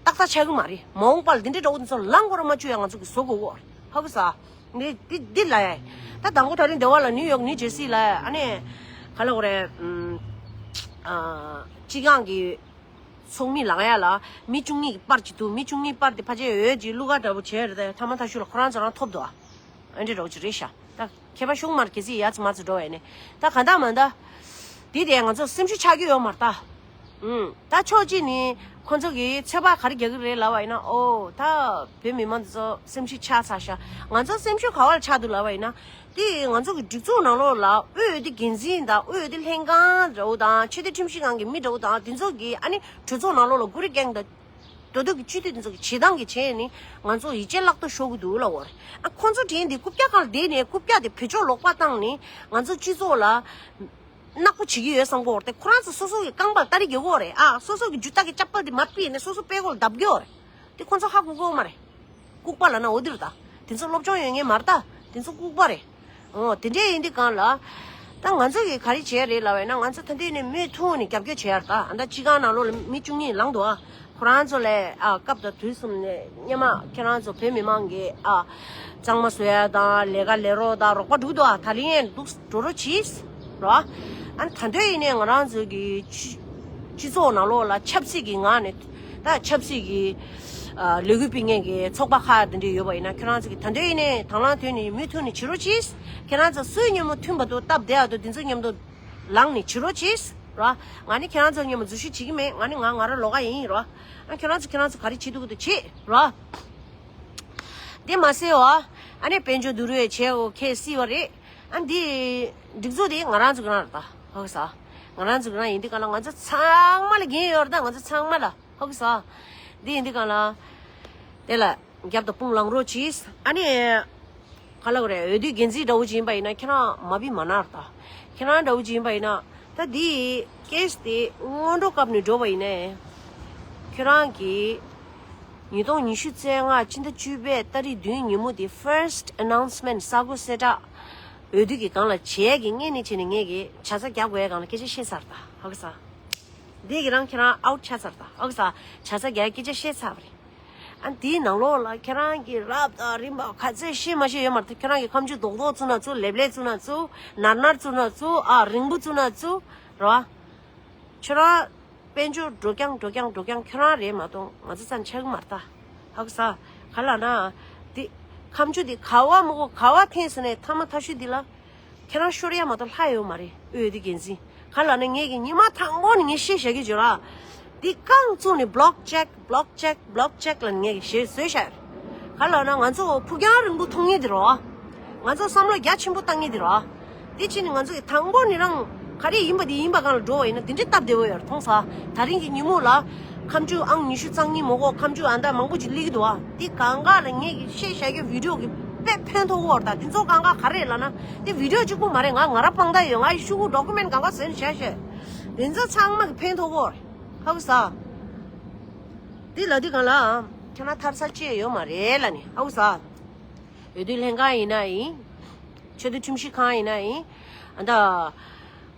ཏག་ཏག་ཆགས་ཀྱི་མ་རེད། མ་འོངས་པ་ལ་འདི་འདྲའི་འདྲ་བོ་དེ་ཚོ་ལངས་དགོས་ར་མ་བཅུག་ཡ་ང་ཚོ་གིས་བཟོ་དགོས་ཀྱི་ཡོད་རེད། ཧ་གོ་སོང་། འདི་འདི་འདི་ལ་ཡ། ད་དང་པོ་ད་རིང་སྡེ་བ་ལ་ནིའུ་ཡོག་ནིའུ་ཇར་སི་ལ་ཡ་ཨ་ནི་ག་ལབ་དགོས་རེད། ཨམ། ཨ། སྤྱི་ཁང་གི་ཚོགས་མི་ལངས་ཡ་ལ་མི་བཅུ་གཉིས་ཀྱི་པར་ཅིག་འདུག་མི་བཅུ་གཉིས་པར་དེ་ཕལ་ཆེར་འོས་ཀྱི་བླུག་ག་འདྲ་བོ་བྱས་རེད། ད་མཐའ་མ་མཐའ་གཞུག་ལ་ཁོ་རང་ཚོ་རང་ཐོབ་འདུག་ཨ་འདྲ་འདྲ་བོ་ཅིག་རེད་ཤག་ད་ཁྱད་པར་ཤུགས་མར་གལ་སྲིད་ཡ་ཚ་མ་ཚ་འགྲོ་བས་ནས་ད་ག་འདྲ་མ་འདྲ། འདི་དེ་ང་ཚོ་སེམས་ཤུགས་ཆག་གི་ཡོད་མ་རེད་ད། ཨུམ། ད་ཕྱོགས་གཅིག་ནས་ཁོ་ཚོ་གིས་ཚོད་དཔག་ག་རེ་རྒྱག་གི་རེད་ལབ་པ་ཡིན་ན། ཨོ་ད་བོད་མི་མང་ཚོ་སེམས་ཤུགས་ཆག་ཚར་ཤག་ང་ཚོ་སེམས་ཤུགས་ག་པར་ཆག་འདུག་ལབ་པ་ཡིན་ན། དེ་ང་ཚོ་གི་སྒྲིག་འཛུགས་ནང་ལོགས་ལ་དབུས་འོས་བསྡུ་འགན་འཛིན་དང་དབུས་འོས་བསྡུ་ལྷན་ཁང་འདྲ་བོ་དང་ཆོས་དད་ཁྲིམས་ཞིབ་ཁང་གི་མི་འདྲ་བོ་དང་དེ་ཚོ་གིས་ཨ་ནི་གྲོས་ཚོགས་ནང་ལོགས་ལ་གུ་རུ་རྒན་དང་། མདོ་སྟོད་ཀྱི་སྤྱི་འཐུས་དེ་ཚོ་གི་བྱེད་སྟངས་ཀྱི་བྱས་ནས་ང་ཚོ་ཡིད་ཆེས་བརླག་ཏུ་ཤོར་གི་འདུག་ལབ་པ་རེད། ཨ་ཁོ་ཚོ་དྲན་དེ་རྐུབ་བཀྱག་སྒང་ལ་བསྡད་ནས་རྐུབ་བཀྱག་དེ་བེད་སྤྱོད་ལོག་པ་བཏང་ནས་ང་ཚོ་སྤྱི་ཚོགས་ལ་ནག་པོ་བྱེད་ཀྱི་ཡོད་བསམ་གྱི་ཡོད་རེད་དེ། ཁོ་རང་ཚོ་སོ་སོ་གི་རྐང་པར་སྟ་རེ་རྒྱག་གི་ཡོད་རེད། ཨ་སོ་སོ་གི་རྒྱུ་སྟག་གི་ཅ་པལ་དེ་མར་ཕུད་ནས་སོ་སོ་པད་གོག་ལ་བརྡབ་ཀྱི་ཡོད་རེད། དེ་ཁོ་ཚོ་ཧ་གོ་གི་ཡོད་མ་རེད། ལྐུགས་པ་ལབ་ན་འོ་དེ་རེད་ད། དེ་ཚོ་སློབ་སྦྱོང་ཡོད་མཁན་མ་རེད་ད། དེ་ཚོ་ལྐུགས་པ་རེད། འོ་དེ་འདྲས་ཡིན་དུས་གང་ལ། ད་ ད་ང་ཚོ་གིས་ག་རེ་བྱས་རེད་ལབ་པ་ཡིན་ན། ང་ཚོ་ད་ལྟའི་ནས་མུ་མཐུད་ནས་རྒྱབ་སྐྱོར་བྱས་ཡ་རེད། ད་ཨ་ད་སྤྱི་ཁང་ནང་ལོགས་ལ་མི་བཅུ་གཉིས་ལངས་འདུག་ཨ། ཁོ་རང་ཚོ་ལས་ཨ་སྐབས་དང་དུས་གསུམ་ནས་སྔོན་མ་ཁྱེད་རང་ཚོ་བོད་མི་མང་གི་ཨ་གཙང་མ་བཟོ་ཡ་དང་ལས་ཀ་ལས་རོགས་དང་རོགས་པ་འགྲོ་གི་འདུག་ཨ། ད་ལན་འདུག་འགྲོ་རོགས་གྱིས་རོ། ཨ་ད་ལྟ་ཡིན་ནས་ང་རང་ཚོ་གི་སྤྱི་སྤྱི་ཚོགས་ནང་ལོགས་ལ་ཆབ་སྲིད་ཀྱི་ངང་ནས། ད་ཆབ་སྲིད་ཀྱི་ཨ་ལས་འགུལ་སྤེལ་མཁན་གྱི་ཚོགས་པ་ཁག་དེ་འདྲ་ཡོད་པ་ཡིན་ན། ཁྱེད་རང་ཚོ་གི་ད་ལྟ་ཡིན་ནས་དང་བླངས་ཐོན་ནས་མུ་མཐུད་ནས་བྱེད་རོགས་གྱིས། ཁྱེད་རང་ཚོ་སུའི་སྙན་མོ་མཐུན་པ་འདུག་སྟབས་བདེ་ཡ་འདུག་དེ་ཚོ་མཉམ་དུ་ལངས་ནས་བྱེད་རོགས་གྱིས་རོ། ང་ནི་ཁྱེད་རང་ཚོ་མཉམ་པོ་འཛུལ་ཞུགས་བྱེད་ཀྱི་མེད། ང་ནི་ང་ང་རང་ལོགས་ཀ་ཡིན་རོ། ཨ་ཁྱེད་རང་ཚོ་ཁྱེད་རང་ཚོ་ག་རེ་བྱེད་ཐུབ་ཀྱི་འདུག་བྱེད་རོ། དེ་མ་ཟད་བ། ཨ་ནི་དཔལ་འབྱོར་བསྡུ་རུབ་བྱས་འོ་ཁེ་སི་བ་རེད། ཨ་འདི་སྒྲིག་འཛུགས་དེ་ང་རང་ཚོ་གི་རང་རེད་ད། ཧ་གོ་ས། ང་རང་ཚོ་གི་རང་ཡིན་དུས་ག་ལ་ང་ཚོ་ཚང་མ་ལ་འགན་ཡོད་རེད་ད། ང་ཚོ་ཚང་མ་ལ། ཧ་གོ་ས། འདི་ཡིན་དུས་ག་ལ། དེ་ལ་རྒྱབ་དང་དཔུང་ལངས་རོགས་གྱིས། ཨ་ནི། ག་ལ་གོ་རེད། འོས་བསྡུའི་འགན་འཛིན་འདྲ་བོ་ཅིག་ཡིན་པ་ཡིན་ན་ཁྱེད་རང་མ་བི་མ་ན་ར་ད། ཁྱེད་རང་འདྲ་བོ་ཅིག་ཡིན་པ་ཡིན་ན། ད་འདི་ཀེ་སི་དེ་སྔོན་འགྲོ་སྐབས་ནས་འགྲོ་བ་ཡིན་ནའི། ཁྱེད་རང་གིས་ཉིས་སྟོང་ཉི་ཤུ་རྩ་ལྔ་སྤྱི་ཟླ་བཅུ་པའི་ཏ་རིག་བདུན་ཉིན་མོ་དེ་first announcement གསར་འགོད་གསལ་བསྒྲགས་འོས་བསྡུ་གི་སྒང་ལ་བྱས་ཀྱི་སྔས་ནས་བྱས་ནས་ངས་ཀྱི་ཆ་ཚ་རྒྱག་དགོས་ཡ་སྒང་ལ་སྐད་ཆ་བཤད་ཚར་ད། ཧ་གོ་ས། འདི་གི་རང་ཁྱེད་རང་ཨའུཊ་ཆགས་ཚར་ད། ཨའུ་ས། ཆ་ཚ་རྒྱག་སྐད་ཆ་བཤད་ཚར་བ་རེད། ཨ་འདིའི་ནང་ལོགས་ལ་ཁྱེད་རང་གི་རབ་དང་རིམ་པ་ག་ཚོད་ཤེས་མ་ཤེས་ཡོད་མ་རེད། ཁྱེད་རང་གི་ཁ་མཆུ་རྡོག་རྡོག་བཙུགས་ན་བཙུགས། ལེབ་ལེབ་བཙུགས་ན་བཙུགས། ནར་ནར་བཙུགས་ན་བཙུགས། ཨ་རིང་པོ་བཙུགས་ན་བཙུགས། རེད་བ། ཁྱེད་རང་དཔལ་འབྱོར་འགྲོ་རྐྱང་འགྲོ་རྐྱང་འགྲོ་རྐྱང་ཁྱེད་རང་རེད་མ་གཏོགས་ང་ཚོ་རྩ་ནས་ཆགས་ཀྱི་མ་རེད་ད། ཧ་གོ་ས། ག་ལ་ན། འདི། ཁ་མཆུ་འདི་ག་བ་མོ་གོ་ག་བ་འཐེན་སོང་ནས་ཐ་མ་ཐ་ཤུ་འདི་ལ། ཁྱེད་རང་ཤོར་ཡ་མ་གཏོགས་ལྷག་ཡོད་མ་རེད། འོས་བསྡུ་འགན་འཛིན། ག་ལ་ན་ངས་ཀྱི་ཉི་མ་དང་པོ་ནས་ངས་བཤད་བཞག་གི་བརྗོད་ར། འདི་རྐང་བཙུགས་ནས་block check block check block check ལ་ངས་ཀྱི་ཞེས་བཟོས་བཞག་ག་ལ་ན་ང་ཚོ་ཕུགས་རྒྱང་རིང་པོ་མཐོང་ངེས་འདི་རོ། ང་ཚོ་བསམ་བློ་རྒྱ་ཆེན་པོ་བཏང་ངེས་འདི་རོ། འདི་ཕྱིན་ནས་ང་ཚོ་གི་དང་པོ་ནས་རང་ག་རེ་ཡིན་པ་དེ་ཡིན་པ་སྒང་ལ་འགྲོ་བ་ཡིན་ན་དེ་འདྲའི་སྟབས་བདེ་བོ་ཡོད་རེད་མཐོང་ས། ད་རིང་གི་ཉིན་མོ་ལ། ཁ་མཆུ་ཨང་ཉི་ཤུ་རྩ་གཉིས་མོ་གོ་ཁ་མཆུ་ཨ་མདའ་མང་པོ་ཅིག་སླེབས་ཀྱི་འདུག་བ། འདི་གང་ག་ལ་ངས་ཀྱི་བཤད་བཞག་གི་video་གི་དཔེ་ཕན་ཐོགས་ཀྱི་ཡོད་རེད་ད། འདི་ཚོ་གང་ག་ག་རེ་ལབ་ན་འདི་video་གཅིག་པུ་མ་རེད། ང་ང་རང་དཔང་རྟགས་ཡོད། ང་ཡི་ཤོག་གུ་document་གང་ག་བཟོས་ནས་བཞག་བཞག་འདི་ཚོ་ཚང་མ་གི་ཕན་ཐོགས་ཀྱི་ཡོད་རེད། ཧ་གོ་ས། འདི་ལ་འདི་གང་ལ་ཁྱེད་རང་ཐར་ས་ཅི་ཡང་ཡོད་མ་རེད་ལབ་ནི། ཧ་གོ་ས། འོས་བསྡུ་ལྷན་ཁང་ཡིན་ན་ཡིན། ཆེས་མཐོའི་ཁྲིམས་ཞིབ་ཁང་ཡིན་ན་ཡིན། ཨ་ད།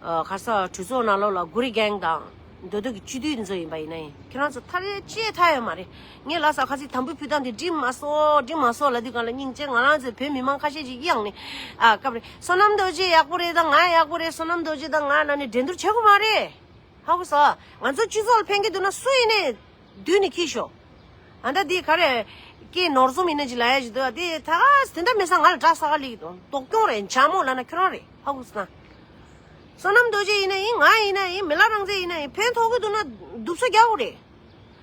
ཨ་ག་ས་གྲོས་ཚོགས་ནང་ལོགས་ལ་གུ་རི་གེང་དང་མདོ་སྟོད་ཀྱི་སྤྱི་འཐུས་འདི་ཚོ་ཡིན་པ་ཡིན་ན་ཡིན། ཁྱེད་རང་ཚོ་ཐར་ཡ་ཅི་ཡང་ཐར་ཡོད་མ་རེད། ངས་ལབ་ས་ཁ་སང་དམ་བུ་ཕུལ་སྟངས་འདི་འགྲིག་མ་སོང་འགྲིག་མ་སོང་ལབ་དུས་གང་ལ་སྙིང་རྗེ། ང་རང་ཚོའི་བོད་མི་མང་ཁ་ཤས་ཅིག་གཡེངས་ནས་ཨ་སྐབས་རེ་བསོད་ནམས་རྡོ་རྗེ་ཡག་པོ་རེད་ད་ང་ཡག་པོ་རེད། བསོད་ནམས་རྡོ་རྗེ་དང་ང་ལབ་ནས་འགྲན་བསྡུར་བྱེད་དགོས་མ་རེད། ཧ་གོ་ས། ང་ཚོ་སྤྱི་ཚོགས་ལ་ཕན་གྱི་འདུག་ན་སུ་ཡིན་ནའི་མདུན་ནས་ཁྱེར་ཤོག་ཨ་ད་འདི་ག་རེ། སྐད་ནོར་འཛོམས་ཡིན་ན་ཅི་ལ་ཡ་ཞིག་འདུག་ཨ་དེ་ད་དེ་འདྲ་མེད་ས་ང་ལ་དྲག་ས་ག་ལིག་འདུག་སྡུག་གྱོང་རེད། འཇག་མོ་ལབ་ན་ཁྱོད་རང་རེད། ཧ་གོ་སོང་ན། བསོད་ནམས་རྡོ་རྗེ་ཡིན་ན་ཡིན། ང་ཡིན་ན་ཡིན། མི་ལ་རང་བཙན་ཡིན་ན་ཡིན། ཕན་ཐོགས་ཀྱི་འདུག་ན་སྡུག་ས་རྒྱག་དགོས་རེད།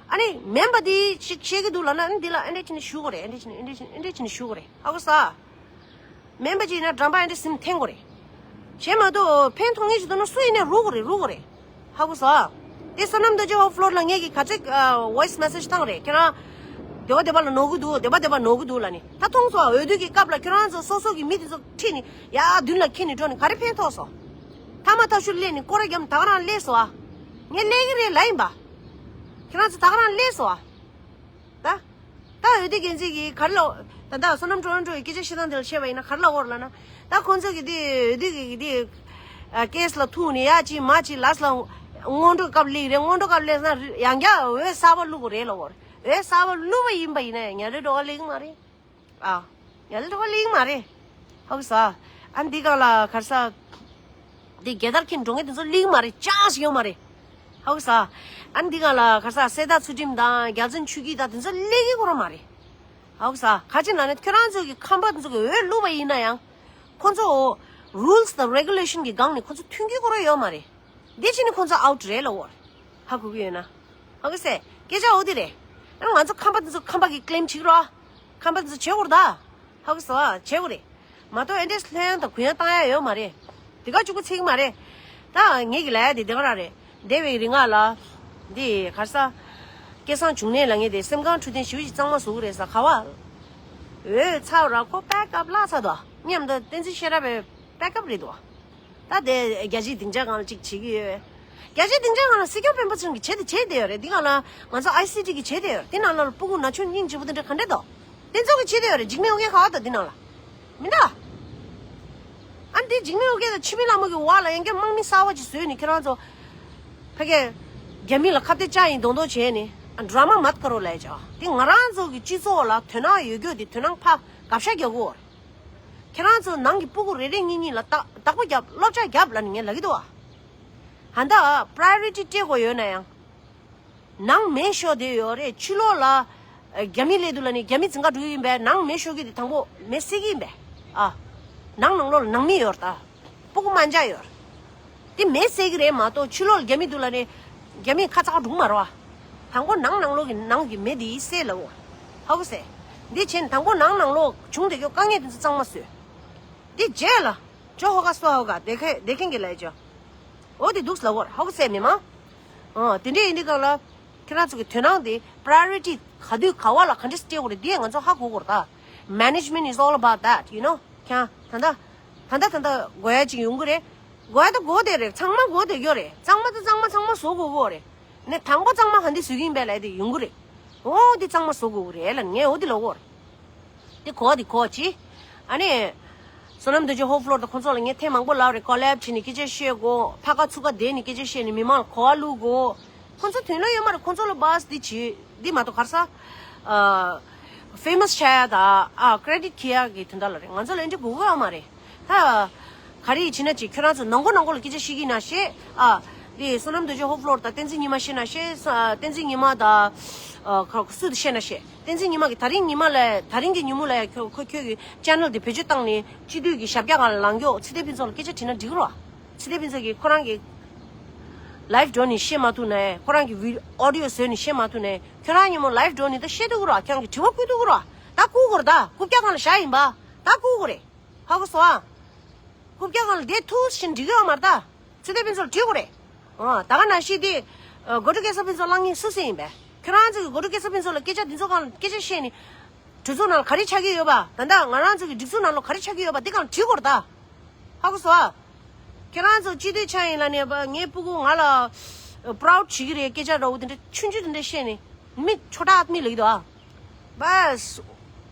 ཨ་ནི་མིན་པ་འདི་ཞིག་བཤད་ཀྱི་འདུག་ལབ་ན་ཨ་ནི་འདི་ལ་ཨེ་འདྲས་བྱས་ནས་ཞུ་དགོས་རེད། ཨེ་འདྲས་བྱས་ནས་ཨེ་འདྲས་བྱས་ནས་ཨེ་འདྲས་བྱས་ནས་ཞུ་དགོས་རེད། ཧ་གོ་ས། མིན་པ་ཅིག་ཡིན་ན་འགྲམ་པ་ཨེ་འདྲས་ཟིན་འཐེན་དགོས་རེད། བྱས་མ་གཏོགས་ཕན་ཐོགས་ངེས་ཤིག་འདུག་ན་སུ་ཡིན་ནའི་རུག་དགོས་རེད། རུག་དགོས་རེད། ཧ་གོ་ས། དེ་བསོད་ནམས་རྡོ་རྗེ་ཧོ་ཕློར་ལ་ངས་ཀྱི་ག་ཚོད་ཨ་voice message་བཏང་རེད། ཁྱེད་རང་དེ་བ་དེ་བ་ལ་ནོར་གི་འདུག་དེ་བ་དེ་བ་ནོར་གི་འདུག་ལབ་ནི། ད་མཐོང་སོང་། འོས་བསྡུ་གི་སྐབས་ལ་ཁྱེད་རང་ཚོ་སོ་སོ་གི་མི་དེ་ཚོ་ཁྲིད་ནི་ཡ་མདུན་ལ་ཁྱེར་ནི་འགྲོ་ནི་ག་རེ་ཕན་ཐོགས་སོང་། ཐ་མ་ཐག་ཤུར་སླེབས་ནི་སྐོར་ར་བརྒྱབ་ནི་ད་ག་རང་སླེབས་སོང་ཨ། ངས་སླེབས་ཀྱི་རེད་ལབ་ཡིན་པ། ཁྱེད་རང་ཚོ་ད་ག་རང་སླེབས་སོང་ཨ། ད། ད་འོས་བསྡུ་འགན་འཛིན་གྱིས་ག་རེ་ལབ། ད་ལྟ་བསོད་ནམས་ཀྲོ་རོན་ཀྲོ་ཡི་སྐད་ཆ་བཤད་སྟངས་དེ་ལ་བཤད་པ་ཡིན་ན་ག་རེ་ལབ་ཡོད་རེད་ལབ་ན། ད་ཁོང་ཚོ་གིས་དེ་འོས་བསྡུ་གི་དེ་ཨ་ཀེ་སི་ལ་ཐུག་ནས་ཡ་ཅིག་མ་ཅིག་ལབ་ས་ལ་སྔོན་འགྲོ་སྐབས་སླེབས་རེད། སྔོན་འགྲོ་སྐབས་སླེབས་ན་ཡང་བསྐྱར་འོས་གསར་པ་བླུག་དགོས་རེད་ལབ་ཡོད་རེད། འོས་གསར་པ་བླུག་པ་ཡིན་པ་ཡིན་ན་ཡང་ཉ་རེ་འགྲོ་ག་སླེབས་ཀྱི་མ་རེད། ཨ། ཡ་ལེ་ཏོ་ལིང་མ་རེད། ཧོག་ས། ཨ་འདི་གང་ལ་གར་ས། འདི་རྒྱལ་དར་འཁྱེར་འགྲོ་མཁན་དེ་ཚོ་ལིང་མ་རེད། ཅང་ཞིག་ཡོད་མ་རེད། ཧོག་ས། ཨ་འདི་གང་ལ་གར་ས་གསེར་རྟ་ཚུལ་ཁྲིམས་དང་རྒྱལ་བཙུན་ཆོས་སྐྱིད་དང་དེ་ཚོ་ལིང་གི་ཁོ་རང་མ་རེད། ཧོག་ས། ག་ཅི་ན་ནི་ཁྱོད་རང་ཚོ་གི་ཁམས་པ་དེ་ཚོ་གི་འོས་བླུགས་པ་ཡིན་ན་ཡང་། ཁོ་ཚོ་rules་དང་regulation་གི་སྒང་ནས་ཁོ་ཚོ་མཐུན་གི་ཁོ་རང་ཡོད་མ་རེད། འདི་ཕྱི་ནི་ཁོང་ཚོ་out་རེད་ལ་འོར། ཧ་གོ་གི་ཡོད་ན། ཧ་གོ་སེ། སྐད་ཆ་འོ་དེ་རེད། ཨ་ང་ཚོ་ཁམས་པ་འདི་ཚོ་ཁམས་པ་གི་claim་བྱེད་ཀྱི་རོ། ཁམས་པ་འདི་ཚོ་བྱེད་དགོས་རེད་ད། ཧ་གོ་སོ། བྱེད་དགོས་རེད། མ་གཏོགས་ཨེ་འདྲས་ལྷོད་ཡངས་དང་གུ་ཡངས་བཏང་ཡ་ཡོད་མ་རེད། དེ་ག་གཅིག་པུ་ཚིག་མ་རེད། ད་ངེད་ཀྱི་ལ་ཡ་དེ་དེ་ག་རང་རེད། འདས་པའི་རིང་ང་ལ། འདི་གར་ས། སྐལ་བཟང་འབྱུང་གནས་ལ་ངེད་དེ་སེམས་ཁང་འཕྲོད་བསྟེན་ཞིབ་ཞིབ་གཙང་མ་བཟོ་གི་རེད་ས་ག་བ། འོད་ཚ་ར་ཁོ་back up་ལ་ཚ་དོ། མཉམ་དུ་བསྟན་འཛིན་ཤེས་རབ་པའི་back up་རེད་དོ། ད་དེ་རྒྱལ་སྤྱིའི་སྡིངས་ཆ་སྒང་ལ་ཅིག་བྱེད་ཀྱི་ཡོད། རྒྱལ་སྤྱིའི་སྡིངས་ཆ་སྒང་ལ་སྲིད་སྐྱོང་སྤེན་པ་ཚེ་རིང་གིས་བྱེད་དེ་བྱེད་བསྡད་ཡོད་རེད། འདི་སྒང་ལ་ང་ཚོ་ཨའི་སི་ཊི་གིས་བྱེད་བསྡད་ཡོད་རེད། འདི་ནང་ལ་སྤུ་གུ་ན་ཆུང་སྙིང་རྗེ་པོ་དེ་འདྲ་ག་འདྲས་འདུག་དེ་ཚོ་གིས་བྱེད་བསྡད་ཡོད་རེད། འཇིགས་མེད་ཨོ་རྒྱན་ག་བ་འདུག་འདི་ནང་ལ། མི་འདུག་ཨ་ འཇིགས་མེད་ཨོ་རྒྱན་དང་འཆི་མེད་ལྷ་མོ་གི་བར་ལ་ཡང་བསྐྱར་དམག་མི་གསར་བ་ཅིག་བཟོས་ནས་ཁྱེད་རང་ཚོ་ཕ་གིའི་རྒྱ་མི་ལ་ཁ་གཏད་བཅག་ཡིན་མདོག་མདོག་བྱས་ནས་ཌ་ར་མ་མ་ཀ་རོ་ལབ་ཡ་ཅིག་དེ་ང་རང་ཚོ་གི་སྤྱི་ཚོགས་ལ་དོ་སྣང་ཡོད་རྒྱུ་དེ་དོ་སྣང་ཕར་དགག་བཞག་རྒྱག་དགོས་རེད། ཁྱེད་རང་ཚོ་ནང་གི་སྤུ་གུ་རེ་རེ་གཉིས་གཉིས་ལ་བདག་བདག་པོ་རྒྱབ་སློབ་གྲྭ་རྒྱབ་ལབ་ནས་ངས་ལབ་ཀྱི་འདུག་བ། ད་ལྟ་པ་རའི་ཡོ་རི་ཊི་སྤྲད་དགོས་ཡོད་ན་ཡང་། ནང་མེ་ཤོར་བསྡད་ཡོད་རེད། ཕྱི་ལོགས་ལ་ཨ་རྒྱ་མི་སླེབས་འདུག་ལབ་ནས་རྒྱ་མི་འཛིང་ག་འགྲོ་གི་ཡིན་པས། ནང་མེ་ཤོར་གྱི་དེ་དང་པོ་མེ་བསད་ཀྱི་ཡིན་པས། ཨ། ནང་ནང་ལོགས་ལ་ནང་མི་ཡོད་རེད། ད་སྤུ་གུ་དམར་འབྱར་ཡོད་རེད། དེ་མེ་བསད་ཀྱི་རེད་མ་གཏོགས་ཕྱི་ལོགས་ལ་རྒྱ་མི་འདུག་ལབ་ནས་རྒྱ་མི་ཁ་ཚ་ག་འགྲོ་གི་མ་རེད་བ། དང་པོ་ནང་ནང་ལོགས་ཀྱི་ནང་གི་མེ་དེ་བསད་ལབ་དགོས། ཧ་གོ་སོང་། འདི་བྱས་ནས་དང་པོ་ནང་ནང་ལོགས་བྱུང་བསྡད་རྒྱུ་དཀའ་ངལ་དེ་ཚོ་གཙང་མ་བཟོས། འདི་རྗེས་ལ་ཇོ་ཧོ་ག་སོ་ཧོ་ག་དེ་ཁེ་དེ་ཁེན་གྱི་ལས་ཇོ། འོ་དེ་འདུག་ལབ་དགོས་རེད། ཧ་གོ་སོང་མི་མང་། ཨ། དེ་འདྲ་ཡིན་དུས་སྒང་ལ་ཁྱེད་རང་ཚོ་གི་དོ་སྣང་དེ་པ་རའི་ཡོ་རི་ཊི་ག་དུས་ག་བ་ལ་ག་འདྲ་སྤྲད་དགོས་རེད། དེ་ང་ཚོ་ཧ་གོ་དགོས་རེད་ད། Management is all about that, you know. ཁྱེད་ད་ལྟ་ད་ལྟ་ད་ལྟ་དགོས་ཡ་ཅིག་ཡོང་གི་རེད། དགོས་ཡ་ད་དགོས་བསྡད་རེད། ཚང་མ་དགོས་བསྡད་ཡོད་རེད། གཙང་མ་ད་གཙང་མ་ཚང་མ་བཟོ་དགོས་ཀྱི་ཡོད་རེད། ནས་དང་པོ་གཙང་མ་ག་འདི་བཟོ་གི་ཡིན་པས་ལབ་དེ་ཡོང་གི་རེད། འོ་འདི་གཙང་མ་བཟོ་དགོས་ཀྱི་རེད་ལ་ངས་འོ་འདི་ལབ་ཀྱི་ཡོད་རེད། དེ་གོ་བ་དེ་གོ་ཅི། ཨ་ནི། བསོད་ནམས་རྡོ་རྗེ་ཧོབ་ཕློར་དང་ཁོང་ཚོ་ལ་ངས་ཐེངས་མང་པོ་ལབ་རེད། ཀོ་ལེབ་བྱས་ནས་སྐད་ཆ་བཤད་དགོས། ཕ་ཁ་ཚུགས་ཀ་བསྡད་ནས་སྐད་ཆ་བཤད་ནས་མི་མང་ལ་གོ་བ་བླུག་དགོས། ཁོང་ཚོ་དོན་ལ་ཡོད་མ་རེད། ཁོང་ཚོ་ལ་བཱས་འདི་བྱེད་འདི་མ་གཏོགས་ག་རེ་ཟ། ཨ། ཕེ་མ་སི་ཆགས་ཡ་ད་ཨ་ཀེ་རེ་ཌིཊ་ཁྱེར་ཡ་གི་དོན་དག་ལ་རེད། ང་ཚོ་ལ་འདི་དགོས་ཀྱི་ཡོད་མ་རེད། ད། ག་རེ་བྱེད་ན་ཅིག་ཁྱོད་རང་ཚོ་ནང་ཁོ་ནང་ཁོ་ལ་སྐད་ཆ་བཤད་ཀྱི་ན་ཤེས། ཨ། དེ་བསོད་ནམས་རྡོ་རྗེ་ཧོབ་ཕློར་དང་བསྟན་འཛིན་ཉི་མ་བཤད་ན་ཤེས། ཨ། བསྟན་འཛིན་ཉི་མ་དང་། ཨ། ཁ་སུ་དེ་བཤད་ན་ཤེས། བསྟན་འཛིན་ཉི་མ་གི་ད་རིང་ཉི་མ་ལ་ད་རིང་གི་ཉིན་མོ་ལ་ཡ་ཁྱོད་ཁོ་ཁྱོད་ཀྱི་ཅེ་ནལ་དེ་བེད་སྤྱོད་བཏང་ནས་སྤྱི་འཐུས་ཀྱི་ཞབས་བཀྱག་སྒང་ལ་ལངས་ཀྱོག་ཚེ་བརྟན་ཕུན་ཚོགས་ལ་སྐད་ཆ་དྲིས་ན་འགྲིག་གི་རོ། ཚེ་བརྟན་ཕུན་ཚོགས་ཀྱིས་ཁོ་རང་གི་ལའིབ་འགྲོ་ནས་བཤད་མ་ཐུབ་ནས། ཁོ་རང་གི་བི་ཨོ་ཌི་ཡོ་བཟོས་ནས་བཤད་མ་ཐུབ་ནས། ཁྱོད་རང་ཉིན་མོ་ལའིབ་འགྲོ་ནས་ད་བཤད་ཐུབ་ཀྱི་རོ། ཁྱོད་རང་གི་དྲི་བ་བསྐུལ་ཐུབ་ཀྱི་རོ། ད་བསྐུལ་དགོས་རེད། ད་རྐུབ་བཀྱག་སྒང་ལ་བཞག་ཡིན་པ། ད་བསྐུལ་དགོས་རེད། ཧ་གོ་སོང་ཨ། རྐུབ་བཀྱག་སྒང་ལ་བསྡད་ཐུབ་ཕྱིན་འགྲིག་གི་ཡོད་མ་རེད་ད། ཚེ་བརྟན་ཕུན་ཚོགས་ལ་དྲི་དགོས་རེད། ཨ། ད་ག་ནང་བཞིན་དེ། ཨ། སྒོ་ཕྲུག་སྐལ་བཟང་ཕུན་ཚོགས་གླེང་མཁན་སུ་སུ་ཡིན་པས། ཁྱོད་རང་ཚོ་གི་སྒོ་ཕྲུག་སྐལ་བཟང་ཕུན་ཚོགས་ལ་སྐད་ཆ་དེ་ཚོ་སྒང་ལ་སྐད་ཆ་བཤད་ནས། གྲོས་ཚོགས་ནང་ལ་ག་རེ་ཆགས་ཀྱི་ཡོད་པ། ད་ལྟ་ང་རང་ཚོ་གི་སྒྲིག་འཛུགས་ནང་ལ་ག་རེ་ཆགས་ཀྱི་ཡོད་པ་དེ་སྒང་ལ་དྲི་དགོས་རེད་ད། ཧ་གོ་སོང་ཨ། ཁྱེད་རང་ཚོ་སྤྱི་འཐུས་ཆགས་ཡིན་ལབ་ནས་ངའི་སྤུ་གུ་ང་ལ་པ་རའུཌ་བྱེད་ཀྱི་རེད། སྐད་ཆ་འདྲ་བོ་དེ་འདྲ་ཆུང་ཆུང་དེ་འདྲ་བཤད་ནས་མི་ཆོ་འདྲ་ཨ་མི་ལབ་ཀྱི་འདུག་ཨ། བས།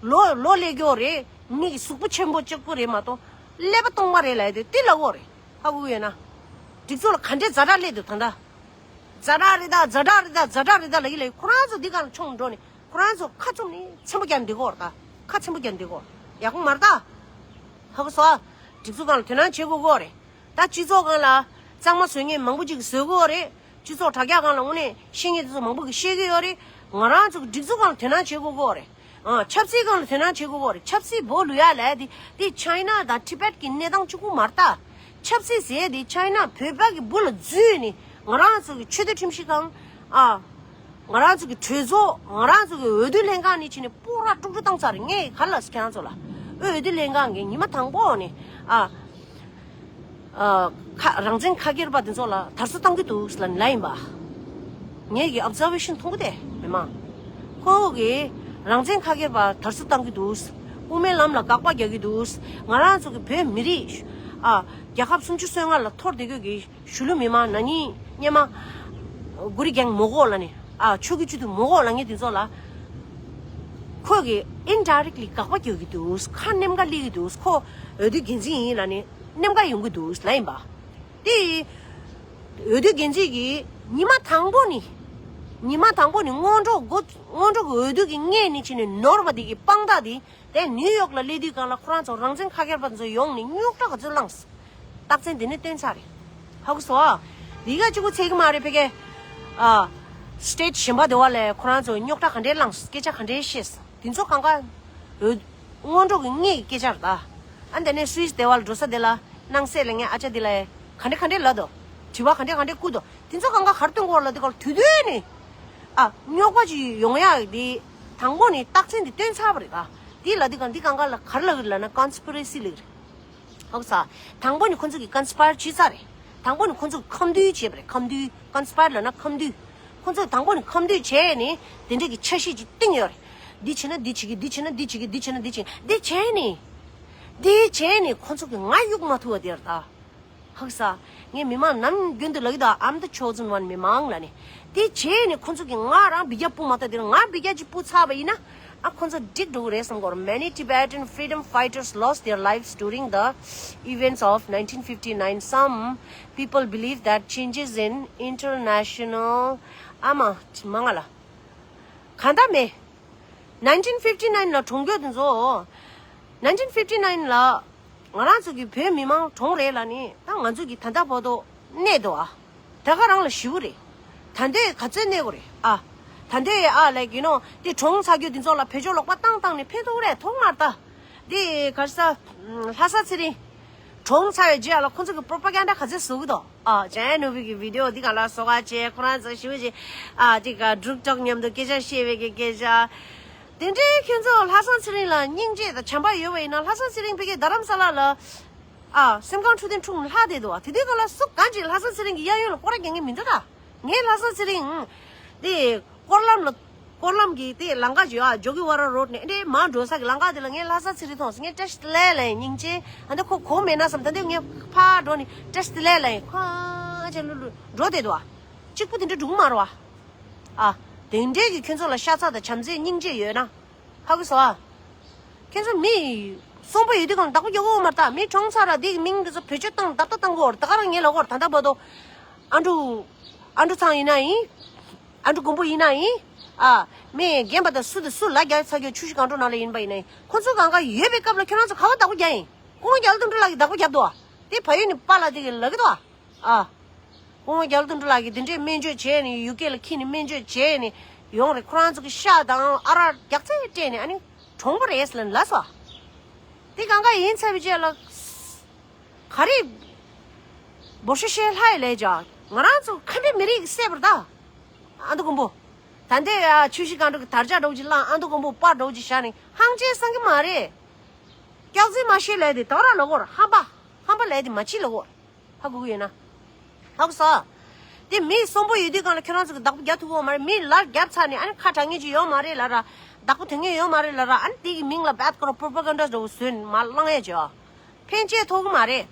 ལོ་ལོ་ལས་ཀྱོ་རེད། མི་གི་གཟུགས་པོ་ཆེན་པོ་གཅིག་པུ་རེད་མ་གཏོགས་ཀླད་པ་སྟོང་པ་རེད་ལབ་ཡ་དེ་དེ་ལབ་དགོས་རེད། ཧ་གོ་གི་ཡོད་ན། སྒྲིག་འཛུགས་ལ་ག་འདྲས་ཛ་དྲག་སླེབས་འདུག་ད་ལྟ། ཛ་དྲག་རེད་ད་ཛ་དྲག་རེད་ད་ཛ་དྲག་རེད་ད་ལབ་ཀྱི་ལབ་ཀྱི། ཁོ་རང་ཚོ་འདི་སྒང་ལ་མཆོང་འགྲོ་ནས་ཁོ་རང་ཚོ་ཁ་བཙུམ་ནས་ཚེམ་པ་རྒྱག་འདི་གོ་རེད་ད། ཁ་ཚེམ་པ་རྒྱག་འདི་གོ། ཡག་པོ་མ་རེད་ད། ཧ་གོ་སོང་ཨ། སྒྲིག་འཛུགས་སྒང་ལ་དོ་སྣང་བྱེད་དགོས་གོ་རེད། ད་སྤྱི་ཚོགས་སྒང་ལ་གཙང་མ་བཟོ་མཁན་མང་པོ་ཅིག་བཟོ་གི་ཡོད་རེད། སྤྱི་ཚོགས་དྲ་རྒྱ་སྒང་ལ་དངོས་གནས་ཤེས་མཁན་དེ་ཚོ་མང་པོ་གིས་ཤེས་ཀྱི་ཡོད་རེད། ང་རང་ཚོ་གི་སྒྲིག་འཛུགས་སྒང་ལ་དོ་སྣང་བྱེད་དགོས་ཀྱི་ཡོད་རེད། ཨ། ཆབ་སྲིད་སྒང་ལ་དོ་སྣང་བྱེད་དགོས་ཀྱི་ཡོད་རེད། ཆབ་སྲིད་བོད་ལུ་ཡ་ལས་དེ་དེ་ཆའི་ན་དང་ཊི་བེཊ་གི་གནས་སྟངས་གཅིག་པུ་མ་རེད་ད། ཆབ་སྲིད་ཟེར་དེ་ཆའི་ན་བོད་པ་གི་འབུ་ལ་འཛུལ་ནས་ང་རང་ཚོ་གི་ཆོས་དད་ཁྲིམས་ཞིབ་ཁང་། ཨ། ང་རང་ཚོ་གི་གྲོས་ཚོགས། ང་རང་ཚོ་གི་འོས་བསྡུ་ལྷན་ཁང་ནས་བྱས་ནས་སྤོ་ར་དཀྲུག་དཀྲུག་བཏང་ཚར་རེད། ངས་ག་རེ་ལབ་ཟེར་ཁྱེད་རང་ཚོ་ལ། འོས་བསྡུ་ལྷན་ཁང་གིས་ཉི་མ་དང་པོ་ནས། ཨ། ཨ། ཁ་རང་བཙན་ཁ་སྒེར་པ་དེ་ཚོ་ལ་དར་སྲོལ་བཏང་གི་འདུག་ལབ་ནས་ལབ་ཡིན་པ། ངེད་ཀྱི་ཨོབ་ཛར་ཝེ་ཤན་མཐོང་གི་དེ་མི་མང་། ཁོ་གིས་རང་བཙན་ཁ་སྒེར་པ་དར་སྲོལ་བཏང་གི་འདུག་དབུ་མའི་ལམ་ལ་དགག་པ་རྒྱག་གི་འདུག་ང་རང་ཚོ་གི་བོད་མི་རིགས། ཨ། རྒྱལ་ཁབ་སུམ་ཅུ་སོ་ལྔ་ལ་འཐོར་བསྡད་རྒྱུ་གི་གཞིས་ལུས་མི་མང་ན་ནིང་སྔོན་མ། གུ་རི་གེང་མོ་གོ་ལ་ནི། ཨ། ཆོས་ཀྱི་སྤྱི་འཐུས་མོ་གོ་ལ་ངས་དེ་ཚོ་ལ། ཁོ་གིས་ཨིན་ཌའི་རེག་ལི་དགག་པ་རྒྱག་གི་འདུག་ཁ་ནེམ་ཀ་སླེབས་ཀྱི་འདུག་ཁོ་འོས་བསྡུ་འགན་འཛིན་ཡིན་ལབ་ནས་ནེམ་ཀ་ཡོང་གི་འདུག་ལབ་ཡིན་པ། དེ་འོས་བསྡུ་འགན་འཛིན་གྱིས་ཉི་མ་དང་པོ་ནས། ཉི་མ་དང་པོ་ནས་སྔོན་འགྲོ་འགོ་སྔོན་འགྲོ་གི་འོས་བསྡུ་གི་སྔོན་ནས་བྱས་ནས་ནོར་བ་དེ་གི་དཔང་རྟགས་དེ། དེ་ནིའུ་ཡོག་ལ་སླེབས་དུས་སྒང་ལ་ཁོ་རང་ཚོ་རང་བཙན་ཁ་སྒེར་པ་ཚོ་ཡོང་ནས་རྙོག་དྲ་ག་ཚོད་བསླངས། རྟགས་མཚན་དེ་ནས་བསྟན་ཚར་རེད། ཧ་གོ་སོང་ཨ། འདི་ག་གཅིག་པུ་ཚད་ཀྱི་མ་རེད། ཕ་གིའི། ཨ། སི་ཊེཊ་གཞན་པ་དེ་བ་ལས་ཁོ་རང་ཚོ་རྙོག་དྲ་ག་འདྲས་བསླངས། སྐད་ཆ་ག་འདྲས་བཤད། དེ་ཚོ་གང་ག་འོས་སྔོན་འགྲོ་གི་སྔོན་གྱི་སྐད་ཆ་རེད་ད། ཨ། འདི་ནས་སུད་སི་དེ་བ་ལ་འགྲོ་ས་དེ་ལ་སྣང་སད་ལ་ངས་ཨ་ཅག་དེ་ལ་ག་འདྲས་ག་འདྲས་ལབ་འདུག་དྲི་བ་ག་འདྲས་ག་འདྲས་བསྐུར་འདུག་དེ་ཚོ་གང་ག་ག་རེ་སྟོན་དགོས་ལབ་དུས་སྐབས་ལ་དུས་དུས་ནས། ཨ། རྙོག་པ་ཅིག་ཡོང་ཡག་དེ་དང་པོ་ནས་རྟགས་མཚན་དེ་སྟོན་ཚར་བ་རེད་ད། དེ་ལབ་དུས་སྒང་འདི་གང་ག་ལ་ག་རེ་ལབ་ཀྱི་རེད་ལབ་ན་ཀོན་སི་པི་རེ་སི་ལབ་ཀྱི་རེད། ཧ་གོ་སོང་། དང་པོ་ནས་ཁོ་ཚོ་གིས་ཀོན་སི་པའེར་བྱས་ཚར་རེད། དང་པོ་ནས་ཁོ་ཚོ་གིས་ཁ་མདུན་བྱས་པ་རེད། ཁ་མདུན། ཀོན་སི་པའེར་ལབ་ན་ཁ་མདུན། ཁོ་ཚོས་དང་པོ་ནས་ཁ་མདུན་བྱས་ནས་དེ་འདྲ་གི་འཆར་གཞི་ཅིག་བཏིང་ཡོད་རེད། འདི་བྱས་ན་འདི་བྱེད་ཀྱི། འདི་བྱས་ན་འདི་བྱེད་ཀྱི། འདི་བྱས་ན་འདི་བྱེད། འདི་བྱས་ནས། འདི་བྱས་ནས་ཁོ་ཚོ་གིས་ང་གཡུག་མ་ཐུབ་པ་དེ་རེད་ད། ཧ་གོ་སོང་། ངས་མི་མང་ནམ་རྒྱུན་དུ་ལབ་ཀྱི་འདུག I'm the chosen one མི་མང་ལབ་ནས། དེ་བྱས་ནས་ཁོ་ཚོ་གིས་ང་རང་འབུད་རྒྱག་སྤུ་མ་གཏོགས་དེར་ང་འབུད་རྒྱག་ཅིག་སྤུ་ཚར་བ་ཡིན་ན། ཨ་ཁོ་ཚོ་འགྲིག་འགྲོ་གི་རེད་བསམ་གོ། Many Tibetan freedom fighters lost their lives during the events of nineteen fifty-nine. Some people believe that changes in international ཨ་མ་མ་ང་ལ་གང་ལྟར་མེད། nineteen fifty-nine ལ་གྲོངས་རྒྱུ་དེ་ཚོ། nineteen fifty-nine ལ་ང་རང་ཚོ་གི་བོད་མི་མང་གྲོངས་རེད་ལ་ནི་ད་ང་ཚོ་གི་ད་ལྟ་བར་དུ་གནས་འདུག་ཨ། ད་ག་རང་ལ་ཞི་བོ་རེད། ད་འདོད་ག་ཚོད་གནས་དགོས་རེད་ཨ། ད་འདོད་ཨ་ལས་ཀྱི་ནོ་དེ་གྲོངས་ཚར་རྒྱུ་དེ་ཚོ་ལ་བེད་སྤྱོད་ལོག་པ་བཏང་བཏང་ནས་ཕན་ཐོགས་རེད་མཐོང་མ་ད། དེ་ག་རེ་ཟ། ལྷ་ས་ཚེ་རིང་། གྲོངས་ཚར་བའི་རྗེས་ལ་ཁོ་ཚོ་གི་པོ་རོ་པ་གན་ཌ་ག་ཚོད་བཟོ་གི་འདུག་ཨ། ཅན་ནུ་བི་གི་བི་ཌི་ཡོ་འདི་ག་ལ་སོ་ག་བྱས་ཁོ་རང་ཚོ་ཞི་བོ་བྱས། ཨ་དེ་ག་འབྲུག་ཊོག་མཉམ་དུ་སྐད་ཆ་བཤད་པའི་གི་སྐད་ཆ། དེ་འདྲའི་ཁྱོད་ཚོ་ལྷ་ས་ཚེ་རིང་ལ་སྙིང་རྗེ་དང་བྱམས་པ་ཡོད་པ་ཡིན་ན་ལྷ་ས་ཚེ་རིང་ཕ་གི་རྡ་རམ་ས་ལ་ལ། ཨ་སེམས་ཁམས་འཕྲོད་བསྟེན་འཁྲུག་ནས་ལྷག་བསྡད་འདུག་བ། དེ་དུས་ག་ལ་སུ་གང་ཅིག་ལྷ་ས་ཚེ་རིང་གི་གཡས་གཡོན་ལ་སྐོར་ར་རྒྱག་མཁན་མི་འདུག་ད། ངས་ལྷ་ས་ཚེ་རིང་། དེ། སྐོར་ལམ་ལ། སྐོར་ལམ་གྱི་དེ་ལམ་ཁ་བརྗོད་ཨ་ཇོ་གི་ཝ་ར་རོ་ཌི་ནས་འདྲེ་མར་འགྲོ་ས་གི་ལམ་ཁ་དེ་ལ་ངས་ལྷ་ས་ཚེ་རིང་མཐོང་སོང་། ངས་བཀྲ་ཤིས་བདེ་ལེགས་ལབ་ཡིན་སྙིང་རྗེ། ཨ་འདི་ཁོ་གོ་མེད་ན་བསམ། ད་འདི་ངས་ཕར་འགྲོ་ནས་བཀྲ་ཤིས་བདེ་ལེགས་ལབ་ཡིན་ཁོ་ཅེ་ལུ་ལུ་འགྲོ་བསྡད་འདུག་ཨ། གཅིག་པུ་དེ་འདྲ་འགྲོ་གི་མ་རེད་བ། ཨ། དེ་འདྲའི་གི་ཁྱོད་ཚོ་ལ་ཤ་ཚ་དང་བྱམས་བརྩེ་སྙིང་རྗེ་ཡོད་ན། ཧ་གོ་སོང་ཨ། ཁྱེད་ཚོ་མི་གསོན་པོ་ཡོད་དུས་གང་བདག་པོ་རྒྱག་དགོས་མ་རེད་ད། མི་གྲོངས་ཚར་ར་འདི་གི་མིང་འདི་ཚོ་བེད་སྤྱོད་བཏང་བརྡབ་ལྟ་བཏང་དགོས་རེད། ད་ག་རང་ངས་ལབ་དགོས་རེད། ད་ལྟ་བར་དུ་ཨ་འབྲུག་ཨ་འབྲུག་ཚང་ཡིན་ན་ཡིན། ཨ་འབྲུག་མགོན་པོ་ཡིན་ན་ཡིན། ཨ་མི་རྒན་པ་དང་སུ་དང་སུ་ལ་རྒྱག་ཚར་རྒྱུ་ཆུ་བཞི་སྒང་དྲུག་ནང་ལ་ཡིན་པ་ཡིན་ན་ཡིན། ཁོ་ཚོ་གང་ག་ཡོད་པའི་སྐབས་ལ་ཁྱོད་རང་ཚོ་ག་བ་བདག་པོ་རྒྱག་ཡིན། སྐུ་ངོ་རྒྱ་ལོ་དོན་གྲུབ་ལགས་ཀྱིས་བདག་པོ་རྒྱབ་འདུག་ཨ། དེ་ཕ་ཡུལ་ནས་པཱ་ལགས་དེ་གིས་ལབ་ཀྱི་འདུག་ཨ། ཨ། སྐུ་ངོ་རྒྱ་ལོ་དོན་གྲུབ་ལགས་ཀྱིས་དེ་འདྲའི་སྨན་བཅོས་བྱས་ནས་ཡུ་ཀེ་ལ་འཁྱེར་ནས་སྨན་བཅོས་བྱས་ནས་ཡོང་རེད། ཁོ་རང་ཚོ་གི་ཤ་དང་ཨ་རག་རྒྱག་རྩལ་སྤྲད་ནས་ཨ་ནི་གྲོངས་པ་རེད་ལབ་ལབ་སོང་། དེ་གང་ག་ཡིན་ཚར་བའི་རྗེས་ལ་ག་རེ་འབོར་ཤོ་བཤད་ལྷ་ཡི་ལས་བྱ། ང་རང་ཚོ་ཁ་འདྲེ་མི་རིགས་ཀྱི་སྲས་པར་ད། ཨ་མདོ་མགོན་པོ། ད་ལྟའི་ཆུ་བཞི་སྒང་དྲུག་གི་དར་ལྕོག་འདྲ་བོ་ཅིག་བླངས་ཨ་མདོ་མགོན་པོ་པར་འདྲ་བོ་ཅིག་བཞག་ནས་ཧང་ཅེ་སང་གི་མ་རེད། སྐྱག་རྫུན་མ་བཤད་ལས་དེ་དོ་ར་ལོ་གོར་ཧམ་པ། ཧམ་པ་ལས་དེ་མ་ཕྱི་ལོ་གོར། ཧ་གོ་གི་ཡོད་ན། ཧ་གོ་སོང་། དེ་མི་གསོན་པོ་ཡོད་དུས་གང་ལ་ཁྱོད་རང་ཚོ་གི་བདག་པོ་རྒྱག་ཐུབ་ཀྱི་ཡོད་མ་རེད། མི་ལ་རྒྱབ་ཚར་ནས་ཨ་ནི་ཁ་གྲག་མཁན་ཅིག་ཡོད་མ་རེད་ལབ་ར། བདག་པོ་དོན་མཁན་ཡོད་མ་རེད་ལབ་ར། ཨ་ནི་དེ་གི་མིང་ལ་བད་ཀོ་ར་པོ་པ་གན་ཌ་འདྲ་བོ་བཟོས་ནས་མ་བླངས་ཡ་བྱོས། ཕན་ཆད་ཐོགས་ཀྱི་མ་རེད།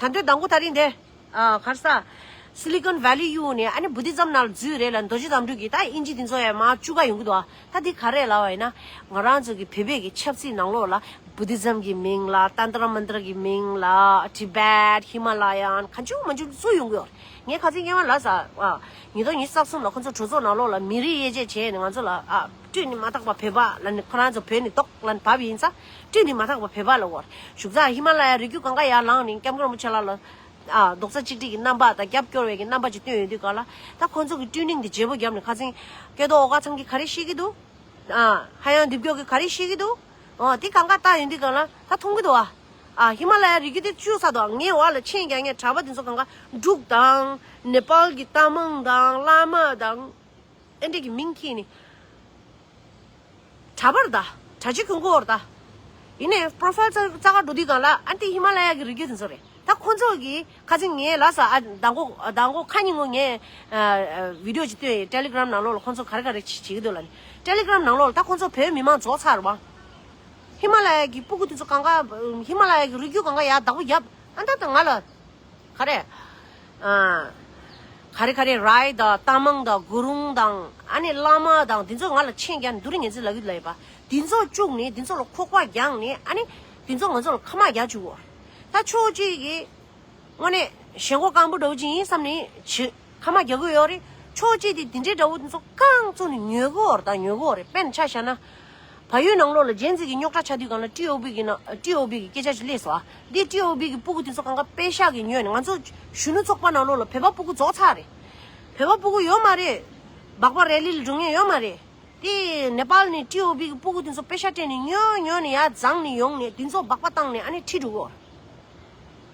ད་དུང་དང་པོ་ད་རིང་དེ། ཨ་ག་རེ་ཟ། སི་ལི་ཀོན་ཝེ་ལི་གཡུགས་ནས་ཨ་ནི་བུ་དྷི་ཛམ་ནང་ལ་འཛུལ་རེད་ལ། རྡོ་རྗེ་དམ་ཕྲུག་གིས་ད་དབྱིན་ཇི་དེ་ཚོ་ཡང་མར་བཅུག་ག་ཡོང་གི་འདུག་ཨ། ད་འདི་ག་རེ་ལབ་པ་ཡིན་ན། ང་རང་ཚོ་གི་བོད་པའི་གི་ཆབ་སྲིད་ནང་ལོགས་ལ་བུ་དྷི་ཛམ་གི་མིང་ལ་ཏན་ཏྲ་མན་ཏྲ་གི་མིང་ལ་ཊི་བེཊ་ཧི་མ་ལ་ཡན་གང་བྱུང་མང་བྱུང་བཙུགས་ཡོང་གི་ཡོད་རེད། ངས་ཁ་སང་སྔོན་མ་ལབ་ས། ཨ་ཉིས་སྟོང་ཉི་ཤུ་རྩ་གསུམ་ལ་ཁོ་ཚོ་གྲོས་ཚོགས་ནང་ལོགས་ལ་མི་རིགས་དབྱེ་འབྱེད་བྱས་ནས་ང་ཚོ་ལ་ཨ་སྤྲོད་ནི་མ་ཐག་པ་བོད་པ་ལབ་ནས་ཁོ་རང་ཚོ་བོད་ནས་ལྡོག་ལབ་ནས་བབས་ཡིན་ཙང་སྤྲོད་ནི་མ་ཐག་པ་བོད་པ་ལབ་ཡོད་རེད། བཞུགས་ས་ཧི་མ་ལ་ཡ་རི་རྒྱུད་གང་ག་ཡར་ལངས་ནས་སྐྱབས་མགོན་རིན་པོ་ཆེ་ལགས་ལ་ཨ་རྡོག་རྩ་གཅིག་སྒྲིལ་གྱི་རྣམ་པ་དང་རྒྱབ་སྐྱོར་བའི་གི་རྣམ་པ་ཅིག་བཏོན་ཡོང་དུས་ག་ལ་ད་ཁོ་ཚོ་གི་བསྟུན་གླེང་དེ་བརྗེ་པོ་བརྒྱབ་ནས་ཁ་སང་སྐལ་རྡོར་ཨོ་དཀར་ཚང་གིས་ག་རེ་བཤད་ཀྱི་འདུག་ཨ་ཧ་ཡང་འདེབས་སྐྱོར་གྱིས་ག་རེ་བཤད་ཀྱི་འདུག་ཨོ་དེ་གང་ག་ལྟ་ཡོང་དུས་ག་ལ་ད་མཐོང་གི་འདུག་ཨ། ཨ་ཧི་མ་ལ་ཡ་རི་རྒྱུད་དེ་བཅུག་ཚར་འདུག་ངའི་འོག་ལ་མཆན་རྒྱག་མཁན་གྲྭ་པ་དེ་ཚོ་གང་ག་འབྲུག་དང་ནེ་པཱལ་གྱི་རྟ་མང་དང་བླ་མ་དང་ཨེ་འདྲས་ཀྱི་མིང་ཁྱེར་ནས། གྲྭ་པར་ད། གྲྭ་ཆས་གྱོན་གོ་བར་ད། ཡིན་ནའི་པོ་རོ་ཕའིལ་རྩ་རྩ་ག་འགྲོ་དུས་གང་ལ་ཨ་ཏི་ཧི་མ་ལ་ཡ་གི་རི་རྒྱུད་དེ་ཚོ་རེད། ད་ཁོ་ཚོ་གི་ཁ་སང་ངས་ལབ་ས་ཨ་མདང་དགོང་མདང་དགོང་ཁ་ཉིན་ངོ་ངས་ཨ་ཨ་བི་ཌི་ཡོ་ཅིག་བཏོན་ཡིན། ཊེ་ལི་གྷི་རམ་ནང་ལོགས་ལ་ཁོ་ཚོ་ག་རེ་ག་རེ་བྱེད་བྱེད་ཀྱི་འདུག་ལབ་ནས། ཊེ་ལི་གྷི་རམ་ནང་ལོགས་ལ་ད་ཁོ་ཚོ་བོད་མི་མང་རྫོགས་ཚར་བ། ཧི་མ་ལ་ཡ་གི་སྤུ་གུ་དེ་ཚོ་གང་ག་ཧི་མ་ལ་ཡ་གི་རི་རྒྱུད་གང་ག་ཡ་བདག་པོ་བརྒྱབ། ཨ་ད་ད་ང་ལ། ག་རེ། ཨ། ག་རེ་ག་རེ་རའི་དང་རྟ་མང་དང་གུ་རུང་དང་ཨ་ནི་བླ་མ་དང་འདི་ཚོ་ང་ལ་མཆན་རྒྱག་ནས་དེ་རིང་ངེད་ཚོས་ལབ་ཀྱི་ལབ་ཡོད་པ། འདི་ཚོ་བཅུག་ནས་འདི་ཚོ་ལ་ཁོག་པ་རྒྱག་ནས་ཨ་ནི་འདི་ཚོ་ང་ཚོ་ལ་ཁ་མ་རྒྱག་བཅུག་གོ། ད་ཕྱོགས་གཅིག་གིས་དངོས་གནས་ཞེན་ཁོག་སྐམ་པོ་འདྲ་བོ་ཅིག་ཡིན་བསམ་ནས་བྱེད། ཁ་མ་རྒྱག་གི་ཡོད་རེད། ཕྱོགས་གཅིག་དེ་དེ་འདྲའི་འདྲ་བོ་དེ་ཚོ་རྐང་བཙུགས་ནས་ཉོ་གི་ཡོད་རེད། ད་ཉོ་གི་ཡོད་རེད། དཔེར་ན་ཆ་བཞག་ན། བལ་ཡུལ་ནང་ལོགས་ལ་ཇེན་ཛི་གི་རྙོག་དྲ་ཆགས་དུས་གང་ལ་ཊི་ཨོ་བྷི་གི་ནང་ཊི་ཨོ་བྷི་གི་སྐད་ཆ་ཞིག་སླེབས་སོང་ཨ། འདི་ཊི་ཨོ་བྷི་གི་སྤུ་གུ་དེ་ཚོ་གང་ག་པེ་ཤག་གིས་ཉོས་ནས་ང་ཚོ་གཞོན་ནུ་ཚོགས་པ་ནང་ལོགས་ལ་བོད་པ་སྤུ་གུ་རྫོགས་ཚར་རེད། བོད་པ་སྤུ་གུ་ཡོད་མ་རེད། སྦག་སྦག་རེ་ལི་ལ་འགྲོ་མཁན་ཡོད་མ་རེད། དེ་ནེ་པཱལ་ནས་ཊི་ཨོ་བྷི་གི་སྤུ་གུ་དེ་ཚོ་པེ་ཤག་སྤྲད་ནས་ཉོ་ཉོ་ནས་ཡར་བརྫངས་ནས་ཡོང་ནས་དེ་ཚོ་སྦག་སྦག་བཏང་ནས་ཨ་ནི་ཁྲིད་འགྲོ་གི་ཡོད་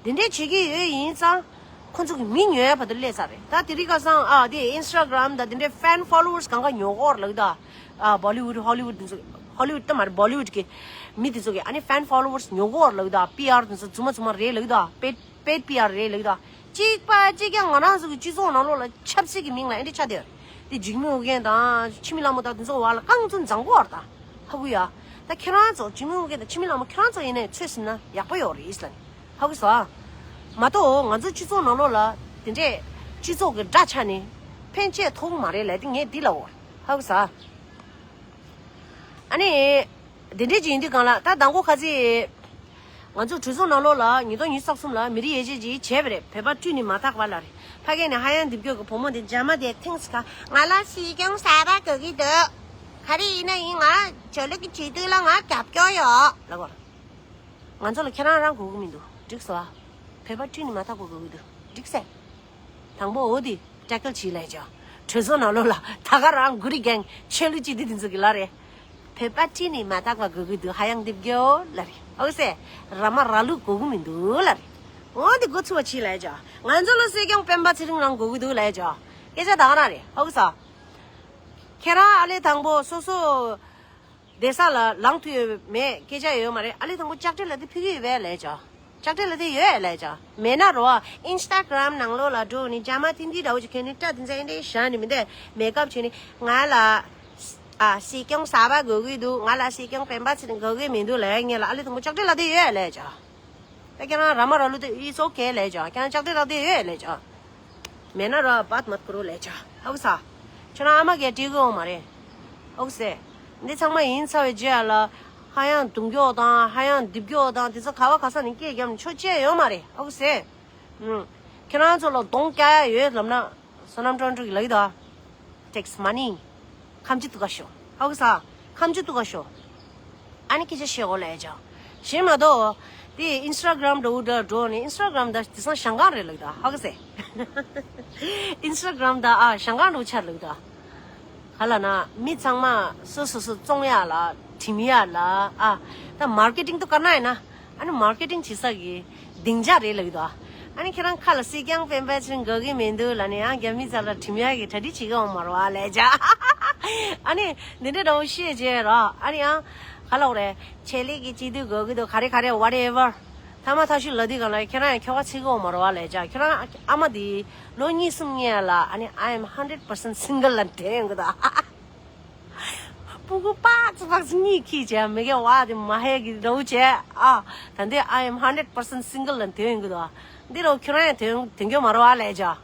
རེད། དེ་འདྲས་བྱེད་ཀྱི་ཡོད་ཡིན་ཙང་། ཁོ་ཚོ་གི་མི་ཉོ་ཡ་བར་དུ་སླེབས་ཚར་རེད། ད་དེ་རིང་ཁ་སང་ཨ་དེ་ཨིན་སི་ཊ་གྷི་རམ་དང་དེ་འདྲས་ཕེན་ཕོ་ལོ་ཝར་སི་གང་ག་ཉོ་གོ་ར་ལབ་ཀྱི་འདུག་ཨ་བོ་ལི་ཝུད་ཧོ་ལི་ཝུད་དེ་ཚོ་ཧོ་ལི་ཝུད་ད་མ་རེད། བོ་ལི་ཝུད་གི་མི་དེ་ཚོ་གི་ཨ་ནི་ཕེན་ཕོ་ལོ་ཝར་སི་ཉོ་གོ་ར་ལབ་ཀྱི་འདུག་པི་ཨར་དེ་ཚོ་རྫུན་མ་རྫུན་མ་རེད་ལབ་ཀྱི་འདུག་པེ་པེཌ་པི་ཨར་རེད་ལབ་ཀྱི་འདུག་གཅིག་པ་གཅིག་རྐྱང་ང་རང་ཚོ་གི་སྤྱི་ཚོགས་ནང་ལོགས་ལ་ཆབ་སྲིད་ཀྱི་མིང་ལ་ཨེ་འདྲས་ཆགས་བསྡད་ཡོད་རེད། དེ་འཇིགས་མེད་ཨོ་རྒྱན་དང་འཆི་མེད་ལྷ་མོ་དང་དེ་ཚོ་བར་ལ་རྐང་བཙུགས་འཛིང་གོ་ར་ད། ཧ་གོ་ཡ། ད་ཁྱེད་རང་ཚོ་འཇིགས་མེད་ཨོ་རྒྱན་དང་འཆི་མེད་ལྷ་མོ་ཁྱེད་རང་ཚོ་ཡིན་ནའི་ཚོད་ཟིན་ན་ཡག་པོ་ཡོད་རེད་ལབ་ནས། ཧ་གོ་སོང་། མ་གཏོགས་ང་ཚོ་སྤྱི་ཚོགས་ནང་ལོགས་ལ་དེ་འདྲས་སྤྱི་ཚོགས་ཀྱི་དགྲ་ཆགས་ནས་ཕན་ཆད་ཐོགས་མ་རེད་ལབ་དེ་ངས་འདི་ལབ་འོ། ཧ་གོ་སོང་། ཨ་ནི། དེ་འདྲས་ཅིག་ཡིན་དུས་གང་ལ་ད་དང་པོ་ཁ་ཚིག་ང་ཚོ་གྲོས་ཚོགས་ནང་ལོགས་ལ་ཉིས་སྟོང་ཉི་ཤུ་རྩ་གསུམ་ལ་མི་རིགས་དབྱེ་འབྱེད་ཅིག་བྱས་པ་རེད། བོད་པ་བཀྲུས་ནས་མ་དག་པ་ལབ་རེད། ཕ་གི་ནས་ཧ་ཡང་རྡིབ་སྐྱོ་གི་བུ་མོ་དེ་རྒྱ་མ་དེ་ཐེངས་ཁ་ང་ལ་སྲིད་སྐྱོང་གསར་པ་དགོས་ཀྱི་འདུག་ག་རེ་ཡིན་ན་ཡིན། ང་ཆོས་ལུགས་ཀྱི་བྱེད་དུས་ལ་ང་རྒྱབ་སྐྱོར་ཡོད་ལབ་གོ། ང་ཚོ་ལ་ཁྱེད་རང་རང་དགོས་ཀྱི་མི་འདུག་འགྲིག་སོང་ཨ། བོད་པ་བཀྲུས་ནས་མ་དག་པ་དགོས་ཀྱི་འདུག་འགྲིག་སེ། དང་པོ་འོ་དེ་ཊེ་ཀལ་བྱེད་ལབ་ཡ་ཅིག་གྲོས་ཚོགས་ནང་ལོགས་ལ་ད་ག་རང་གུ་རི་གེང་ཆོས་ལུགས་སྤྱི་འཐུས་དེ་ཚོ་གི་ལབ་རེད། བོད་པ་བཀྲུས་ནས་མ་དག་པ་དགོས་ཀྱི་འདུག་ཧ་ཡང་རྡིབ་སྐྱོ་ལབ་རེད། ཨོ་སེ། ར་མ་ར་ལུག་དགོས་ཀྱི་མི་འདུག་ལབ་རེད། འོ་དེ་འགོ་ཚུགས་པ་བྱེད་ལབ་ཡ་ཅིག་ང་ཚོ་ལ་སྲིད་སྐྱོང་སྤེན་པ་ཚེ་རིང་རང་དགོས་ཀྱི་འདུག་ལབ་ཡ་ཅིག་སྐད་ཆ་ད་ག་རང་རེད། ཨོ་གི་ས། ཁྱེད་རང་ཨ་ལས་དང་པོ་སོ་སོ། བསྡད་ས་ལ་ལངས་ཐུབ་ཡོད་མེད་སྐད་ཆ་ཡོད་མ་རེད། ཨ་ལས་དང་པོ་ལྕགས་སྤྲེལ་ལ་དེ་ཕུལ་གི་ཡོད་པས་ལབ་ཅོ། ལྕགས་སྤྲེལ་ལ་དེ་ཡོད་ལབ་ཅོ། མེད་ན་རོ། ཨིན་སི་ཊ་གྷི་རམ་ནང་ལོགས་ལ་འགྲོ་ནི་རྒྱ་མ་ཐིན་ཐིན་འདྲ་བོ་ཅིག་ཁྱོད་ནི་སྐྲ་དེ་ཚ་ཨེ་འདྲས་བཞག་ནི་མི་འདས་མེག་ཨབ་བྱས་ནི་ང་ལ། ཨ་སྲིད་སྐྱོང་གསར་པ་དགོས་ཀྱི་འདུག་ང་ལ་སྲིད་སྐྱོང་སྤེན་པ་ཚེ་རིང་དགོས་ཀྱི་མི་འདུག་ལབ་ཡ་ངེད་ལ་ཨ་ལས་དང་པོ་ལྕགས་སྤྲེལ་ལ་དེ་ཡོད་ལབ་ཅོ། ད་ཁྱེད་རང་ར་མ་ར་ལུག་དེ་it's okay ལབ་ཅོ། ཁྱེད་རང་ལྕགས་སྤྲེལ་ལག་དེ་ཡོད་ལབ་ཅོ། མེད་ན་ར་བཱད་མ་ཀུ་རུ་ལབ་ཅོ། ཧ་གོ་ས། ཁྱེད་རང་ཨ་མ་གས་བྲིས་གི་ཡོད་མ་རེད། ཧ་གོ་སེ། འདི་ཚང་མ་ཡིན་ཚར་བའི་རྗེས་ལ་ཧ་ཡང་རྡུང་སྐྱོག་དང་ཧ་ཡང་རྡིབ་སྐྱོག་དང་དེ་ཚོ་ག་བ་ག་ས་ནས་སྐད་རྒྱབ་ནས་ཆོ་ཅེས་ཡོད་མ་རེད། ཧ་གོ་སེ། ཁྱེད་རང་ཚོ་ལ་གདོང་བཀྱག་ཡ་ཡོད་ལབ་ན། བསོད་ནམས་སྤྲང་ཕྲུག་གིས་ལབ་ཀྱི་འདུག Takes money. ཁམ་ཆུ་ཏུ་ག་ཤོ། ཧ་གོ་ས། ཁམ་ཆུ་ཏུ་ག་ཤོ། ཨ་ནི་སྐད་ཆ་བཤད་གོ་ལབ་ཅོ། གཞན་མ་གཏོགས། དེ་ཨིན་སི་ཊ་གྷི་རམ་འདྲ་བོ་འདྲ་འགྲོ་ནས་ཨིན་སི་ཊ་གྷི་རམ་ད་དེང་སང་ཞང་ཀང་རེད་ལབ་ཀྱི་འདུག་ཧ་གོ་སེ། ཨིན་སི་ཊ་གྷི་རམ་ད་ཨ་ཞང་ཀང་འདྲ་བོ་ཆགས་ལབ་ཀྱི་འདུག་ག་ལ་ན་མི་ཚང་མ་སོ་སོ་སོ་བཙོང་ཡ་ལ་བྲིམ་ཡ་ལ་ཨ་ད་མར་ཀེ་ཊིང་དུ་དཀར་ན་ཡིན་ན་ཨ་ནི་མར་ཀེ་ཊིང་བྱེད་ས་གི་སྡིངས་ཆ་རེད་ལབ་ཀྱི་འདུག་ཨ་ནི་ཁྱེད་རང་ཁ་ལ་སྲིད་སྐྱོང་སྤེན་པ་ཚེ་རིང་དགོས་ཀྱི་མི་འདུག་ལབ་ནས་ཡང་རྒྱ་མི་ཚོ་ལ་བྲིམ་ཡ་གི་གྲ་སྒྲིག་བྱེད་ཀྱི་ཡོད་མ་རེད་བ་ལབ་ཅོ། ཨ་ནི་འདི་འདྲ་འདྲ་བོ་བཤད་བྱས་རོགས་ཨ་ནི་ཡང་ག་ལབ་རེད། ཆེད་ལས་ཀྱི་སྤྱི་འཐུས་དགོས་ཀྱི་འདུག་ག་རེ་ག་རེ་whatever ཐ་མ་ཐག་ཆོད་ལབ་དུས་གང་ལ་ཁྱེད་རང་ཡང་ཁྱོ་ག་ཚིག་གི་ཡོད་མ་རེད་བ་ལབ་ཅོ། ཁྱེད་རང་ཨ་མ་དེ་ལོ་གཉིས་གསུམ་སྔོན་ལ་ཨ་ནི་I am hundred percent single ལབ་དྲན་ཡོང་གི་འདུག་སྤུ་གུ་པག་ཙི་པག་ཙི་གཉིས་ཁྱེར་བྱས་མི་གེ་བ་དེ་མ་ཧེ་གི་འདྲ་བོ་བྱས་ཨ། ད་འདི་I am hundred percent single ལབ་དོན་ཡོང་གི་འདུག་འདི་རུ་ཁྱོད་རང་ཡང་དོན་དོན་གྱོ་མ་རེད་བ་ལབ་ཅོ།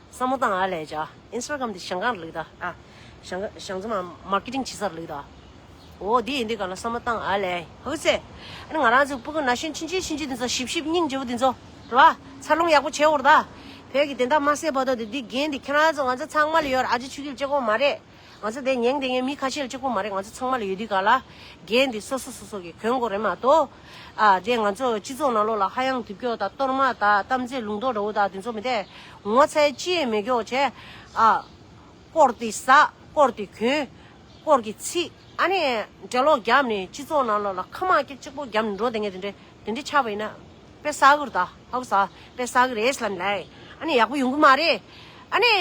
བསམ་བློ་བཏང་ཨ་ལབ་ཅོ། ཨིན་སི་ཊ་གྷི་རམ་འདི་ཞང་ཀང་ལུགས་ད་ཨ། ཞང་ཞང་ཚང་མ་མར་ཀེ་ཊིང་བྱེད་སར་ལུགས་ད། འོ་འདི་ཡིན་འདི་ག་ལ་བསམ་བློ་བཏང་ཨ་ལས་ཧུ་སེ། ཨ་ནི་ང་རང་ཚོ་སྤུ་གུ་ན་གཞོན་ཆུང་ཆུང་ཆུང་ཆུང་འདི་ཚོ་ཞིབ་ཞིབ་སྙིང་རྗེ་བོ་འདི་ཚོ་རེད་བ། འཚར་ལོངས་ཡག་པོ་བྱེད་འོར་ད། བོད་ཀྱི་བདེན་མཐའ་མ་གསལ་བར་དུ་འདི་འདི་འགན་འདི་ཁྱེད་རང་ཚོ་ང་ཚོ་ཚང་མ་ལ་ཡོད་རེད། ཨ་ཅེ་ཆོས་སྐྱིད་གཅིག་པོ་མ་རེད། ང་ཚོ་དེ་ཉན་བསྡད་མཁན་མི་ཁ་ཤས་ལ་གཅིག་པོ་མ་རེད། ང་ཚོ་ཚང་མ་ལ་ཡོད་དུས་ག་ལ་འགན་འདི་སོ་སོ་སོ་སོ་གིས་གྱོན་དགོས་རེད་མ་གཏོགས། ཨ་དེ་ང་ཚོ་སྤྱི་ཚོགས་ནང་ལོགས་ལ་ཧ་ཡང་རྡིབ་སྐྱོ་དང་གཏོར་མ་དང་གཏམ་ཚད་ལུང་རྟོགས་འདྲ་བོ་དང་དེ་ཚོ་མི་དེ་ངོ་ཚ་ཅི་ཡང་མེད་སྐྱོ་བྱས། ཨ་སྐོར་དེ་ཟ་སྐོར་དེ་གྱོན་སྐོར་གྱི་ཚིག་ཨ་ནི་འགྲེ་ལོག་བརྒྱབ་ནས་སྤྱི་ཚོགས་ནང་ལོགས་ལ་ཁ་མ་སྐད་གཅིག་པོ་བརྒྱབ་ནས་འགྲོ་བསྡད་མཁན་དེ་འདྲས། དེ་འདྲ་ཆགས་པ་ཡིན་ན། དཔེ་བསགས་ཀྱི་རེད་ད། ཧ་གོ་ས། དཔེ་བསགས་ཀྱི་རེད་ལབ་ནས་ལབ། ཨ་ནི་ཡག་པོ་ཡོང་གི་མ་རེད། ཨ་ནི།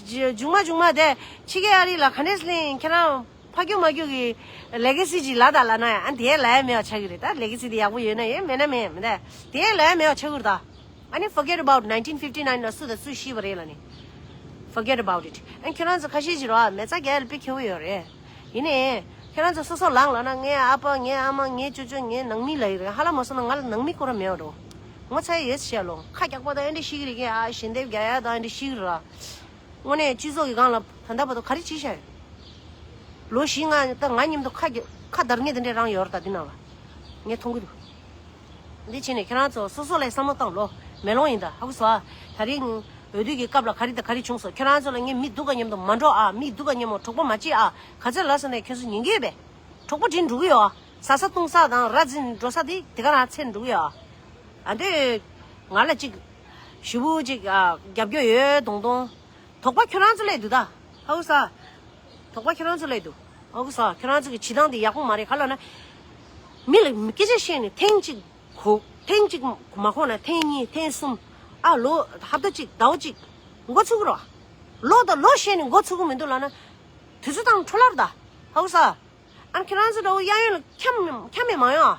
མཇུག་མ་མཇུག་མ་དེ། ཕྱི་རྒྱལ་ཨ་རི་ལ་ག་འདྲས་ལེན་ཁྱེད་རང་། ཕ་རྒྱུད་མ་རྒྱུད་ཀྱི་ལེ་གེ་སི་ཅིག་ལབ་དང་ལབ་ན་ཡང་ཨ་དེ་ལབ་ཡ་མེད་པ་ཆགས་ཀྱི་རེད་ད། ལེ་གེ་སི་དེ་ཡག་པོ་ཡོད་ན་ཡོད་མེད་ན་མེད་མི་ད། དེ་ལབ་ཡ་མེད་པ་ཆགས་ཀྱི་རེད་ད། ཨ་ནི་forget about nineteen fifty nine ལ་སུ་དང་སུ་ཤི་བ་རེད་ལབ་ནི། Forget about it. ཨ་ཁྱེད་རང་ཚོ་ཁ་ཤས་ཅིག་རེད་བ། མི་ཚེ་རྒྱལ་ལ་དཔེ་ཁེ་བོ་ཡོད་རེད། ཡིན་ནའི། ཁྱེད་རང་ཚོ་སོ་སོ་ལངས་ལབ་ན་ངའི་ཨ་ཕ་ངའི་ཨ་མ་ངའི་ཅོ་ཅོ་ངའི་ནང་མི་ལབ་ཡི་རེད། ཧ་ལམ་མ་སོང་ན་ང་ལ་ནང་མི་ཁོ་རང་མེད་པ་འགྲོ། ངོ་ཚ་ཡི་ཡོད་ཟེར་ལོ། ཁ་རྒྱག་པ་དང་ཨེ་འདྲ་ཤི་གི་རེད་ཀྱི་ཨ་ཞལ་འདེབས་རྒྱག་ཡ་དང་ཨེ་འདྲ་ཤི་གི་རེད་ར། དངོས་གནས་སྤྱི་ཚོགས་ཀྱི་སྒང་ལ་ད་ལྟ་བར་དུ་ག་རེ་བྱས་ཤག་ཡོད། ལོ་བཞི་ལྔ་ད་ང་མཉམ་དུ་ཁ་རྒྱ་ཁ་བརྡར་མཁན་དེ་འདྲས་རང་ཡོད་རེད་ད་འདི་ནང་ལ། ངས་མཐོང་གི་འདུག་འདི་བྱས་ནས་ཁྱེད་རང་ཚོ་སོ་སོ་ལ་བསམ་བློ་བཏང་ལོ། མེ་ལོང་ཡིན་ད་ཧ་གོ་སོང་ཨ། ད་རིང་འོས་བསྡུ་གི་སྐབས་ལ་ག་རེ་དང་ག་རེ་བྱུང་སོང་། ཁྱེད་རང་ཚོ་ལ་ངས་མི་སྡུག་ག་མཉམ་དུ་མ་འགྲོ་ཨ། མི་སྡུག་ག་མཉམ་དུ་གྲོགས་པོ་མ་བྱེད་ཨ། ག་ཚོད་ལབ་སོང་ནས་ཁྱེད་ཚོ་ཉན་གི་ཡོད་པས། གྲོགས་པོ་དྲན་འགྲོ་གི་ཡོད་ཨ། ཟ་ས་བཏུང་ས་དང་ར་འཛིན་འགྲོ་ས་དེ་དེ་ག་རང་ཚད་འགྲོ་གི་ཡོད་ཨ། ཨ་འདོད། ང་ལ་ཅིག་ཞུ་བོ་ཅིག་ཨ་རྒྱབ་སྐྱོར་ཡོད་དོང་དོང་། དོགས་པ་ཁྱོད་རང་ཚོ་སླེབས་འདུག་ད། ཧ་གོ་ས། དོགས་པ་ཁྱོད་རང་ཚོ་སླེབས་འདུག་ཧ་གོ་ས། ཁྱོད་རང་ཚོ་གི་བྱེད་སྟངས་དེ་ཡག་པོ་མ་རེད་ག་ལབ་ན། མི་ལ་སྐད་ཆ་བཤད་ནས་ཐེངས་གཅིག་གོ། ཐེངས་གཅིག་མ་གོ་ན་ཐེངས་གཉིས་ཐེངས་གསུམ། ཨ་ལོ་ཧབ་ཏ་གཅིག་ཟླ་བ་གཅིག་མགོ་ཚོས་ཀྱི་རེད་བ། ལོ་དང་ལོ་བཤད་ནས་མགོ་ཚོས་ཀྱི་མི་འདུག་ལབ་ན། དུས་ཚོད་དང་འཕྲོ་བརླག་རེད་ད། ཧ་གོ་ས། ཨ་ཁྱེད་རང་ཚོ་འདྲ་བོ་གཡས་གཡོན་ལ་འཁྱམ་འཁྱམ་མེད་མ་ཡོང་།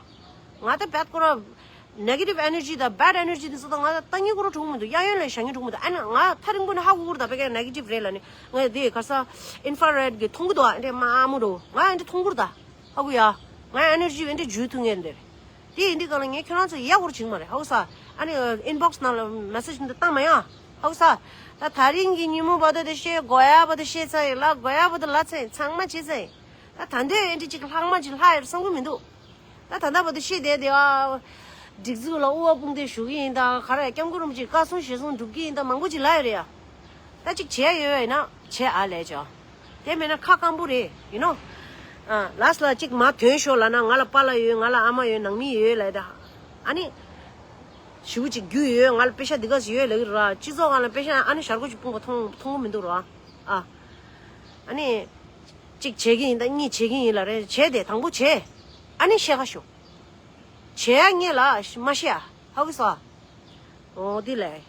ང་ད་བད་ཀོ་ར་negative energy དང་bad energy དེ་ཚོ་དང་ང་ལྟ་ཉན་ཀོ་ར་གྲུང་མི་འདུག་གཡས་གཡོན་ལ་བཞག་ཉན་གྲུང་མི་འདུག་ཨ་ནི་ང་ཐག་རིང་པོ་ནས་ཧ་གོ་གོ་ར་ད་བད་ཀ་negative རེད་ལ་ནི་ང་དེ་ག་ས་infrared གི་མཐོང་གི་འདུག་ཨ་འདྲས་མ་ཨ་མོ་འདྲ་བོ་ང་ཨ་འདྲས་མཐོང་གི་ར་ད་ཧ་གོ་ཡ། ང་energy ཨ་འདྲས་འཇུ་ཐུབ་ངེས་འདིར། དེ་ཡིན་དུས་གང་ལ་ངས་ཁྱོད་རང་ཚོ་ཡག་པོ་བྱེད་ཀྱི་མ་རེད་ཧ་གོ་ས། ཨ་ནི་inbox ནང་ལ་message འདི་བཏང་མ་ཡོང་ཧ་གོ་ས། ད་ད་རིང་གི་ཉིན་མོ་བར་དུ་དེ་བཤད་དགོས་ཡ་བར་དུ་བཤད་ཚར་ཡིན་ལ་དགོས་ཡ་བར་དུ་ལབ་ཚར་ཡིན་ཚང་མ་བྱས་ཚར་ཡིན། ད་ད་འདོད་ཨེ་འདྲི་ཅིག་ལྷག་མ་ཅིག་ལྷག་ཡོད་བསམ་གི་མི་འདུག་ད་ད་ལྟ་བར་དུ་ཤེས་བསྡད་དེ་ཨ། སྒྲིག་འཛུགས་ལ་དབུ་བ་དཔུང་འདེགས་ཞུ་གི་ཡིན་ད་ག་རེ་སྐྱབས་མགོན་རིན་པོ་ཆེ་བཀའ་གསུང་ཞལ་གསུང་སྒྲུབ་ཀྱི་ཡིན་ད་མང་པོ་ཅིག་ལབ་ཡོད་རེད་ཡ། ད་ཅིག་བྱས་ཡོད་ཡིན་ན་བྱས་ཨ་ལས་ཅོ། དེ་མེད་ན་ཁ་སྐམ་པོ་རེད་ཡིན་ནོ། ཨ་ལ་སི་ལ་ཅིག་མ་ཐོན་ཤོག་ལབ་ན་ང་ལ་པཱ་ལགས་ཡོད། ང་ལ་ཨ་མ་ཡོད། ནང་མི་ཡོད་ལབ་ད། ཨ་ནི། ཞེ་པོ་ཅིག་རྒྱུས་ཡོད། ང་ལ་པེ་ཤ་འདི་ག་ཞིག་ཡོད་ལབ་ཀྱི་རེད་ར། སྤྱི་ཚོགས་སྒང་ལ་པེ་ཤ་ཨ་ནི་ཞར་གོ་ཅིག་སྤུངས་པ་མཐོང་མཐོང་གི་མི་འདུག་ར། ཨ། ཨ་ནི། གཅིག་བྱེད་ཀྱི་ཡིན་ད་གཉིས་བྱེད་ཀྱི་ཡིན་ལབ་རེད། བྱས་ཏེ་དང་པོ་བྱས། ཨ་ནི་བཤད་ཁ་ཤོག་བྱས་ཡ་ངེས་ལ་མ་བཤད་ཨ། ཧ་གོ་སོང་ཨ། འོ་དེ་ལས།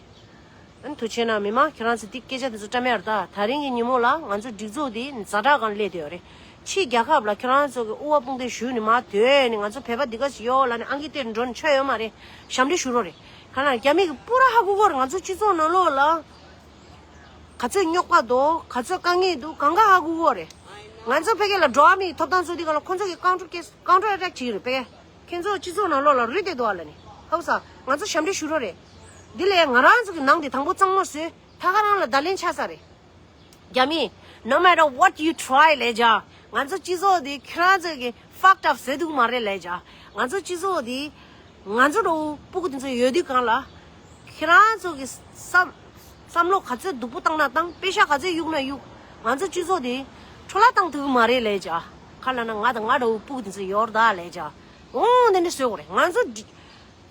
ཨ་ནི་ཐུགས་ཆེ་གནང་། མི་མང་ཁྱེད་རང་ཚོ་དེ་སྐད་ཆ་དེ་ཚོ་བཀྲམ་ཡ་རེད་ད། ད་རིང་གི་ཉིན་མོ་ལ་ང་ཚོ་སྒྲིག་འཛུགས་དེ་ཛ་དྲག་སྒང་སླེབས་བསྡད་ཡོད་རེད། ཕྱི་རྒྱལ་ཁབ་ལ་ཁྱེད་རང་ཚོ་གི་དབུ་བ་དཔུང་འདེགས་ཞུས་ནས་མར་སྡོད་ནས་ང་ཚོ་བོད་པ་འདི་ག་ཞིག་ཡོད་ལབ་ནས་ཨང་ཀི་སྟེར་འགྲོ་ནས་ཆ་ཡོད་མ་རེད། ཞབས་འདྲེན་ཞུ་རོགས་རེད། གང་ལ་རྒྱ་མི་གི་པུ་ར་ཧ་གོ་གི་རེད། ང་ཚོ་སྤྱི་ཚོགས་ནང་ལོགས་ལ་ག་ཚོད་རྙོག་པ་འདུག་ག་ཚོད་དཀའ་ངལ་འདུག་གང་ག་ཧ་གོ་གི་རེད། ང་ཚོ་ཕ་གི་ལ་འགྲོ་བ་མིའི་ཐོབ་ཐང་ཚོགས་སྡེ་སྒང་ལ་ཁོང་ཚོ་གི་ཀའུན་ཊར་ཀེ་སི་ཀའུན་ཊར་ཨེ་ཊེག་བྱེད་ཀྱི་རེད་པས། ཁྱེད་ཚོ་སྤྱི་ཚོགས་ནང་ལོགས་ལ་རུལ་བསྡད་འདུག་ཨ་ལ་ནི། ཧ་གོ་ས། ང་ཚོ་ཞབས་འདྲེན་ཞུ་རོགས་རེད། འདི་ལས་ང་རང་ཚོ་གི་ནང་དེ་དང་པོ་གཙང་མ་བཟོས། ད་ག་རང་ལ་བརྡ་ལན་ཆགས་ས་རེད། རྒྱ་མི། No matter what you try ལས་བྱ། ང་ཚོ་སྤྱི་ཚོགས་འདི་ཁྱེད་རང་ཚོ་གི་fucked up བཟོས་འདུག་མ་རེད་ལས་བྱ། ང་ཚོ་སྤྱི་ཚོགས་འདི། ང་ཚོ་འདྲ་བོ་སྤུ་གུ་དེ་ཚོ་ཡོད་དུས་གང་ལ། ཁྱེད་རང་ཚོ་གི་བསམ། བསམ་བློ་ག་ཚོད་སྡུག་པོ་བཏང་ན་བཏང་པེ་ཤ་ག་ཚོད་གཡུག་ན་གཡུག་ང་ཚོ་སྤྱི་ཚོགས་འདི། འཕྲོ་བརླག་བཏང་ཐུབ་ཀྱི་མ་རེད་ལས་བྱ། ག་ལབ་ན་ང་དང་ང་འདྲ་བོ་སྤུ་གུ་དེ་ཚོ་ཡོད་རེད་ད་ལས་བྱ། འོང་དེ་འདྲ་བཟོས་དགོས་རེད། ང་ཚོ་འདི།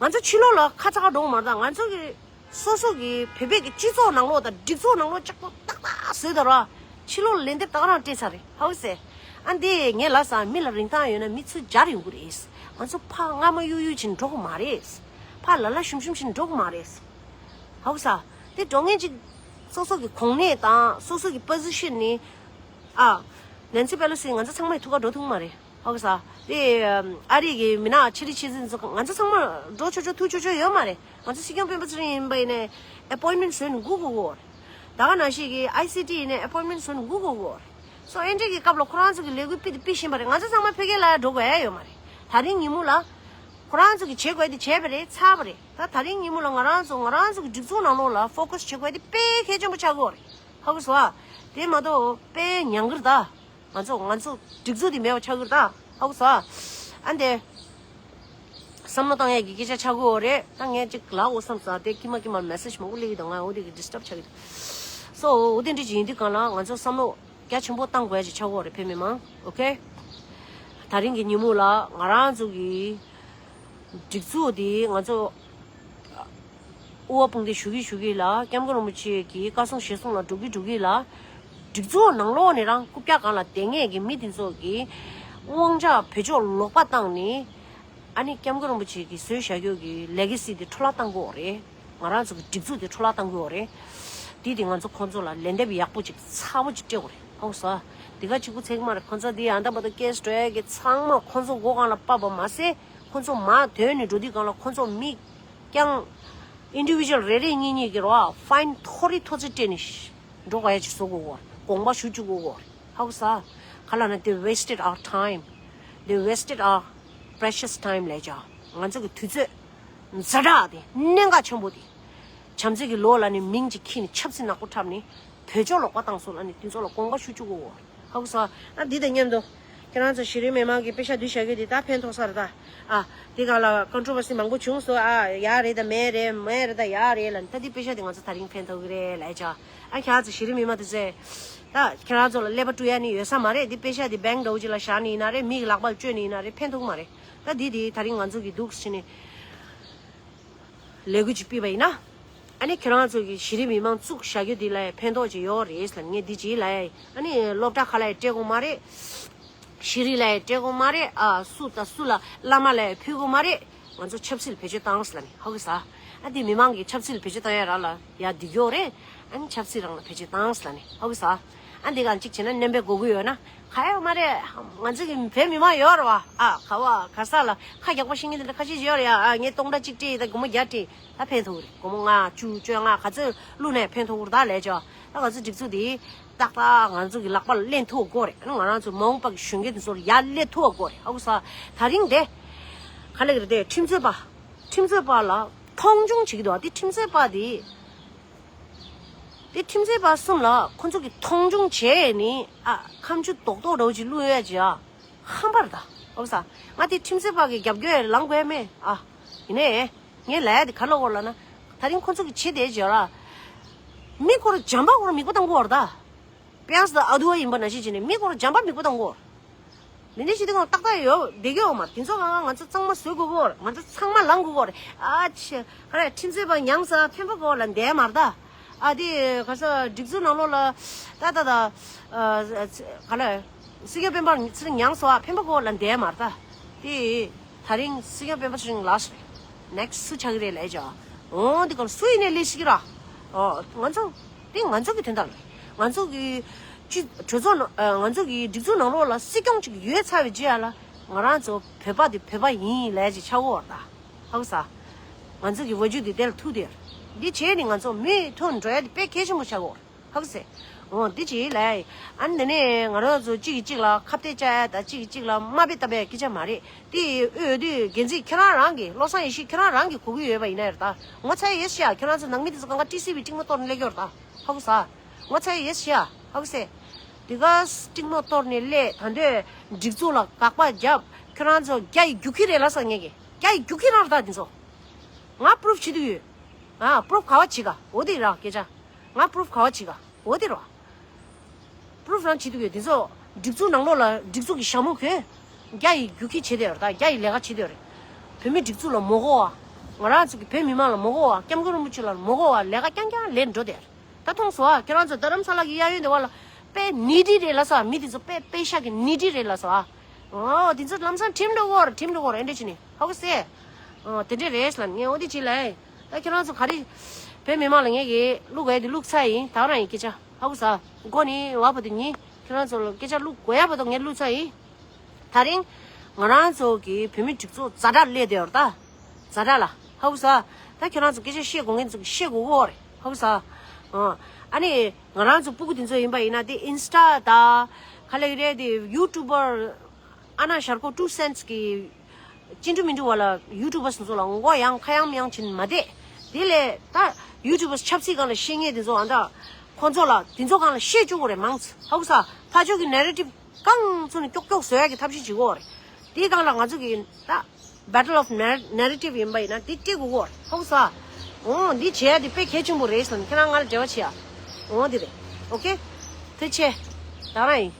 ང་ཚོ་ཕྱི་ལོགས་ལ་ཁ་ཚ་ཁ་འགྲོ་གི་མ་རེད་ད། ང་ཚོ་གི་སོ་སོ་གི་བོད་པའི་གི་སྤྱི་ཚོགས་ནང་ལོགས་དང་སྒྲིག་འཛུགས་ནང་ལོགས་ལྕགས་པོ་ཏག་ཏག་བཟོས་ད་ར། ཕྱི་ལོགས་ལ་ལན་འདེབས་ད་ག་རང་སྤྲད་ཚར་རེད། ཧ་གོ་སོང་ཨ། འདི་ངས་ལབ་ས་མི་ལ་རིན་ཐང་ཡོད་ན་མི་ཚུར་སྦྱར་ཡོང་གི་རེད། ང་ཚོ་ཕར་རྔ་མ་གཡུག་གཡུག་བྱས་ནས་འགྲོ་གི་མ་རེད། ཕར་ལ་ལ་ཞུམ་ཞུམ་བྱས་ནས་འགྲོ་གི་མ་རེད། ཧ་གོ་སོང་། དེ་འགྲོ་མཁན་ཅིག་སོ་སོ་གི་གོ་གནས་དང་སོ་སོ་གི་པོ་ཟི་ཤན་ནི། ཨ། ནན་སི་པེ་ལོ་སི་ང་ཚོ་ཚང་མ་ཐུག་ག་འགྲོ་ཐུབ་མ་རེད། ཧ་གོ་སོང་། དེ་ཨ་རི་གི་མི་ནག་ཕྱི་རི་ཕྱི་ཟིན་ཚོ་ང་ཚོ་ཚང་མ་འགྲོ་ཆོག་ཆོག་ཐུག་ཆོག་ཆོག་ཡོད་མ་རེད། ང་ཚོ་སྲིད་སྐྱོང་སྤེན་པ་ཚེ་རིང་ཡིན་པ་ཡིན་ནའི་ཨེ་པོའིན་མེན་བཟོས་ནས་སྒུག་དགོས་ཀྱི་ཡོད་རེད། ད་ག་ནང་བཞིན་གི་ཨའི་སི་ཊི་ཡིན་ནའི་ཨེ་པོའིན་མེན་བཟོས་ནས་སྒུག་དགོས་ཀྱི་ཡོད་རེད། སོ་ཨེ་འདྲས་ཀྱི་སྐབས་ལ་ཁོ་རང་ཚོ་གི་ལས་འགུལ་སྤེལ་དེ་སྤེལ་བཞིན་པ་རེད། ང་ཚོ་ཚང་མ་ཕ་གི་ལ་འགྲོ་དགོས་ཡ་ཡོད་མ་རེད། ད་རིང་ཉིན་མོ་ལ་ཁོ་རང་ཚོ་གི་བྱེད་དགོས་དེ་བྱས་པ་རེད། ཚར་བ་རེད། ད་ད་རིང་ཉིན་མོ་ལ་ང་རང་ཚོ་ང་རང་ཚོ་གི་སྒྲིག་འཛུགས་ནང་ལོགས་ལ་ཕོ་ཀ་སི་བྱེད་དགོས་དེ་དཔེ་གལ་ཆེན་པོ་ཆགས་ཀྱི་ཡོད་རེད། ཧ་གོ་སོང་ཨ། དེ་མ་གཏོགས་དཔེ་ཉམས་ཀྱི་རེད་ད། ང་ཚོ་ང་ཚོ་སྒྲིག་འཛུགས་དེ་མེད་པ་ཆགས་ཀྱི་རེད་ད། ཧ་གོ་སོང་ཨ། ཨ་འདི། བསམ་བློ་བཏང་ཡས་ཀྱི་སྐད་ཆ་ཆགས་ཀྱི་ཡོད་རེད། ད་ངས་ཅིག་ལབ་འོ་བསམ་ས་དེ་ཀྱི་མ་ཀྱི་མ་མེ་སེ་ཇི་མང་པོ་སླེབས་ཀྱི་འདུག་ང་འོ་དེ་གི་ཌི་སི་ཊབ་ཆགས་ཀྱི་འདུག་སོ་འོ་དེ་འདྲ་ཅིག་ཡིན་དུས་གང་ལ་ང་ཚོ་བསམ་བློ་རྒྱ་ཆེན་པོ་བཏང་དགོས་ཡ་ཅིག་ཆགས་ཀྱི་ཡོད་རེད་བོད་མི་མང་། ཨོ་ཁེ། ད་རིང་གི་ཉིན་མོ་ལ་ང་རང་ཚོ་གི་སྒྲིག་འཛུགས་དེ་ང་ཚོ་དབུ་བ་དཔུང་འདེགས་ཞུ་གི་ཞུ་གི་ལ་སྐྱབས་མགོན་རིན་པོ་ཆེ་གི་བཀའ་གསུང་ཞལ་གསུང་ལ་འགྲོ་གི་འགྲོ་གི་ལ། སྒྲིག་འཛུགས་ནང་ལོགས་ནས་རང་རྐུབ་བཀྱག་སྒང་ལ་བསྡད་མཁན་གི་མི་དེ་ཚོ་གི་དབང་ཆ་བེད་སྤྱོད་ལོག་པ་བཏང་ནས། ཨ་ནི་སྐྱབས་མགོན་རིན་པོ་ཆེ་གི་བཟོས་བཞག་རྒྱུ་གི་ལེ་ག་སི་དེ་འཕྲོ་བརླག་བཏང་གི་ཡོད་རེད། ང་རང་ཚོ་གི་སྒྲིག་འཛུགས་དེ་འཕྲོ་བརླག་བཏང་གི་ཡོད་རེད། དེ་དེ་ང་ཚོ་ཁོང་ཚོ་ལ་ལན་འདེབས་ཡག་པོ་ཅིག་ཚ་པོ་ཅིག་སྤྲད་དགོས་རེད། ཧ་གོ་སོང་། དེ་ག་གཅིག་པུ་ཚད་མ་རེད། ཁོང་ཚོ་དེ་ཨ་འདམ་པ་དང་ཀེ་སི་འགྲོ་ཡ་གི་ཚང་མ་ཁོང་ཚོ་མགོ་སྒང་ལ་ཕབ་པ་མ་ཟད། ཁོང་ཚོ་མར་ཐོན་ནས་འགྲོ་དུས་སྒང་ལ་ཁོང་ཚོ་མི་རྐྱང་ཨིན་ཌི་བི་ཇུ་ཨལ་རེ་རེ་གཉིས་གཉིས་ཀྱི་རོ་ཨ་ཕའིན་མཐོ་རིས་མཐོ་ཚད་སྤྲད་ནས་འགྲོ་དགོས་ཡ་ཅིག་བཟོ་དགོས་གོ། དགོངས་པ་ཞུ་བཅུག་དགོས་གོ། ཧ་གོ་སོང་། ག་ལབ་ན་they wasted our time. They wasted our precious time ལས་བྱ། ང་ཚོ་གི་དུས་ཚོད་ཛ་དྲག་དེ་གནད་འགག་ཆེན་པོ་དེ། བྱམས་བརྩེ་གི་ལོ་ལ་ནི་མིང་ཅིག་ཁྱེར་ནས་ཆབ་སྲིད་ནག་པོ་འཁྲབ་ནས་བོད་ལྗོངས་ལ་བཀའ་བཏང་སོང་ལ་ནི་དེ་ཚོ་ལ་དགོངས་པ་ཞུ་བཅུག་གོ། ཧ་གོ་སོང་། ཨ་འདི་དང་མཉམ་དུ་ཁྱེད་རང་ཚོ་གཞི་རིམ་མི་མང་གི་པེ་ཤ་བསྡུས་བཞག་རྒྱུ་འདི་ད་ཕན་ཐོགས་ས་རེད་ད། ཨ་འདི་སྒང་ལ་ཀོན་ཊོ་བར་སི་མང་པོ་བྱུང་སོང་། ཨ་ཡག་རེད་ད་མེད་རེད་མེད་རེད་ད་ཡག་རེད་ལ་ནི་ད་འདི་པེ་ཤ་འདི་ང་ཚོ་ད་རིང་ཕན་ཐོགས་གི་རེད་ལབ་ཡ་ཅག་ཨ་ཁྱེད་རང་ཚོ་གཞི་རིམ་མི་མང་དེ་ཚོས་ད་ཁྱེད་རང་ཚོ་ལ་ཀླད་པ་བཀྲུ་ཡ་ནི་ཡོད་ས་མ་རེད། འདི་པེ་ཤ་འདི་བེང་འདྲ་བོ་ཅིག་ལ་བཞག་ནི་ཡིན་ན་རེད། མི་གི་ལག་པ་ལ་བཅོལ་ནི་ཡིན་ན་རེད། ཕན་ཐོགས་གི་མ་རེད། ད་འདི་འདི་ད་རིང་ང་ཚོ་གི་འདུག་ཟེར་ནས། ལས་འགུལ་ཅིག་སྤེལ་བ་ཡིན་ན། ཨ་ནི་ཁྱེད་རང་ཚོ་གི་གཞི་རིམ་མི་མང་བཙུགས་བཞག་རྒྱུ་འདི་ལ་ཕན་ཐོགས་ཅིག་ཡོད་རེད་ལབ་ངས་འདི་ཅིག་ལབ་ཡ། ཨ་ནི་སློབ་གྲྭ་ཁག་ལ་ཡང་སྤྲད་དགོས་མ་རེད། ཤེས་རིག་ལ་ཡང་སྤྲད་དགོས་མ་རེད། ཨ་སུ་དང་སུ་ལ་བླ་མ་ལ་ཡང་ཕུལ་དགོས་མ་རེད། ང་ཚོ་ཆབ་སྲིད་ལ་བེད་སྤྱོད་བཏང་ཟེར་ལབ་ནི་ཧ་གོ་སོང་། ཨ་འདི་མི་མང་གི་ཆབ་སྲིད་ལ་བེད་སྤྱོད་བཏང་ཡ་རང་ལ་ཡ་འདི་ཡོད་རེད། ཨ་ནི་ཆབ་སྲིད་རང་ལ་བེད་སྤྱོད་བཏང་ཟེར་ལབ་ནི་ཧ་གོ་སོང་། ཨ་འདི་གང་གཅིག་བྱས་ན་སྣོན་པའི་དགོས་མཁོ་ཡོད་ན། ག་ཡོད་མ་རེད། ང་ཚོ་གི་བོད་མི་མང་ཡོད་རེད་བ། ཨ་ག་བ་ག་ས་ལ་ཁ་རྒྱག་པ་ཤེས་མཁན་དེ་འདྲ་ཁ་ཤས་ཡོད་རེད་ཡ། ཨ་ངས་སྟོང་ཕྲག་གཅིག་སྤྲད་ཡིན་ད་སྒོར་མོ་བརྒྱ་སྤྲད་ད་ཕན་ཐོགས་རེད། སྒོར་མོ་ལྔ་བཅུ་བཅོ་ལྔ་ག་ཚོད་བླུགས་ནས་ཕན་ཐོགས་རེད་ད་ལས་ཅོ། ད་ང་ཚོ་སྒྲིག་འཛུགས་དེ་ཏག་ཏག་ང་ཚོ་གི་ལག་པ་ལ་ལེན་ཐུབ་དགོས་རེད། ཨ་ང་རང་ཚོ་མ་འོངས་པ་གི་གཞོན་སྐྱེས་དེ་ཚོར་ཡར་སླེབས་ཐུབ་དགོས་རེད། ཨ་ཁུ་ས་ད་རིང་དེ་ག་ལེ་གི་རེད་དེ་ཁྲིམས་རྩོད་པ་ཁྲིམས་རྩོད་པ་ལ་མཐོང་ཆུང་བྱེད་ཀྱི་འདུག་དེ་ཁྲིམས་རྩོད་པ་དེ། དེ་ཁྲིམས་རྩོད་པ་གསུམ་ལ་ཁོ་ཚོ་གི་མཐོང་ཆུང་བྱས་ནས་ཨ་ཁ་མཆུ་རྡོག་རྡོག་འདྲ་བོ་ཅིག་བླུགས་ཡ་ཅིག་ཨ། ཁམས་པར་ད། ཨོ་ས། ང་དེ་ཁྲིམས་རྩོད་པ་གི་རྒྱབ་སྐྱོར་ལངས་དགོས་མེད་ཨ། ཡིན་ནའི། ངས་ལབ་ཡ་དེ་ག་ལ་འོར་ལ་ན། ད་རིང་ཁོ་ཚོ་གི་བྱེད་དེ་བརྗོད་ལ། མི་སྐོར་འཇམ་པ་སྐོར་མིག་པོ་བཏང་གི་འོར་ད། པེ་ཡང་སི་དང་ཨ་དུ་བ་ཡིན་པ་ན་ཤེས་བྱས་ནས་མི་སྐོར་འཇམ་པ་མིག་པོ་བཏང་གི་འོར། འདི་འདྲ་ཞིག་དེ་གང་ཏག་ཏག་ཡོད་བསྡད་ཀྱི་ཡོད་མ་རེད། དེ་ཚོ་གང་ང་ཚོ་ཚང་མ་བཟོད་དགོས་གོ་རེད། ང་ཚོ་ཚང་མ་ལངས་དགོས་གོ་རེད། ཨ་ཆེ་ག་རེ་ཁྲིམས་རྩོད་པ་མྱངས་ས་ཕན་པ་གོ་ལ་འདས་མ་རེད་ད། ཨ་དེ་ག་ས་སྒྲིག་འཛུགས་ནང་ལོགས་ལ་ད་ད་ད་ག་ལ་སྲིད་སྐྱོང་སྤེན་པ་ཚུར་མྱངས་སོ་ཨ་ཕན་པ་གོ་ལ་འདས་མ་རེད་ད། དེ་ད་རིང་སྲིད་སྐྱོང་སྤེན་པ་ཚུར་ལགས་རེད། ནེག་སུ་ཆགས་ཀྱི་རེད་ལས་ཅོ། འོ་འདི་ག་ལ་སུ་ཡིན་ནས་ལས་ཤིག་ར། ཨོ་ང་ཚོ་དེ་ང་ཚོ་གི་དོན་དག་རེད། ང་ཚོ་གི་སྤྱི་གྲོས་ཚོགས་ནང་ང་ཚོ་གི་སྒྲིག་འཛུགས་ནང་ལོགས་ལ་སྲིད་སྐྱོང་ཅིག་ཡོད་ཚར་བའི་རྗེས་ལ་ང་རང་ཚོ་བོད་པ་དེ་བོད་པ་ཡིན་ལས་ཅིག་ཆགས་འོར་ད། ཧ་གོ་ས། ང་ཚོ་གི་བ་རྒྱུད་དེ་དེ་ལ་ཐུག་དེ། འདི་བྱས་ནས་ང་ཚོ་མུ་མཐུད་འགྲོ་ཡ་དེ་དཔེ་གལ་ཆེན་པོ་ཆགས་འོར། ཧ་གོ་སེ། འོ་འདི་བྱས་ལས། ཨ་ནི་འདི་ནས་ང་རང་ཚོ་གཅིག་གིས་གཅིག་ལ་ཁ་གཏད་བཅག་ཡ་དང་གཅིག་གིས་གཅིག་ལ་དམའ་འབེབས་བཏབ་ཡ་སྐད་ཆ་མ་རེད། དེ་ཡི་འོས་བསྡུ་འགན་འཛིན་ཁྱེད་རང་རང་གིས་བློ་བཟང་ཡེ་ཤེས་ཁྱེད་རང་རང་གིས་གོ་གི་ཡོད་པ་ཡིན་ན་ཡར་ད། ངོ་ཚ་ཡེ་ཤེས་ཁྱེད་རང་ཚོ་ནང་མི་དེ་ཚོ་གང་ག་ཊི་སི་བི་སྤྲིང་མོ་གཏོར་ནས་སླེབས་ཀྱི་ཡོད་རེད་ད། ཧ་གོ་ས། ངོ་ཚ་ཡེ་ཤེས་ཧ་གོ་སེ། དེ་ག་སྤྲིང་མོ་གཏོར་ནས་སླེབས་ད་འདོད་སྒྲིག་འཛུགས་ལ་དགག་པ་བརྒྱབ། ཁྱེད་རང་ཚོ་རྒྱ་ཡི་རྒྱུག་ཁྱི་རེད་ལ་ས་ངེད་ཀྱི་རྒྱ་ཡི་རྒྱུག་ཁྱི་རང་རེད་ད་དེ་ཚོ། ང་པུ་རུབ་བྱེད་དུ་ཡོད། ཨ་པུ་རུབ་ག་བ་བྱེད་ག་འོ་དེ་ར་སྐད་ཆ། ང་པུ་རུབ་ག་བ་བྱེད་ག་འོ་དེ་ར། པུ་རུབ་རང་བྱེད་དུ་ཡོད་དེ་ཚོ། སྒྲིག་འཛུགས་ནང་ལོགས་ལ་སྒྲིག་འཛུགས་ཀྱི་ཞྭ་མོ་གོན། རྒྱ་ཡི་རྒྱུག་ཁྱི་བྱེད་དེ་ཡོད་རེད་ད་རྒྱ་ཡི་ལས་ཀ་བྱེད་དེ་ཡོད་རེད། བོད་མི་སྒྲིག་འཛུགས་ལ་མ་གོ་བ། ང་རང་ཚོ་གི་བོད་མི་མང་ལ་མ་གོ་བ་སྐྱབས་མགོན་རིན་པོ་ཆེ་ལ་མ་གོ་བ་ལས་ཀ་རྐྱང་རྐྱང་ལས་འགྲོ་དེ་ཡོད་རེད། ད་མཐོང་སོང་ཨ་ཁྱེད་རང་ཚོ་རྡ་རམ་ས་ལ་གི་གཡས་གཡོན་དེ་བ་ལ། དཔེ་ནི་ཏྲི་རེད་ལ་ས་མི་དེ་ཚོ་དཔེ་དཔེ་ཤ་གི་ནི་ཏྲི་རེད་ལ་ས་ཨ། འོ་དེ་ཚོ་ལམ་སང་ཁྲིམས་འགྲོ་གོ་ར་ཁྲིམས་འགྲོ་གོ་ར་ཨེ་འདྲ་བྱས་ནས་ཧ་གོ་སེ། འོ་དེ་འདྲ་རེད་ལ་ངས་འོ་དེ་བྱས་ལ། ད་ཁྱེད་རང་ཚོ་ག་རེ། བོད་མི་མང་ལ་ངས་གི་བླུག་ག་ཡ་དེ་བླུག་ཚར་ཡིན་ད་རང་ཡིན་སྐད་ཆ་ཧ་གོ་ས། མགོ་ནི་བ་བ་དེ་ཉིན་ཁྱེད་རང་ཚོ་ལ་སྐད་ཆ་བླུག་དགོས་ཡ་བ་དང་ངས་བླུག་ཚར་ཡིན། ད་རིང་ང་རང་ཚོ་གི་བོད་མི་སྒྲིག་འཛུགས་ཛ་དྲག་སླེབས་བསྡད་ཡོད་རེད་ད། ཛ་དྲག་ལ་ཧ་གོ་ས། ད་ཁྱེད་རང་ཚོ་སྐད་ཆ་བཤད་དགོས་མཁན་ཚོ་གི་བཤད་དགོས་གོ་རེད་ཧ་གོ་ས། ཨ་ནི་ང་རང་ཚོ་སྤུ་གུ་དེ་ཚོ་ཡིན་པ་ཡིན་ན་དེ་ཨིན་སི་ཊ་དང་ག་ལེ་རེད་དེ་ཡུ་ཊུ་བར་ཨ་ན་ཞར་ཀོ་ཊུ་སེན་སི་གི་ཅི་འགྲུབ་མི་འགྲུབ་བ་ལ་ཡུ་ཊུ་བར་སུ་ཚོ་ལ་མགོ་ཡང་ཁ་ཡང་མི་ཡང་བྱིན་མ་བསྡད། དེ་ལས་ད་ཡུ་ཊུ་བར་ཆབ་སྲིད་སྒང་ལ་བཤད་མཁན་དེ་ཚོ་ཨ་འདྲ་ཁོ་ཚོ་ལ་དེ་ཚོ་སྒང་ལ་བཤད་བཅུག་གོ་རེད་མང་ཚོ་ཧ་གོ་ས། ཕར་ཕྱོགས་ཀྱི་ནེ་རེ་ཊིབ་གང་ཚོ་ནས་ཀྱོག་ཀྱོག་བཟོ་ཡ་གི་ཐབས་ཤེས་བྱེད་དགོས་རེད། དེའི་སྒང་ལ་ང་ཚོ་གི་ད་Battle of Narrative ཡིན་པ་ཡིན་ན་དེ་སྤྲད་དགོས་གོ་རེད་ཧ་གོ་ས། འོ་འདི་བྱས་ཡ་དེ་དཔེ་གལ་ཆེན་པོ་རེད་ཟེར་ནས་ཁྱེད་རང་ང་ལ་འབྲེལ་བ་བྱེད་ཡ། འོ་འདི་རེད། ཨོ་ཀེ། ཐུགས་རྗེ་ཆེ། ད་རང་ཡིན།